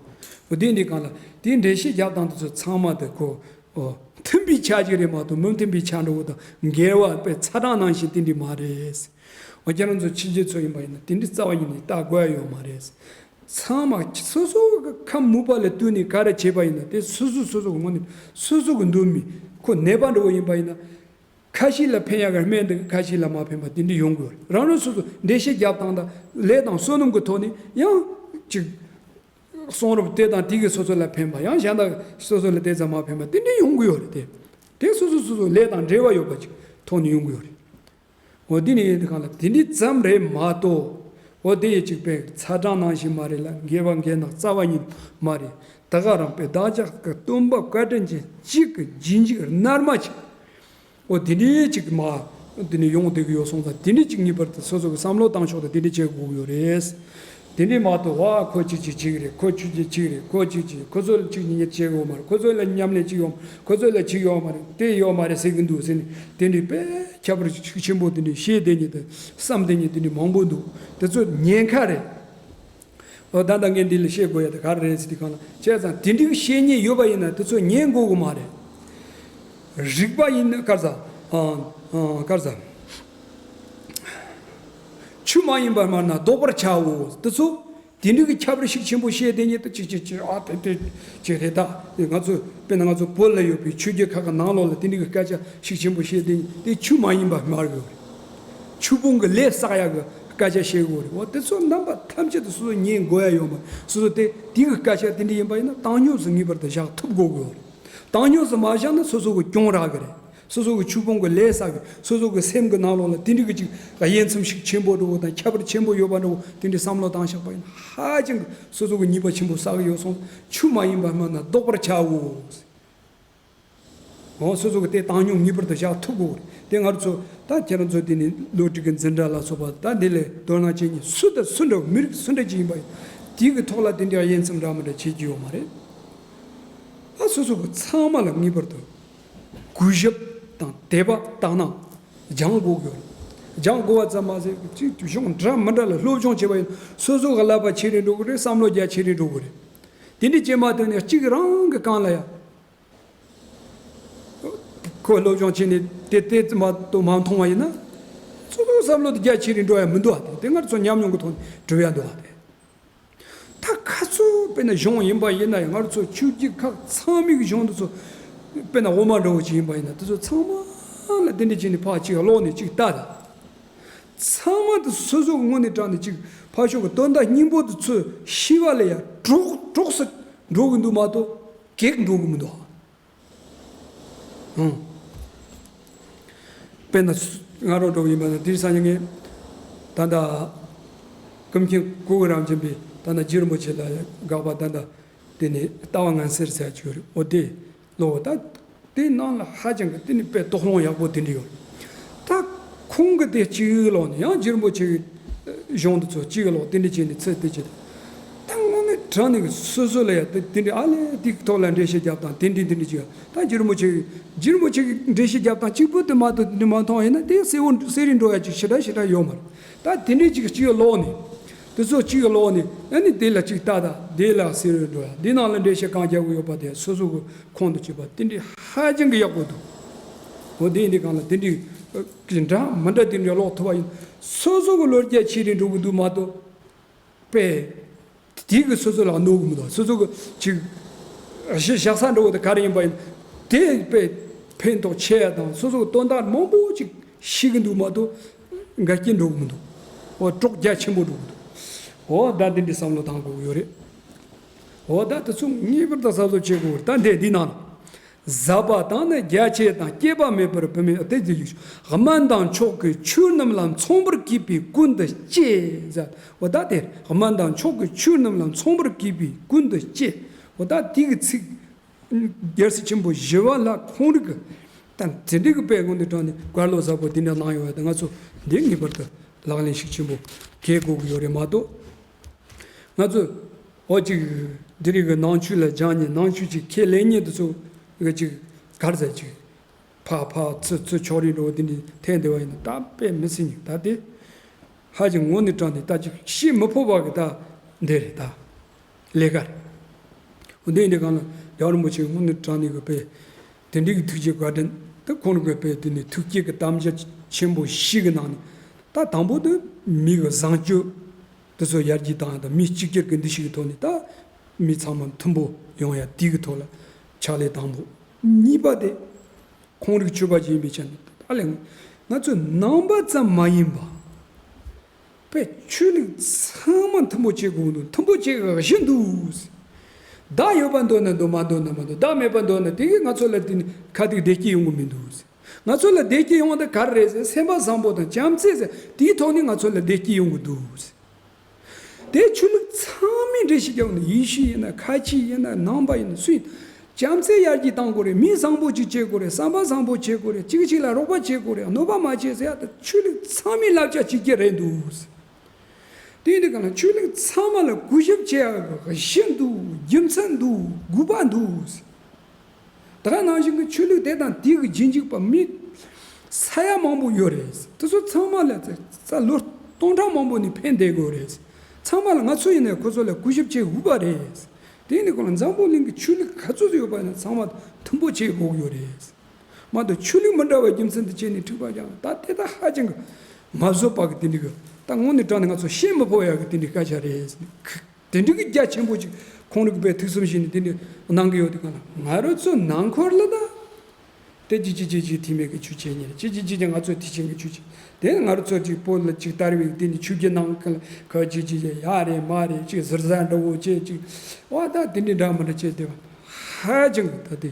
འོ་དེ་འདི་ག་ལ་དེ་འགྲེལ་བཤད་རྒྱབ་སྟངས་དེ་ཚོ་ཚང་མ་དེ་ཁོ། ཨོ། མཐུན་པའི་ཆ་ཅིག་རེད་མ་གཏོགས་མི་མཐུན་པའི་ཆ་འདྲ་བོ་དང་འགལ་བ་དཔེ་ཚ་གྲང་ནང་བཞིན་དེ་འདྲ་མ་རེད། འོ་ཁྱེད་རང་ཚོ་ཕྱི་རྒྱལ་ཚོ་ཡིན་པ་ཡིན་ན་དེ་འདྲ་རྩ་བ་ཉིད་ནས་ལྟ་དགོས་ཡ་ཡོད་མ་རེད། ཚང་མ་སོ་སོ་གི་ཁམས་མུག་པ་ལ་བསྟུན་ནས་ག་རེ་བྱས་པ་ཡིན་ན་དེ་སོ་སོ་སོ་སོ་གི་ངོ་ནས་སོ་སོ་གི་འདོད་མི་ཁོ་ནད་པ་འདྲ་བོ་ཡིན་པ་ཡིན་ན་ཁ་ཤས་ལ་ཕན་ཡ་གི་སྨན་འདུག་ཁ་ཤས་ལ་མ་ཕན་པ་དེ་འདྲ་ཡོང་གི་ཡོད་རེད། རང་རང་སོ་སོ་འགྲེལ་བཤད་རྒྱབ་སྟངས་དང་ལས་དང་བསོད་ནམས་ཀྱི་ཐོག་ནས་ཡང་ཅིག་གསུང་རབ་དེ་དང་དེ་གིས་སོ་སོ་ལ་ཕན་པ་ཡང་གཞན་དག་སོ་སོ་ལ་དེ་ཙམ་མ་ཕན་པ་དེ་འདྲ་ཡོང་གི་ཡོད་རེད་དེ། དེ་སོ་སོ་སོ་སོ་ལས་དང་འབྲེལ་བ་ཡོད་པ་ཅིག་ཐོག་ནས་ཡོང་གི་ཡོད་རེད། འོ་དེ་ནས་ཡིན་དུས་གང་ལ་དེ་འདྲ་ཙམ་རེད་མ་གཏོགས། འོ་དེ་ཡི་ཅིག་པའི་ཚ་གྲང་ནང་བཞིན་མ་རེད་ལ་འགལ་བ་འགལ་ནག་རྩ་བ་ཉིད་མ་རེད། ད་ག་རང་པའི་བདག་ཅག་གི་སྟོན་པ་བཀའ་དྲིན་ཅན་གཅིག་གི་རྗེས་འཇུག་རྣལ་མ་ཅིག་འོ་དེ་འདྲའི་ཅིག་མ། དེ་ནས་ཡོང་བསྡད་ཀྱི་ཡོད་སོང་ཙང་དེ་འདྲའི་ཅིག་ངེས་པར་དུ་སོ་སོ་གི་བསམ་བློ་བཏང་ཕྱོགས་དང་དེ་འདྲའི་བྱེད་དགོས་ཀྱི་ཡོད་རེད། དེ་འདྲའི་མ་གཏོགས་ཨ་ཁོ་གཅིག་གཅིག་གཅིག་རེད། ཁོ་ཆུ་རྒྱུ་གཅིག་རེད། ཁོ་གཅིག་གཅིག་ཁོ་ཚོ་ལ་གཅིག་གཉིས་གཉིས་བྱེད་དགོས་མ་རེད། ཁོ་ཚོ་ལ་མཉམ་ལས་གཅིག་ཡོང་། ཁོ་ཚོ་ལ་གཅིག་ཡོང་མ་རེད། དེ་ཡོད་མ་རེད་ཟེར་གྱི་འདུག་ཟེར་ནས་དེ་འདྲའི་དཔེ་ཁྱད་པར་ཤུགས་ཆེན་པོ་དེ་འདྲའི་བཤད་བསྡད་མཁན་དང་བསམ་བསྡད་མཁན་དེ་འདྲའི་མང་པོ་འདུག་དེ་ཚོ་ཉེན་ཁ་རེད། ཨོ་ད་ལྟ་ངས་འདི་ལ་བཤད་དགོས་ཡ་དེ་ག་རེ་རེད་ཟེར་དུས་གང་ལ་བྱས་ཙང་དེ་འདྲའི་བཤད་མཁན་ཡོད་པ་ཡིན་ན་དེ་ཚོ་ཉན་དགོས་གི་མ་རེད། རིག་པ་ཡིན་ན་ག་རེ་ཟ། ཨ་ཨ་ག་རེ་ཟ། ཆུ་མ་ཡིན་པར་སྨྲ་ན་བཟློག་པར་བྱའོ། དེ་ཚོ་དེ་འདྲའི་གི་ཁྱད་པར་ཤུགས་ཆེན་པོ་བཤད་དེ་ཉིད་དུ་ཅིག་ཅིག་ཅིག་ཨ་དེ་དེ་ཅིག་རེད་ད། ང་ཚོ་དཔེར་ན་ང་ཚོ་བོད་ལ་ཡོད་པའི་ཆོས་བརྒྱུད་ཁག་གི་ནང་ལོགས་ལ་དེ་འདྲའི་གི་སྐད་ཆ་ཤུགས་ཆེན་པོ་བཤད་དེ་དེ་ཆུ་མ་ཡིན་པར་སྨྲ་དགོས། ཆོས་སྤོང་གི་ལས་བསགས་ཡག་གི་སྐད་ཆ་བཤད་དགོས་རེད། འོ་དེ་ཚོ་རྣམ་པ་ཐམས་ཅད་དུ་སོ་སོ་ཉན་དགོས་ཡ་ཡོད་མ་རེད། སོ་སོ་དེ་དེ་གི་སྐད་ཆ་དེ་འདྲ་ཡིན་པ་ཡིན་ན་བཏང་སྙོམས་སུ་ངེས་པར་དུ་བཞག་ཐུབ་དགོས་དགོས་རེད། བཏང་སྙོམས་སུ་མ་བཞག་ན་སོ་སོ་གི་གྱོང་རག་གི་རེད། སོ་སོ་གི་ཆོས་སྤོང་གི་ལས་བསགས་གི་སོ་སོ་གི་སེམས་གི་ནང་ལོགས་ལ་དེ་འདྲ་གི་ཅིག་དབྱེ་མཚམས་ཤིག་ཆེན་པོ་འདྲ་བོ་དང་ཁྱད་པར་ཆེན་པོ་ཡོད་པ་འདྲ་བོ་དེ་འདྲ་བསམ་བློ་བཏང་བཞག་པ་ཡིན་ན་ཧ་ཅང་གི་སོ་སོ་གི་ཉེས་པ་ཆེན་པོ་བསགས་གི་ཡོད་སོང་། ཆུ་མ་ཡིན་པར་སྨྲ་ན་བཟློག་པར་བྱའོ། འོ་སོ་སོ་གི་དེ་བཏང་སྙོམས་ངེས་པར་དུ་བཞག་ཐུབ་དགོས། དེ་ང་ཚོ་ད་ཁྱེད་རང་ཚོ་དེ་ནི་བློ་གྲོས་ཀྱི་འཛིན་གྲྭ་ལ་སོགས་པ་ད་འདི་ལས་དོ་སྣང་བྱེད་མཁན་སུ་དང་སུ་འདྲ་མི་རིགས་སུ་འདྲ་ཅིག་ཡིན་པ་ཡིན། དེའི་གི་ཐོག་ལ་དེ་འདྲའི་དབྱེ་མཚམས་འདྲ་མི་འདྲ་བྱེད་ཀྱི་ཡོད་མ་རེད། ད་སོ་སོ་གི་ཚང་མ་ལ་ངེས་པར་དུ་གུས་ཞབས་དང་དད་པ་དག་སྣང་སྦྱང་དགོས་ཀྱི་ཡོད་རེད། སྦྱང་དགོས་པ་ཙམ་མ་ཟད་ཅིག་གཞུང་འདྲ་མི་འདྲ་ལ་སློབ་སྦྱོང་བྱེད་པ་ཡིན། སོ་སོ་གི་ཀླད་པ་ཆེ་རིང་འགྲོ་གི་རེད། བསམ་བློ་རྒྱ་ཆེ་རིང་འགྲོ་གི་རེད། དེ་འདྲའི་བྱེད་མ་ཐུབ་ནས་གཅིག་རང་གི་རྐང་ལ་ཡ། ཁོ་སློབ་སྦྱོང་བྱས་ནས་དེ་དེ་མ་གཏོགས་མ་མཐོང་བ་ཡིན་ན། སོ་སོའི་བསམ་བློ་དེ་རྒྱ་ཆེ་རིང་འགྲོ་ཡ་མི་འདུག་བ། དེ་དེ་ང་ཚོ་ཉམས་མྱོང་གི་ཐོག་ནས་གྲུབ་ཡ་འདུག་བ། དེ་ད་ཁ་ཚུར་དཔེར་ན་གཞུང་ཡིན་པ་ཡིན་ན་ཡང་ང་ཚོ་ཆོས་བརྒྱུད་ཁག་ཚང་མའི་གི་གཞུང་དེ་ཚོ་དཔེར་ན་དབུ་མ་འདྲ་བོ་ཅིག་ཡིན་པ་ཡིན་ན་དེ་ཚོ་ཚང་མ་ལ་དེ་འདྲ་བྱས་ནས་ཕར་ཅིག་ཀློག་ནས་ཅིག་ལྟ་དང་། ཚང་མ་དེ་སོ་སོ་གི་ངོས་ནས་དྲངས་ནས་ཅིག་ཕར་ཕྱོགས་གི་དོན་དག་སྙིང་པོ་དེ་ཚོ་ཤེས་པ་ལ་ཡ་གྲོགས་གྲོགས་སུ་འགྲོ་གི་འདུག་མ་གཏོགས་གེགས་འགྲོ་གི་མི་འདུག་ཨང་། དཔེར་ན་ང་རང་འགྲོ་གི་ཡིན་པ་ན་དེ་རིང་སང་ཉིན་ངས་ད་ལྟ་ཀུན་མཁྱེན་གུ་རུ་རམ་བྱོན་པའི་ད་ལྟ་རྗེ་རིན་པོ་ཆེ་ལ་དགག་པ་ད་ལྟ་དེ་ནས་ལྟ་བ་ངན་སེལ་ཟེར་གྱི་ཡོད་རེད། འོ་དེ་ལོ་ད་དེ་ནང་ལ་ཧ་ཅང་གི་དེ་ནས་དཔེ་དོགས་སློང་ཡག་པོ་དེ་འདྲ་ཡོད་རེད། ད་ཁོང་གི་དེ་གཅིག་ལོག་ནས་ཡང་རྗེ་རིན་པོ་ཆེ་གི་གཞུང་དེ་ཚོ་གཅིག་ལོག་དེ་འདྲ་བྱས་ནས་ཚུར་དེ་བྱས་ད་དངོས་གནས་དྲང་གནས་ཀྱི་སོ་སོ་ལ་ཡ་དེ་དེ་འདྲ་ཨ་ལས་དེའི་ཐོག་ལ་འགྲེལ་བཤད་རྒྱབ་སྟངས་དེ་འདྲ་དེ་འདྲ་ཅིག་ཡ་ད་རྗེ་རིན་པོ་ཆེ་གི་རྗེ་རིན་པོ་ཆེ་གི་འགྲེལ་བཤད་རྒྱབ་སྟངས་གཅིག་པུ་དེ་མ་གཏོགས་དེ་འདྲ་མ་མཐོང་བ་ཡིན་ན་དེ་གསལ་བོ་གསལ་རིག་འགྲོ་ཡ་ཅིག་ཞེ་དྲག་ཞེ་དྲག་ཡོད་མ་རེད། ད་དེ་འདྲ་ཅིག་གཅིག་ལོག་ནས་དེ་ཚོ་གཅིག་ལོག་ནས་ཨ་ནི་དེ་ལ་ཅིག་ལྟ་ད་དེ་ལ་གསལ་རིག་འགྲོ་ཡ་འདི་ནང་ལ་འགྲེལ་བཤད་གང་རྒྱག་གི་ཡོད་པ་དེ་སོ་སོ་གི་ཁོང་དུ་ཆུད་པ་དེ་འདྲ་ཧ་ཅང་གི་ཡག་པོ་འདུག་འོ་དེ་འདི་གང་ལ་དེ་འདྲའི་འདྲ་མི་འདྲ་དེ་འདྲ་ཀློག་ཐུབ་པ་ཡིན། སོ་སོ་གི་བློ་རྒྱ་ཆེ་རིང་འགྲོ་གི་འདུག་མ་གཏོགས་པས། དེ་གི་སོ་སོ་ལ་གནོད་གི་མི་འདུག་སོ་སོ་གི་ཅིག་གཞི་བཞག་ས་འགྲོ་གི་དེ་ག་རེ་ཡིན་པ་ཡིན། དེ་པས་ཕན་ཐོགས་ཆེ་ཡ་དང་སོ་སོ་གི་དོན་དག་མང་པོ་ཅིག་ཤེས་གི་འདུག་མ་གཏོགས་འགལ་རྐྱེན་འགྲོ་གི་མི་འདུག་འོ་གྲོགས་རྒྱ་ཆེན་པོ་འགྲོ་གི་འདུག་འོ་ད་དེ་འདྲའི་བསམ་བློ་བཏང་དགོས་ཀྱི་ཡོད་རེད། འོ་ད་དེ་ཚོ་ངེས་པར་དུ་གཟབ་གཟབ་བྱེད་དགོས་ད་འདས་འདི་ནང་ལ། ཟབ་པ་དང་ནི་རྒྱ་ཆེ་དང་སྐྱེས་པ་མེད་པར་བུད་མེད་དེ་ཅི་ཞིག་སྨན་དང་མཆོག་གི་ཆོས་རྣམས་ལ་མཚུངས་པར་གུས་པས་ཀུན་ཏུ་སྤྱད་ཟེར། འོ་ད་དེ་སྨན་དང་མཆོག་གི་ཆོས་རྣམས་ལ་མཚུངས་པར་གུས་པས་ཀུན་ཏུ་སྤྱད། འོ་ད་དེ་གི་ཚིག་རྒྱལ་སྲས་ཆེན་པོ་ཞི་བ་ལྷ་ཁོང་རིག་གི་ད་དེ་འདྲའི་གི་དཔེ་དངོས་འདི་དྲངས་ནས་བཀའ་སློབ་ཟབ་པོ་འདི་འདྲ་གནང་ཡོད་པ་དེ་ང་ཚོ་འདི་ངེས་པར་དུ་ ལག་ལེན་ཤུགས་ཆེན་པོ་གལ་དགོས་ཀྱི་ཡོད་རེད་མ་གཏོགས། ང་ཚོ་འོ་ཅིག་འདི་རིགས་ཀྱི་ནང་ཆོས་ལ་སྦྱང་མཁན་ནང་ཆོས་ཅིག་ཁས་ལེན་མཁན་དེ་ཚོ་གི་ཅིག་ག་རེ་ཟེར་ཅིག་ཕ་ཕ་ཚུ་ཚུ་ཕྱོགས་རིས་འགྲོ་བ་དེ་འདྲ་ཐོན་བསྡད་པ་ཡིན་ན་ད་དཔེ་མི་སྲིད་ནི། ད་དེ་ཧ་ཅང་ངོ་ནས་དྲང་ནས་ད་ཅིག་བཤད་མི་ཕོད་པ་གི་ད་འདི་རེད་ད། ལས་ཀ་རེད། འོ་འདི་འདི་གང་ལ་རྒྱལ་བ་རིན་པོ་ཆེ་དངོས་གནས་དྲང་གནས་ཀྱི་དཔེ་དེ་འདྲའི་གི་ཐུགས་རྗེ་བཀའ་དྲིན་དེ་ཁོང་གི་དཔེ་དེ་ནི་ཐུགས་བསྐྱེད་ཀྱི་དམ་བཅའ་ཆེན་པོ་བཞི་གི་ནང་ནས་ད་དང་པོ་དེ་མི་གི་བཟང་སྤྱོད་དེ་ཚོ་ཡར་རྒྱས་བཏང་ཡ་དང་མི་གཅིག་གྱུར་གྱི་འདུ་ཤེས་ཀྱི་ཐོག་ནས་ད་མི་ཚང་མ་མཐུན་པོ་ཡོང་ཡ་དེ་གི་ཐོག་ལ་ཕྱག་ལས་དང་པོ། གཉིས་པ་དེ་ཁོང་རིག་ཆོས་པ་ཅིག་ཡིན་པའི་ཆ་ནས་ད་ལས་ང་ཚོ་ནང་པ་ཙམ་མ་ཡིན་པ། པས་ཆོས་ལུགས་ཚང་མ་མཐུན་པོ་བྱེད་དགོས་འདུག་མཐུན་པོ་བྱེད་དགོས་བཞིན་འདུག་བདག་ཡོད་པ་འདོད་ན་འདོད་མ་འདོད་ན་མ་འདོད། བདག་མེད་པ་འདོད་ན་དེ་གིས་ང་ཚོ་ལ་དེ་ནི་ཁ་ཐུག་བདེ་སྐྱིད་ཡོང་གི་མི་འདུག་ང་ཚོ་ལ་བདེ་སྐྱིད་ཡོང་བ་དེ་ག་རེ་རེད་ཟེར། སེམས་པ་བཟང་པོ་དང་བྱམས་བརྩེ་ཟེར་དེའི་ཐོག་ནས་ང་ཚོ་ལ་བདེ་སྐྱིད་ཡོང་གི་འདུག་དེ་ཆོས་ལུགས་ཚང་མས་འགྲེལ་བཤད་རྒྱག་ནས་ཡེ་ཤུ་ཡིན་ན་ཁ་ཆེ་ཡིན་ན་ནང་པ་ཡིན་ན་སུ་ཡིན། བྱམས་བརྩེ་ཡར་རྒྱས་གཏང་དགོས་རེད། མི་བཟང་པོ་ཅིག་བྱེད་དགོས་རེད། བསམ་པ་བཟང་པོ་བྱེད་དགོས་རེད། གཅིག་གཅིག་ལ་རོགས་པ་བྱེད་དགོས་རེད། གནོད་པ་མ་བྱེད་ཟེར་ཡ་ད་ཆོས་ལུགས་ཚང་མའི་བསླབ་བྱ་གཅིག་གྱུར་རེད་འདུག་དེ་ཡིན་དུས་གང་ལ་ཆོས་ལུགས་ཚང་མ་ལ་གུས་ཞབས་བྱེད་ཡ་གཞི་འདུག་རྒྱུ་མཚན་འདུག་དགོས་པ་འདུག་ད་ག་ནང་བཞིན་གྱི་ཆོས་ལུགས་དེ་དང་དེ་གི་རྗེས་འཇུག་པ་མི་ས་ཡ་མང་པོ་ཡོད་རེད། དེ་ཚོ་ཚང་མ་ལ་ས་ལོ་སྟོང་ཕྲག་མང་པོ་ནས་ཕན་བསྡད་དགོས་རེད། ཚང་མ་ལ་ང་ཚོ་ཡིན་ནའི་ཁོ་ཚོ་ལ་གུས་ཞབས་བྱེད་དགོས་པ་རེད། དེ་ཡིན་དུས་གང་ལ་འཛམ་བུ་གླིང་གི་ཆོས་ལུགས་ག་ཚོད་ཡོད་པ་ཡིན་ན་ཚང་མ་མཐུན་པོ་བྱེད་དགོས་ཀྱི་ཡོད་རེད། མ་གཏོགས་ཆོས་ལུགས་མི་འདྲ་བའི་རྒྱུ་མཚན་དུ་བྱས་ནས་འཁྲུག་པ་རྒྱག་ན་ད་དེ་ད་ཧ་ཅང་གི་མ་བཟོད་པ་གི་དེ་འདྲ་གི་ད་དངོས་གནས་དྲང་ནས་ང་ཚོ་བཤད་མི་ཕོད་ཡག་གི་དེ་འདྲའི་སྐད་ཆ་རེད། དེ་འདྲ་གི་རྒྱ་ཆེན་པོ་ཅིག་ཁོང་རིག་པའི་ཐུགས་བསམ་བཞེས་ནས་དེ་འདྲ་གནང་གི་ཡོད་དུས་གང་ལ་ང་རང་ཚོ་ནང་ཁུལ་ལ་ད་དེ་ཅི་ཅི་ཅི་ཅི་ཐིག་མེད་གི་ཆོས་བྱེད་ཉེར་ཅི་ཅི་ཅི་ཅི་ང་ཚོ་ཐེག་ཆེན་གི་ཆོས་བྱེད་དེ་ང་རང་ཚོ་ཅིག་བོད་ལ་ཅིག་དར་བའི་དེ་འདྲ་ཆོས་བརྒྱུད་ནང་ཁུལ་ཁ་ཅི་ཅི་ཅི་ཡ་རེད་མ་རེད་ཅིག་ཟུར་ཟ་འདྲ་བོ་བྱེད་ཅིག་བ་ད་དེ་འདྲ་འདྲ་མི་འདྲ་བྱེད་དེ་བ་ཧ་ཅང་གི་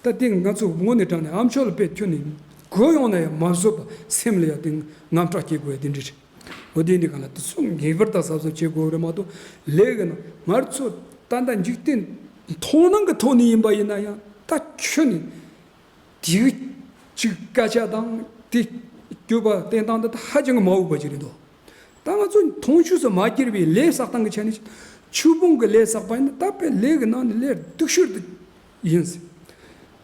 ད་དེ། ད་དེ་ང་ཚོ་དངོས་གནས་དྲང་ནས་ཨ་མཆོག་ལ་དཔེ་ཁྱོན་ནས་གོ་ཡོང་ན་ཡང་མ་བཟོད་པ་སེམས་ལ་ཡང་དེ་དངངས་སྐྲག་སྐྱེ་དགོས་ཡ་དེ་འདྲ་རེད། འོ་དེ་འདི་གང་ལ་དེ་ཚོ་ངེས་པར་དུ་གཟབ་གཟབ་བྱེད་དགོས་རེད་མ་གཏོགས་ལས་ཀྱི་ནང་ང་ཚོ་ད་ལྟ་འཇིག་རྟེན་མཐོང་སྣང་གི་ཐོག་ནས་ཡིན་པ་ཡིན་ན་ཡང་ད་ཁྱོན་ནས་དེའི་ཅིག་སྐད་ཆ་དང་དེ་སྤྱོད་པ་བསྟན་སྟངས་འདི་ད་ཧ་ཅང་གི་མ་འོས་པ་ཅིག་རེད་འདུག་ད་ང་ཚོ་མཐོང་ཆོས་སུ་མ་གྱུར་པའི་ལས་བསགས་སྟངས་ཀྱི་ཆ་ནས་ཆོས་སྤོང་གི་ལས་བསགས་པ་ཡིན་ན་ད་དཔེ་ལས་ཀྱི་ནང་ནས་ལས་སྡུག་ཤོས་དེ་ཡིན།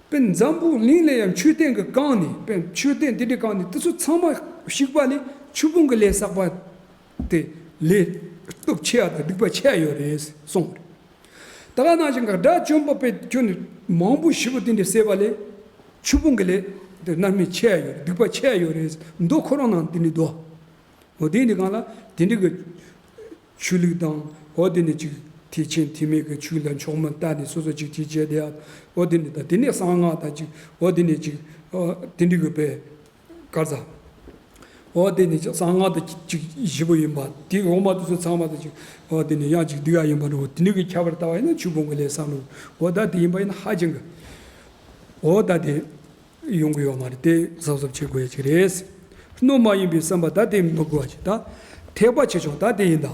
དཔེ་འཛམ་བུ་གླིང་ལ་ཡང་མཆོད་རྟེན་གྱི་གང་ནས་དཔེ་མཆོད་རྟེན་འདི་འདྲའི་གང་ནས་དེ་ཚོ་ཚང་མ་བཤིག་པ་ལས་ཆོས་སྤོང་གི་ལས་བསགས་པ་དེ་ལས་སྟོབས་ཆེ་ཡ་དང་སྡིག་པ་ཆེ་ཡ་ཡོད་རེད་གསུངས་རེད། ད་ག་ནང་བཞིན་གྱི་དགྲ་བཅོམ་པ་དཔེ་ཁྱོན་ནས་མང་པོ་ཞེ་པོ་དེ་འདྲ་བསད་པ་ལས་ཆོས་སྤོང་གི་ལས་དེ་རྣམ་སྨིན་ཆེ་ཡ་ཡོད་རེད། སྡིག་པ་ཆེ་ཡ་ཡོད་རེད་མདོ་ཁོ་རང་ནང་དེ་འདྲ་འདུག་འོ་དེ་འདི་གང་ལ་དེ་འདྲ་གི་ཆོས་ལུགས་དང་འོ་དེ་ནས་ཅིག་ཐེག་ཆེན་ཐེག་དམན་གྱི་ཆོས་ལ་མཆོག་མིན་ལྟ་ནས་སོ་སོ་ཅིག་ཅིག་བྱས་དེ་ཡ་འོ་དེ་འདི་དང་དེ་ནས་གསང་སྔགས་དང་ཅིག་འོ་དེ་ནས་ཅིག་འོ་དེ་འདྲ་གི་དཔེ་གར་ཟ། འོ་དེ་ནས་ཅིག་གསང་སྔགས་དང་ཅིག་ཞེ་པོ་ཡིན་པ་དེ་འོག་མ་དེ་ཚོ་ཚང་མ་དང་ཅིག་འོ་དེ་ནས་ཡང་ཅིག་སྡིག་ཡ་ཡིན་པ་འདྲ་བོ་དེ་འདྲ་གི་ཁྱད་པར་ལྟ་བ་ཡིན་ན་ཆོས་སྤོང་གི་ལས་བསམ་བློ་འོ་ད་དེ་ཡིན་པ་ཡིན་ན་ཧ་ཅང་གི་འོ་ད་དེ། ཡོང་གི་ཡོད་མ་རེད་དེ་གཟབ་གཟབ་བྱེད་དགོས་ཡ་ཅིག་རེད། གནོད་མ་ཡིན་པའི་བསམ་པ་ད་དེ་མི་དགོས་པ་ཅིག་ད། ཐེག་པ་ཆེ་ཆུང་ད་དེ་ཡིན་ད།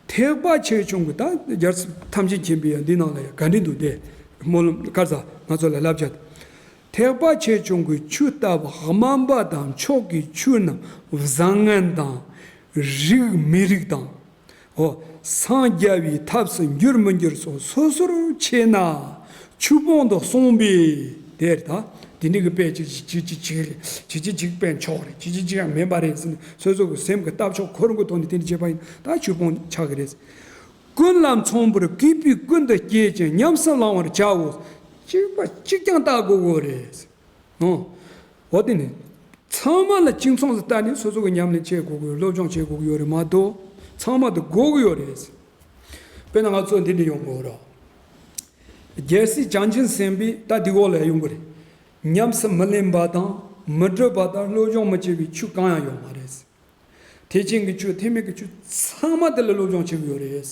ཐེག་པ་ཆེ་ཆུང་གི་ད་རྒྱལ་སྲས་ཐམས་ཅད་མཁྱེན་པའི་ཡ་འདི་ནང་ལ་ཡ་ག་འདྲ་འདུག་དེ། སྨོན་ལམ་གར་ས་ང་ཚོ་ལ་བསླབ་བྱ། ཐེག་པ་ཆེ་ཆུང་གི་ཆོས་ལྟ་བུ་དམན་པ་དང་མཆོག་གི་ཆོས་རྣམས་བཟང་ངན་དང་། རིགས་མི་རིགས་དང་། འོ། སངས་རྒྱ་བའི་ཐབས་སུ་འགྱུར་མི་འགྱུར་སོགས་སོ་སོར་ཕྱེ་ན་ཆོས་སྤོང་དུ་གསུངས་པས་དེར་ད། དེ་འདྲ་གི་དཔེ་ཅིག་ཅིག་ཅིག་ཅིག་རེད། ཅིག་ཅིག་ཅིག་དཔེ་མཆོག་རེད། ཅིག་ཅིག་ཅིག་ཡང་མིན་པ་རེད་ཟེར་ནས་སོ་སོ་གི་སེམས་ཀྱི་ལྟ་ཕྱོགས་ཁོ་རང་གི་ཐོག་ནས་དེ་འདྲ་བྱས་པ་ཡིན་ད་ཆོས་སྤོང་ཆགས་ཀྱི་རེད། ཀུན་ལ་མཚུངས་པར་གུས་པས་ཀུན་ཏུ་བསྐྱེད་ཅིང་ཉམས་སུ་བླང་བར་བྱའོ། གཅིག་པ་གཅིག་རྐྱང་ལྟ་དགོས་གོ་རེད། ཨོ། འོ་དེ་ནི། ཚང་མ་ལ་གཅིག་མཚུངས་སུ་ལྟ་ནས་སོ་སོ་གི་ཉམས་ལེན་བྱེད་དགོས་ཀྱི་ཡོད། སློབ་སྦྱོང་བྱེད་དགོས་ཀྱི་ཡོད་རེད་མ་གཏོགས། ཚང་མ་དེ་དགོས་ཀྱི་ཡོད་རེད། དཔེར་ན་ང་ཚོ་འདི་འདྲ་ཡོང་གི་ཡོད་རེད། རྒྱལ་སྲས་བྱང་ཆུབ་སེམས་དཔའི་ད་འདི་འོག་ལ་ཡོང་གི་རེད། ཉམས་སུ་མི་ལེན་པ་དང་མི་སྒྲུབ་པ་དང་སློབ་སྦྱོང་མི་བྱེད་པའི་ཆོས་གང་ཡང་ཡོད་མ་རེད། ཐེག་ཆེན་གྱི་ཆོས་ཐེག་དམན་གྱི་ཆོས་ཚང་མ་དེ་ལ་སློབ་སྦྱོང་བྱེད་དགོས་ཡོད་རེད།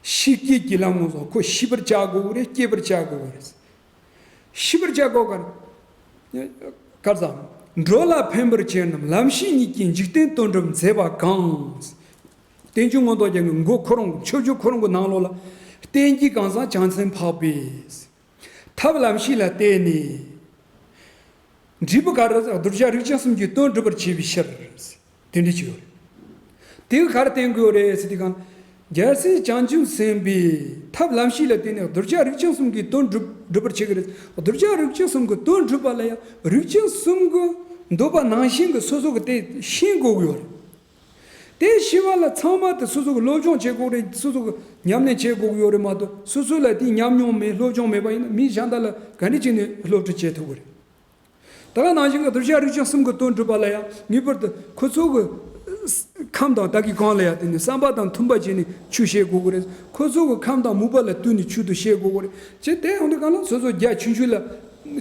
ཤེས་བསྐྱེད་ཀྱི་ལམ་ངོ་སོ་ཁོ་ཤེས་པར་བྱ་དགོས་རེད། བསྐྱེད་པར་བྱ་དགོས་རེད། ཤེས་པར་བྱ་དགོས་གར། གར་ཙམ། འགྲོ་ལ་ཕན་པར་བྱེད་རྣམས་ལམ་ཤེས་ཉིད་ཀྱིས་འཇིག་རྟེན་དོན་སྒྲུབ་མཛད་པ་གང་། བསྟན་བཅོས་མངོན་རྟོགས་རྒྱན་གྱི་མགོ་ཁོ་རང་མཆོད་བརྗོད་ཁོ་རང་གི་ནང་ལོགས་ལ། རྟེན་གྱི་གང་ཟག་བྱང་སེམས་འཕགས་པས། ཐབས་ལམ་ཤེས་ལ་བརྟེན་ནས། འབྲས་བུ་ག་རེ་གདུལ་བྱ་རིགས་ཅན་གསུམ་གྱི་དོན་སྒྲུབ་པར་བྱེད་པའི་ཕྱིར། དེ་འདྲ་ཅིག་ཡོད་རེད། དེ་ག་རེ་བསྟན་དགོས་རེད་ཟེར་དུས་གང་། རྒྱལ་སྲས་བྱང་ཆུབ་སེམས་དཔའི་ཐབས་ལམ་ཤེས་ལ་བརྟེན་ནས་གདུལ་བྱ་རིགས་ཅན་གསུམ་གྱི་དོན་སྒྲུབ་སྒྲུབ་པར་བྱེད་ཀྱི་རེད། གདུལ་བྱ་རིགས་ཅན་གསུམ་གྱི་དོན་སྒྲུབ་པ་ལ་ཡང་རིགས་ཅན་གསུམ་གྱི་འདོད་པ་ནང་བཞིན་གྱི་སོ་སོ་གི་དེ་ཤེས་དགོས་ཀྱི་ཡོད་རེད། དེ་ཤེས་པ་ལ་ཚང་མ་དེ་སོ་སོ་གི་སློབ་སྦྱོང་བྱེད་དགོས་རེད། སོ་སོ་གི་ཉམས་ལེན་བྱེད་དགོས་ཀྱི་ཡོད་རེད་མ་གཏོགས། སོ་སོ་ལ་དེའི་ཉམས་མྱོང་མེད། སློབ་སྦྱོང་མེད་པ་ཡིན་ན་མི་གཞན་དག་ལ་ག་འདྲ་བྱས་ནས་སློབ་ཁྲིད་བྱེད་ཐུབ་ཀྱི་རེད། ད་ག་ནང་བཞིན་གྱི་གདུལ་བྱ་རིགས་ཅན་གསུམ་གྱི་དོན་སྒྲུབ་པ་ལ་ཡང་ངེས་པར་དུ་ཁོ་ཚོ་གི་ཁམས་དང་ད་གིན་གོང་ལ་ཡང་དེ་ནི་བསམ་པ་དང་མཐུན་པ་བྱས་ནས་ཆོས་བཤད་དགོས་ཀྱི་རེད། ཁོ་ཚོ་གི་ཁམས་དང་མོས་པ་ལ་བསྟུན་ནས་ཆོས་དེ་བཤད་དགོས་ཀྱི་རེད། ཅེས་དེ་ཡོང་དུས་གང་ལ་སོ་སོ་རྒྱ་ཆུང་ཆུང་ལ་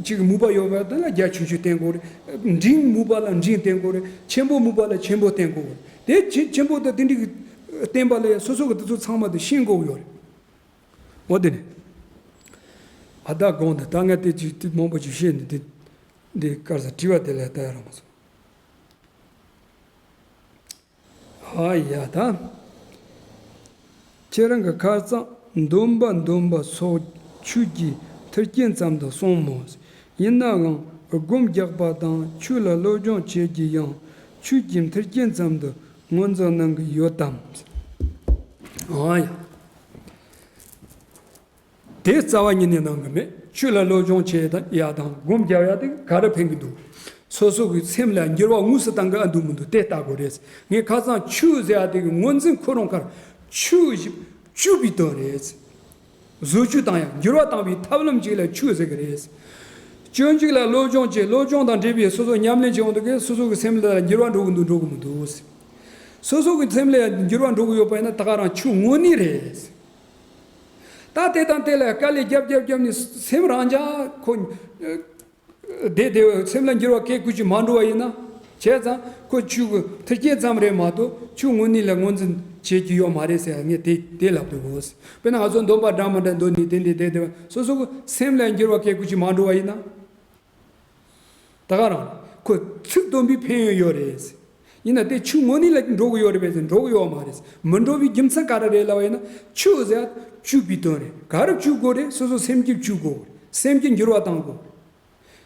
ཅིག་མོས་པ་ཡོད་པ་དེ་ལ་རྒྱ་ཆུང་ཆུང་བསྟན་དགོས་རེད། འབྲིང་མོས་པ་ལ་འབྲིང་བསྟན་དགོས་རེད། ཆེན་པོ་མོས་པ་ལ་ཆེན་པོ་བསྟན་དགོས་རེད། དེ་ཆེ་ཆེན་པོ་དང་དེ་འདྲའི་བསྟན་པ་ལ་ཡང་སོ་སོ་གི་དེ་ཚོ་ཚང་མ་དེ་ཤེས་དགོས་ཀྱི་ཡོད་རེད། འོ་དེ་ནས་ཨ་ད་དགོངས་ཏེ་ད་ངས་དེ་ཅིག་དེ་མང་པོ་ཅིག་བཤད་ནས་དེ་འདི་དཀར་ས་དྲི་བ་དེ་ལ་ལྟ་ཡ་རང་མ་སོང་། ཧ་ཡ་ད། ཁྱེད་རང་གི་ཁ་སང་འདོན་པ་འདོན་པ་སོགས་ཆོས་ཀྱི་མཐུན་རྐྱེན་ཙམ་དུ་གསུངས་མོད། ཡིན་ནའང་སྒོམ་རྒྱག་པ་དང་ཆོས་ལ་སློབ་སྦྱོང་བྱེད་ཀྱི་ཡང་ཆོས་ཀྱི་མཐུན་རྐྱེན་ཙམ་དུ་ངོས་འཛིན་གནང་གི་ཡོད་དམ། ཧ་ཡ། དེ་རྩ་བ་ཉིད་ནས་གནང་གི་མེད། ཆོས་ལ་སློབ་སྦྱོང་བྱེད་ཡ་དང་སྒོམ་རྒྱག་ཡ་དེ་ག་རེ་ཕན་གི་འདུག་སོ་སོ་གི་སེམས་ལ་འགྱུར་བ་དངོས་སུ་བཏང་གི་ཨ་འདུག་མི་འདུག་དེ་ལྟ་དགོས་རེད། ངས་ཁ་སང་ཆོས་ཟེར་ཡ་དེ་གི་ངོས་འཛིན་ཁོ་རང་ཁར་ཆོས་ཞིག་བཅོས་པའི་དོན་རེད། བཟོ་བཅོས་བཏང་ཡ་འགྱུར་བ་བཏང་བའི་ཐབས་ལམ་ཅིག་ལ་ཆོས་ཟེར་གི་རེད། སྤྱོད་འཇུག་ལ་སློབ་སྦྱོང་བྱེད། སློབ་སྦྱོང་དང་འབྲེལ་བའི་སོ་སོ་ཉམས་ལེན་བྱེད་ཡོང་དུས་སྐབས་སོ་སོ་གི་སེམས་ལ་འགྱུར་བ་འགྲོ་གི་འདུག་འགྲོ་གི་མི་འདུག་སོ་སོ་གི་སེམས་ལ་འགྱུར་བ་འགྲོ་གི་ཡོད་པ་ཡིན་ན་ད་ག་རང་ཆོས་དངོས་གནས་རེད། ད་དེ་དང་དེ་ལ་དཀའ་ལས་རྒྱབ་རྒྱབ་རྒྱབ་ནས་སེམས་རང་ཅག་ཁོ། བདེ་བདེ་སེམས་ལ་འགྱུར་བ་གལ་ཁུལ་གྱིས་མ་འགྲོ་བ་ཡིན་ན། བྱས་ཙང་ཁོ་ཆོས་ཀྱི་མཐུན་རྐྱེན་ཙམ་རེད་མ་གཏོགས་ཆོས་དངོས་གནས་ལ་ངོས་འཛིན་བྱེད་ཀྱི་ཡོད་མ་རེད་ཟེར་ངས་དེ་དེ་ལབ་འདུག་གོ། དཔེར་ན་ང་ཚོ་འདོན་པ་འདྲ་མི་འདྲ་འདོན་ནས་དེ་འདྲས་བསྡད་བསྡད་པ་སོ་སོ་གི་སེམས་ལ་འགྱུར་བ་གལ་ཁུལ་གྱིས་མ་འགྲོ་བ་ཡིན་ན། ད་ག་རང་ཁོ་ཚིག་འདོན་པའི་ཕན་ཡོན་ཡོད་རེད། ཡིན་ན་དེ་ཆོས་དངོས་གནས་ལ་འགྲོ་གི་ཡོད་རེད་པས་ཟེར་འགྲོ་གི་ཡོད་མ་རེད། མི་འགྲོ་བའི་རྒྱུ་མཚན་ག་རེ་རེད་ལབ་པ་ཡིན་ན་ཆོས་ཟེར་བཅོས་པའི་དོན་རེད། ག་རེ་བཅོས་དགོས་རེད། སོ་སོ་སེམས་རྒྱུད་བཅོས་དགོས་རེད། སེམས་རྒྱུད་འགྱུར་བ་གཏང་དགོས་རེད།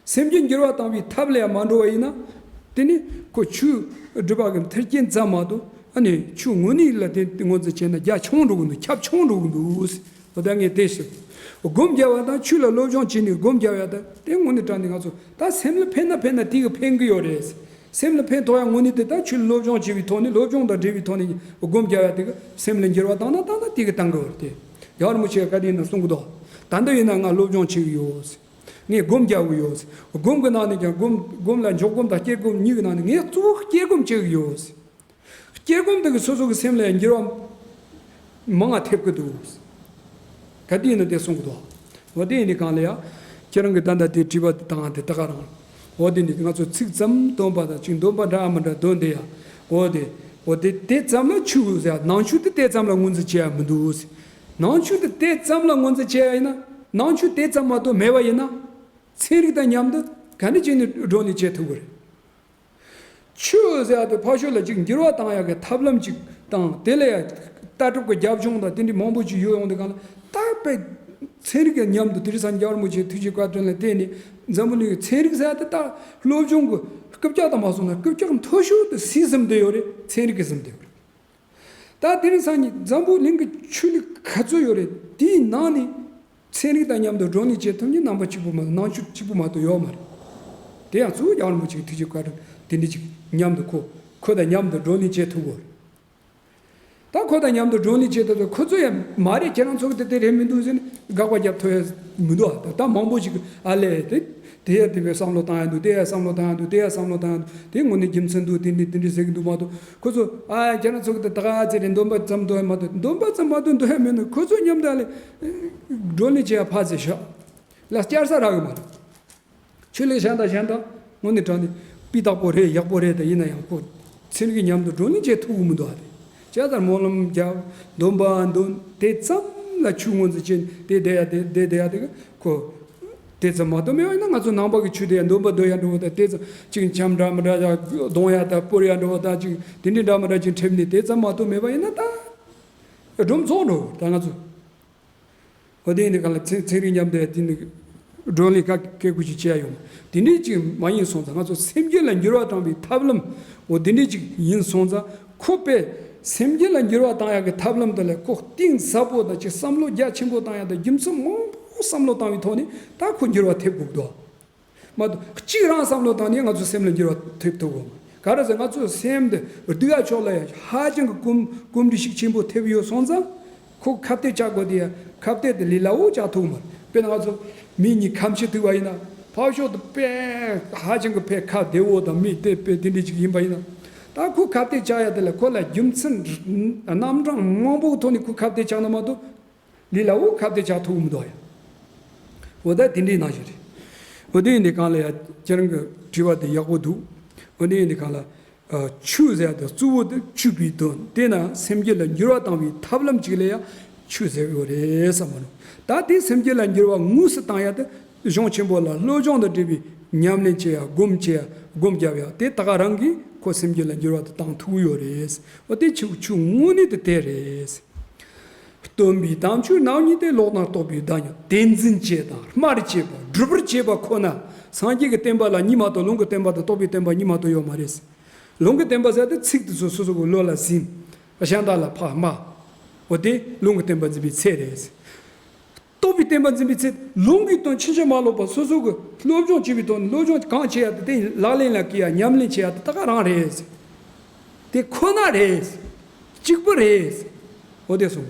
སེམས་རྒྱུད་འགྱུར་བ་གཏང་བའི་ཐབས་ལ་ཡང་མ་འགྲོ་བ་ཡིན་ན། དེ་ནི་ཁོ་ཆོས་སྒྲུབ་པ་གི་མཐུན་རྐྱེན་ཙམ་མ་གཏོགས་ཨ་ནི་ཆོས་དངོས་གནས་ལ་དེ་ངོས་འཛིན་བྱས་ན་རྒྱ་ཆུང་འགྲོ་གི་འདུག་ཁྱབ་ཆུང་འགྲོ་གི་འདུག་འོ་ད་ངས་དེ་ཞུ། སྒོམ་རྒྱག་པ་དང་ཆོས་ལ་སློབ་སྦྱོང་བྱས་ནས་སྒོམ་རྒྱག་ཡ་ད་དེ་དངོས་གནས་དྲང་གནས་ང་ཚོ་ད་སེམས་ལ་ཕན་ན་ཕན་ན་དེ་གི་ཕན་གི་ཡོད་རེད། སེམས་ལ་ཕན་ཐོགས་ཡ་དངོས་གནས་དེ་ད་ཆོས་ལ་སློབ་སྦྱོང་བྱེད་པའི་ཐོག་ནས་སློབ་སྦྱོང་དང་འབྲེལ་བའི་ཐོག་ནས་སྒོམ་རྒྱག་ཡ་དེ་གི་སེམས་ལ་འགྱུར་བ་བཏང་ན་བཏང་ན་དེ་གི་བཏང་གི་ཡོད་རེད་དེ། རྒྱལ་བ་རིན་པོ་ཆེ་ག་དེ་ཡིན་ན་གསུང་གི་འདུག་ད་འདི་ཡིན་ན་ང་སློབ་སྦྱོང་བྱེད་གི་ཡོད། ངས་སྒོམ་རྒྱག་གི་ཡོད། སྒོམ་གི་ནང་ནས་ཀྱང་སྒོམ་སྒོམ་ལ་འཇོག་སྒོམ་དང་བསྐྱེད་སྒོམ་གཉིས་ཀྱི་ནང་ནས་ངས་གཙོ་བོ་བསྐྱེད་སྒོམ་བྱེད་གི་ཡོད། སྐྱེ་སྒོམ་དེ་གི་སོ་སོ་གི་སེམས་ལ་འགྱུར་བ་མང་ང་ཐེབས་ཀྱི་འདུག་ག་དུས་ཡིན་ན་དེ་གསུང་གི་འདུག་འོ་དེ་ཡིན་དུས་གང་ལ་ཡ། ཁྱེད་རང་གི་ད་ལྟ་དེ་དྲི་བ་དེ་དང་དེ་ད་ག་རང་། འོ་དེ་ནི་ང་ཚོ་ཚིག་ཙམ་འདོན་པ་དང་ཅིག་འདོན་པ་འདྲ་མི་འདྲ་འདོན་དེ་ཡ། འོ་དེ། འོ་དེ་དེ་ཙམ་ལ་ཆོས་ཟེར་ནང་ཆོས་དེ་དེ་ཙམ་ལ་ངོས་འཛིན་བྱེད་ཡ་མི་འདུག་ནང་ཆོས་དེ་དེ་ཙམ་ལ་ངོས་འཛིན་བྱེད་ཡ་ཡིན་ན། ནང་ཆོས་དེ་ཙམ་མ་གཏོགས་མེད་པ་ཡིན་ན། ཚན་རིག་དང་མཉམ་དུ་ག་འདྲ་བྱས་ནས་བགྲོ་གླེང་བྱེད་ཐུབ་ཀྱི་རེད། ཆོས་ཟེར་ཡ་དེ་ཕར་ཕྱོགས་ལ་ཅིག་འགྱུར་བ་བཏང་ཡག་གི་ཐབས་ལམ་ཅིག་དང་དེ་ལ་ཡ་ལྟ་གྲུབ་ཀྱི་རྒྱབ་ལྗོངས་དང་དེ་འདྲའི་མང་པོ་ཅིག་ཡོད་ཡོང་དུས་གང་ལ་ད་དཔེ་ཚན་རིག་གི་མཉམ་དུ་དེ་རིང་སང་རྒྱལ་བ་རིན་པོ་ཆེའི་ཐུགས་རྗེ་བཀའ་དྲིན་ལ་བརྟེན་ནས་འཛམ་བུ་གླིང་གི་ཚན་རིག་ཟེར་ཡ་དེ་ད་སློབ་སྦྱོང་གི་རྐུབ་བཀྱག་དང་མ་སོང་ན་རྐུབ་བཀྱག་མཐོ་ཤོས་དེ་སུས་ཟིན་བསྡད་ཡོད་རེད། ཚན་རིག་གིས་ཟིན་བསྡད་ཡོད་རེད། ད་དེ་རིང་སང་ཉིན་འཛམ་བུ་གླིང་གི་ཆོས་ལུགས་ག་ཚོད་ཡོད་རེད། དེའི་ནང་ནས་ཚན་རིག་དང་མཉམ་དུ་བགྲོ་གླེང་བྱེད་ཐུབ་མཁན་རྣམ་པ་གཅིག་པུ་མ་གཏོགས་ནང་ཆོས་གཅིག་པུ་མ་གཏོགས་ཡོད་མ་རེད། དེ་ཡང་གཙོ་བོ་རྒྱལ་བ་རིན་པོ་ཆེ་གི་ཐུགས་རྗེ་བཀའ་དྲིན་དེ་འདྲ་ཅིག་མཉམ་དུ་ཁོ་ཁོ་དང་མཉམ་དུ་བགྲོ་གླེང་བྱེད་ཐུབ་དགོས་རེད། ད་ཁོ་དང་མཉམ་དུ་བགྲོ་གླེང་བྱེད་ཐུབ་ཚོད་ཁོ་ཚོ་ཡང་མ་རེད་ཁྱེད་རང་ཚོ་གི་དེ་དེ་རེད་མི་འདུག་ཟེར་ནས་དགག་པ་རྒྱབ་ཐུབ་ཡ་མི་འདུག་ཨ་ད་ད་མང་པོ་ཞིག་ཨ་ལས་དེ་དེ་ཡ་དེ་བས་བསམ་བློ་བཏང་ཡ་འདུག་དེ་ཡ་བསམ་བློ་བཏང་ཡ་འདུག་དེ་ཡ་བསམ་བློ་བཏང་ཡ་འདུག་དེ་དངོས་གནས་རྒྱུ་མཚན་འདུག་དེ་འདི་དེ་འདྲ་ཟེར་གི་འདུག་མ་གཏོགས། ཁོ་ཚོ་ཨ་ཁྱེད་རང་ཚོ་གི་ད་ད་ག་ཚེ་རེད་འདོན་པ་ཙམ་འདོན་ཡ་མ་གཏོགས་འདོན་པ་ཙམ་མ་གཏོགས་འདོན་ཡ་མེད་ནོ། ཁོ་ཚོ་མཉམ་དུ་ཨ་ལས་བགྲོ་གླེང་བྱེད་ཡ་ཕར་ཚེ་ཤག་ལ་བསྐྱར་ས་རག་གི་མ་རེད། ཆོས་ལུགས་གཞན་དང་གཞན་དང་དངོས་གནས་དྲང་གནས་སྤུས་དག་པོ་རེད། ཡག་པོ་རེད། དེ་ཡིན་ན་ཡང་ཁོ་ཚན་རིག་མཉམ་དུ་བགྲོ་གླེང་བྱེད་ཐུབ་ཀྱི་མི་འདུག་ཨ་དེ་བྱས་ཙང་སྨོན་ལམ་རྒྱབ་འདོན་པ་འདོན་དེ་ཙམ་ལ་ཆོས་ངོས་འཛིན་བྱེད་དེ་བསྡད་ཡ་དེ་བསྡད་བསྡད་ཡ་དེ་ཁོ། དེ་ཙམ་མ་གཏོགས་མེད་པ་ཡིན་ན་ང་ཚོ་ནང་པ་གི་ཆོས་དེ་ཡང་འདོན་པ་འདོན་ཡ་འགྲོ་བ་དང་དེ་ཙམ་ཅིག་འཆམ་འདྲ་མི་འདྲ་ཡ་གཏོང་ཡ་དང་སྤོར་ཡ་འགྲོ་བ་དང་ཅིག་དེ་འདྲའི་འདྲ་མི་འདྲ་ཅིག་འཁྲབ་ནས་དེ་ཙམ་མ་གཏོགས་མེད་པ་ཡིན་ན་ད་སྒྲོམ་ཚོགས་འགྲོ་ད་ང་ཚོ་འོ་དེ་ཡིན་དུས་གང་ལ་ཚན་ཚན་རིག་མཉམ་དུ་ཡ་དེ་ནི་ བགྲོ་གླེང་ག་གེ་གུ་ཅིག་བྱས་ཡོང་། དེ་འདྲའི་ཅིག་མ་ཡིན་སོང་ཙང་། ང་ཚོ་སེམས་རྒྱུད་ལ་འགྱུར་བ་བཏང་བའི་ཐབས་ལམ་འོ་དེ་འདྲའི་ཅིག་ཡིན་སོང་ཙང་། ཁོ་པས་སེམས་རྒྱུད་ལ་འགྱུར་བ་བཏང་ཡག་གི་ཐབས་ལམ་དེ་ལ་ཁོ་གཏིང་ཟབ་པོ་དང་ཅིག་བསམ་བློ་རྒྱ་ཆེན་པོ་བཏང་ཡག་དང་རྒྱུ་མཚན་མང་པོ་བསམ་བློ་བཏང་བའི་ཐོག་ནས་ད་ཁོ་འགྱུར་བ་ཐེབས་དགོས་འདུག་མ་གཏོགས་གཅིག་རང་བསམ་བློ་བཏང་ནས་ང་ཚོ་སེམས་ལ་འགྱུར་བ་ཐེབས་ཐུབ་དགོས། ག་རེ་ཟེར། ང་ཚོའི་སེམས་འདི་སྡུག་ཡ་ཕྱོགས་ལ་ཡ་ཧ་ཅང་གི་གོམས་གོམས་འདྲིས་ཤུགས་ཆེན་པོ་ཐེབས་ཡོད་སོང་ཙང་། ཁོ་ཁ་གཏད་བཅག་དགོས་དེ་ཡ། ཁ་གཏད་དེ་ལས་སླ་བོ་བཅག་ཐུབ་མ་རེད། དཔེར་ན་ང་ཚོ་མི་གཉིས་ཁ་འཆམ་ཐུག་པ་ཡིན་ན། ཕར་ཕྱོགས་དེ་དཔེ་ཧ་ཅང་གི་དཔེ་ཁ་བདེ་བོ་དང་མི་དེ་དཔེ་དེ་འདྲ་ཅིག་ཡིན་པ་ཡིན་ན། ད་ཁོ་ཁ་གཏད་བཅག་ཡ་དེ་ལ་ཁོ་ལ་རྒྱུ་མཚན་རྣམ་གྲངས་མང་པོའི་ཐོག་ནས་ཁོ་ཁ་གཏད་བཅག་ན་མ་གཏོགས། ལས་སླ་བོ་ཁ་གཏད་བཅག་ཐུབ་མི་འདུག་ཡ། འོ་ད་དེ་འདྲའི་ནང་བཞིན་རེད། འོ་དེ་ཡིན་དུས་སྒང་ལ་ཡ་ཁྱེད་རང་གི་དྲི་བ་དེ་ཡག་པོ་འདུག་འོ་དེ་ཡིན་དུས་སྒང་ལ། ཨ། ཆོས་ཟེར་ཡ་དེ་གཙོ་བོ་དེ་བཅུད་པའི་དོན། དེས་ན་སེམས་རྒྱུད་ལ་འགྱུར་བ་བཏང་བའི་ཐབས་ལམ་ཅིག་ལ་ཡ་ཆོས་ཟེར་གི་ཡོད་རེད་བསམ་པ་ནོ། ད་དེ་སེམས་རྒྱུད་ལ་འགྱུར་བ་དངོས་སུ་བཏང་ཡ་དེ་གཞུང་ཆེན་པོ་ལ་སློབ་སྦྱོང་དང་འབྲེལ་བའི་ཉམས་ལེན་བྱེད་ཡ། སྒོམ་བྱེད་ཡ། སྒོམ་རྒྱབ་ཡ། དེ་ད་ག་རང་གིས་ཁོ་སེམས་རྒྱུད་ལ་འགྱུར་བ་དེ་བཏང་ཐུབ་ཀྱི་ཡོད་རེད། འོ་དེ་ཆོས་ཆོས་དངོས་གནས་དེ་དེ་རེད། སྟོན་པའི་དམ་ཆོས་རྣམ་གཉིས་ཏེ། ལོག་དང་རྟོག་པའི་བདག་ཉིད། དེ་འཛིན་བྱེད་དང་སྨྲ་བྱེད་པ། སྒྲུབ་པར་བྱེད་པ་ཁོ་ན། སངས་རྒྱས་ཀྱི་བསྟན་པ་ལ་གཉིས་མ་གཏོགས། ལུང་གི་བསྟན་པ་དང་རྟོགས་པའི་བསྟན་པ་གཉིས་མ་གཏོགས་ཡོད་མ་རེད། ལུང་གི་བསྟན་པ་ཟེར་དེ་ཚིག་དེ་ཚོ་སོ་སོ་གི་བློ་ལ་ཟིན། གཞན་དག་ལ་ཕར་སྨྲ། འོ་དེ་ལུང་གི་བསྟན་པ་འཛིན་པའི་ཚད་རེད། རྟོགས་པའི་བསྟན་པ་འཛིན་པའི་ཚད། ལུང་གི་དོན་ཕྱིན་ཅི་མ་ལོག་པ་སོ་སོ་གི་སློབ་སྦྱོང་བྱེད་པའི་དོན། སློབ་སྦྱོང་གང་བྱེད་ཡ་དེ་དེ་ལག་ལེན་ལ་བཀལ་ཡ། ཉམས་ལེན་བྱེད་ཡ་དེ་ད་ག་རང་རེད། དེ་ཁོ་ན་རེད། གཅིག་པུ་རེད། འོ་དེ་སོང་།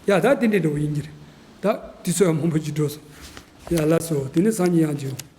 ཡ་ད་དེ་འདྲའི་འགྲོ་བ་ཡིན་གྱི་རེད། ད་དུས་ཚོད་ཡང་མང་པོ་ཅིག་འགྲོ་སོང་། ཡ་ལགས་སོ། དེ་ནས་སང་ཉིན་ཡང་མཇལ་ཡོང་།